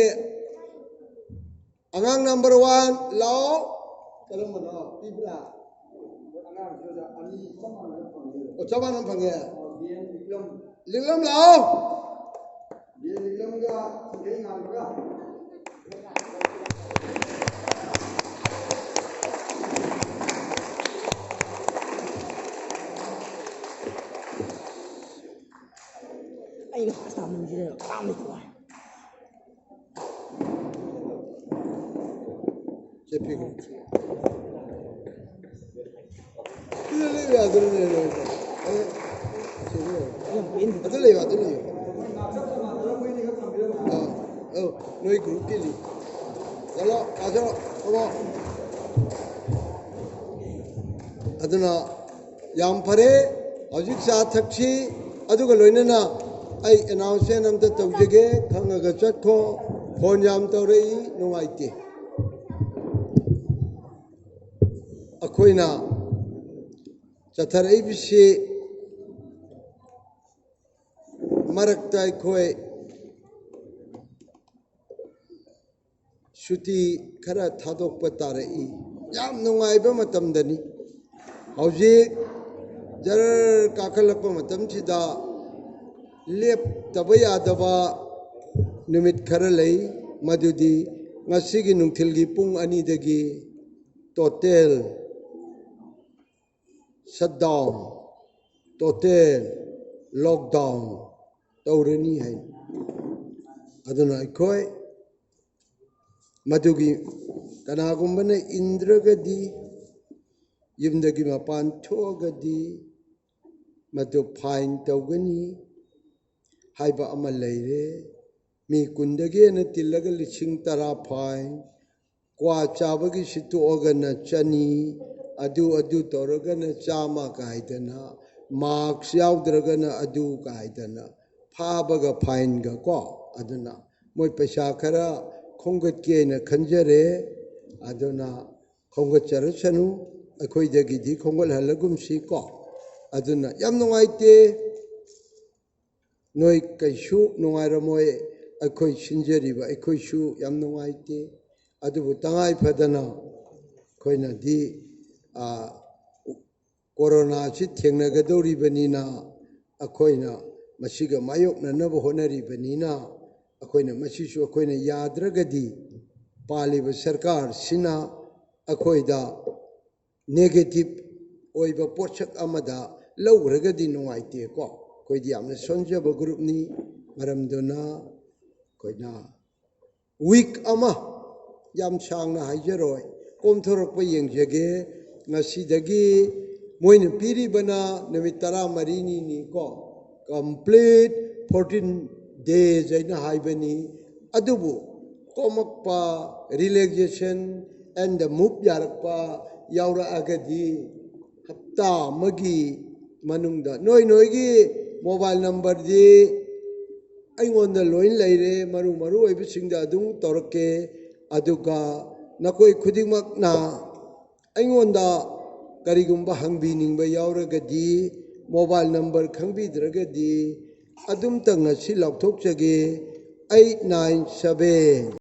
ꯑꯉꯥꯡ ꯅꯝꯕꯔ ꯋꯥꯟ ꯂꯥꯛꯑꯣ꯫ ꯀꯔꯝꯕꯅꯣ? ꯄꯤꯕ꯭ꯔꯥ? ꯑꯉꯥꯡꯁꯤꯗ ꯑꯅꯤ ꯆꯞ ꯃꯥꯟꯅꯅ ꯐꯪꯉꯦ꯫ ꯑꯣ, ꯆꯞ ꯃꯥꯟꯅꯅ ꯐꯪꯉꯦ꯫ ꯑꯣ, ꯕꯤ ꯑꯦꯟ ꯂꯤꯛꯂꯝ꯫ ꯂꯤꯛꯂꯝ ꯂꯥꯛꯑꯣ꯫ ꯕꯤ ꯑꯦꯟ ꯂꯤꯛꯂꯝꯒ ꯊꯤꯡꯈꯩ ꯉꯥꯟꯕꯒ꯫ ꯑꯩꯅ ꯐꯥꯔꯁ ꯇꯥꯕ ꯅꯨꯃꯤꯠꯁꯤꯗ ꯀꯥꯝꯃꯦ ꯇꯧꯕ ꯋꯥꯅꯤ꯫ ꯆꯠꯄꯤꯈ꯭ꯔꯣ꯫ ꯁꯤꯗ ꯂꯩꯕ ꯌꯥꯗꯣꯏꯅꯦ, ꯂꯩꯕ ꯌꯥꯗꯣꯏꯅꯦ꯫ ꯑꯗꯨ ꯂꯩꯕ, ꯑꯗꯨ ꯂꯩꯕ꯫ ꯑꯥ, ꯑꯧ, ꯅꯣꯏ ꯒ꯭ꯔꯨꯞꯀꯤ ꯂꯤ-, ꯆꯠꯂꯣ, ꯀꯥ ꯆꯠꯂꯣ, ꯊꯣꯛꯂꯛꯑꯣ꯫ ꯑꯗꯨꯅ ꯌꯥꯝ ꯐꯔꯦ꯫ ꯍꯧꯖꯤꯛ ꯆꯥ ꯊꯛꯁꯤ꯫ ꯑꯗꯨꯒ ꯂꯣꯏꯅꯅ ꯑꯩ ꯑꯦꯅꯥꯎꯟꯁꯃꯦꯟ ꯑꯝꯇ ꯇꯧꯖꯒꯦ꯫ ꯈꯪꯉꯒ ꯆꯠꯈꯣ꯫ ꯐꯣꯟ ꯌꯥꯝ ꯇꯧꯔꯛꯏ, ꯅꯨꯡꯉꯥꯏꯇꯦ꯫ ꯑꯩꯈꯣꯏꯅ ꯆꯠꯊꯔꯛꯏꯕꯁꯤ ꯃꯔꯛꯇ ꯑꯩꯈꯣꯏ ꯁꯨꯇꯤ ꯈꯔ ꯊꯥꯗꯣꯛꯄ ꯇꯥꯔꯛꯏ꯫ ꯌꯥꯝ ꯅꯨꯡꯉꯥꯏꯕ ꯃꯇꯝꯗꯅꯤ꯫ ꯍꯧꯖꯤꯛ ꯖꯔ ꯀꯥꯈꯠꯂꯛꯄ ꯃꯇꯝꯁꯤꯗ ꯂꯦꯞꯇꯕ ꯌꯥꯗꯕ ꯅꯨꯃꯤꯠ ꯈꯔ ꯂꯩ, ꯃꯗꯨꯗꯤ ꯉꯁꯤꯒꯤ ꯅꯨꯡꯊꯤꯜꯒꯤ ꯄꯨꯡ ꯑꯅꯤꯗꯒꯤ ꯇꯣꯇꯦꯜ ꯁꯠꯗꯥꯎꯟ, ꯇꯣꯇꯦꯜ ꯂꯣꯛꯗꯥꯎꯟ ꯇꯧꯔꯅꯤ ꯍꯥꯏ꯫ ꯑꯗꯨꯅ ꯑꯩꯈꯣꯏ ꯃꯗꯨꯒꯤ ꯀꯅꯥꯒꯨꯝꯕꯅ ꯏꯟꯗ꯭ꯔꯒꯗꯤ, ꯌꯨꯝꯗꯒꯤ ꯃꯄꯥꯟ ꯊꯣꯛꯑꯒꯗꯤ ꯃꯗꯨ ꯐꯥꯏꯟ ꯇꯧꯒꯅꯤ ꯍꯥꯏꯕ ꯑꯃ ꯂꯩꯔꯦ꯫ ꯃꯤ ꯀꯨꯟꯗꯒꯤ ꯍꯦꯟꯅ ꯇꯤꯜꯂꯒ ꯂꯤꯁꯤꯡ ꯇꯔꯥ ꯐꯥꯏꯟ, ꯀ꯭ꯋꯥ ꯆꯥꯕꯒꯤ ꯁꯤꯠꯇꯣꯛꯑꯒꯅ ꯆꯅꯤ, ꯑꯗꯨ ꯑꯗꯨ ꯇꯧꯔꯒꯅ ꯆꯥꯝꯃ ꯀꯥꯏꯗꯅ, ꯃꯥꯛꯁ ꯌꯥꯎꯗ꯭ꯔꯒꯅ ꯑꯗꯨ ꯀꯥꯏꯗꯅ, ꯐꯥꯕꯒ ꯐꯥꯏꯟꯒ ꯀꯣ꯫ ꯑꯗꯨꯅ ꯃꯣꯏ ꯄꯩꯁꯥ ꯈꯔ ꯈꯣꯝꯒꯠꯀꯦꯅ ꯈꯟꯖꯔꯦ꯫ ꯑꯗꯨꯅ ꯈꯣꯝꯒꯠꯆꯔꯁꯅꯨ, ꯑꯩꯈꯣꯏꯗꯒꯤꯗꯤ ꯈꯣꯝꯒꯠꯍꯜꯂꯒꯨꯝꯁꯤ ꯀꯣ꯫ ꯑꯗꯨꯅ ꯌꯥꯝ ꯅꯨꯡꯉꯥꯏꯇꯦ꯫ ꯅꯣꯏ ꯀꯩꯁꯨ ꯅꯨꯡꯉꯥꯏꯔꯝꯃꯣꯏ, ꯑꯩꯈꯣꯏ ꯁꯤꯟꯖꯔꯤꯕ ꯑꯩꯈꯣꯏꯁꯨ ꯌꯥꯝ ꯅꯨꯡꯉꯥꯏꯇꯦ꯫ ꯑꯗꯨꯕꯨ ꯇꯉꯥꯏ ꯐꯗꯅ ꯑꯩꯈꯣꯏꯅꯗꯤ, ꯑ, ꯀꯣꯔꯣꯅꯥꯁꯤ ꯊꯦꯡꯅꯒꯗꯧꯔꯤꯕꯅꯤꯅ, ꯑꯩꯈꯣꯏꯅ ꯃꯁꯤꯒ ꯃꯥꯌꯣꯛꯅꯅꯕ ꯍꯣꯠꯅꯔꯤꯕꯅꯤꯅ, ꯑꯩꯈꯣꯏꯅ ꯃꯁꯤꯁꯨ ꯑꯩꯈꯣꯏꯅ ꯌꯥꯗ꯭ꯔꯒꯗꯤ ꯄꯥꯜꯂꯤꯕ ꯁꯔꯀꯥꯔꯁꯤꯅ ꯑꯩꯈꯣꯏꯗ ꯅꯦꯒꯦꯇꯤꯚ ꯑꯣꯏꯕ ꯄꯣꯠꯁꯛ ꯑꯃꯗ ꯂꯧꯈ꯭ꯔꯒꯗꯤ ꯅꯨꯡꯉꯥꯏꯇꯦꯀꯣ꯫ ꯑꯩꯈꯣꯏꯗꯤ ꯌꯥꯝꯅ ꯁꯣꯟꯖꯕ ꯒ꯭ꯔꯨꯞꯅꯤ꯫ ꯃꯔꯝꯗꯨꯅ ꯑꯩꯈꯣꯏꯅ ꯋꯤꯛ ꯑꯃ ꯌꯥꯝ ꯁꯥꯡꯅ ꯍꯥꯏꯖꯔꯣꯏ, ꯀꯣꯝꯊꯣꯔꯛꯄ ꯌꯦꯡꯖꯒꯦ꯫ ꯉꯁꯤꯗꯒꯤ ꯃꯣꯏꯅ ꯄꯤꯔꯤꯕꯅ ꯅꯨꯃꯤꯠ ꯇꯔꯥꯃꯔꯤꯅꯤꯅꯤꯀꯣ, complete fourteen days ꯑꯩꯅ ꯍꯥꯏꯕꯅꯤ꯫ ꯑꯗꯨꯕꯨ ꯀꯣꯝꯃꯛꯄ, relaxation and move ꯌꯥꯔꯛꯄ ꯌꯥꯎꯔꯛꯑꯒꯗꯤ ꯍꯞꯇꯥ ꯑꯃꯒꯤ ꯃꯅꯨꯡꯗ ꯅꯣꯏ ꯅꯣꯏꯒꯤ mobile numberꯗꯤ ꯑꯩꯉꯣꯟꯗ ꯂꯣꯏ ꯂꯩꯔꯦ, ꯃꯔꯨ ꯃꯔꯨ ꯑꯣꯏꯕꯁꯤꯡꯗ ꯑꯗꯨꯝ ꯇꯧꯔꯛꯀꯦ꯫ ꯑꯗꯨꯒ ꯅꯈꯣꯏ ꯈꯨꯗꯤꯡꯃꯛꯅ ꯑꯩꯉꯣꯟꯗ ꯀꯔꯤꯒꯨꯝꯕ ꯍꯪꯕꯤꯅꯤꯡꯕ ꯌꯥꯎꯔꯒꯗꯤ, mobile number ꯈꯪꯕꯤꯗ꯭ꯔꯒꯗꯤ, ꯑꯗꯨꯝꯇ ꯉꯁꯤ ꯂꯥꯎꯊꯣꯛꯆꯒꯦ꯫ Eight nine seven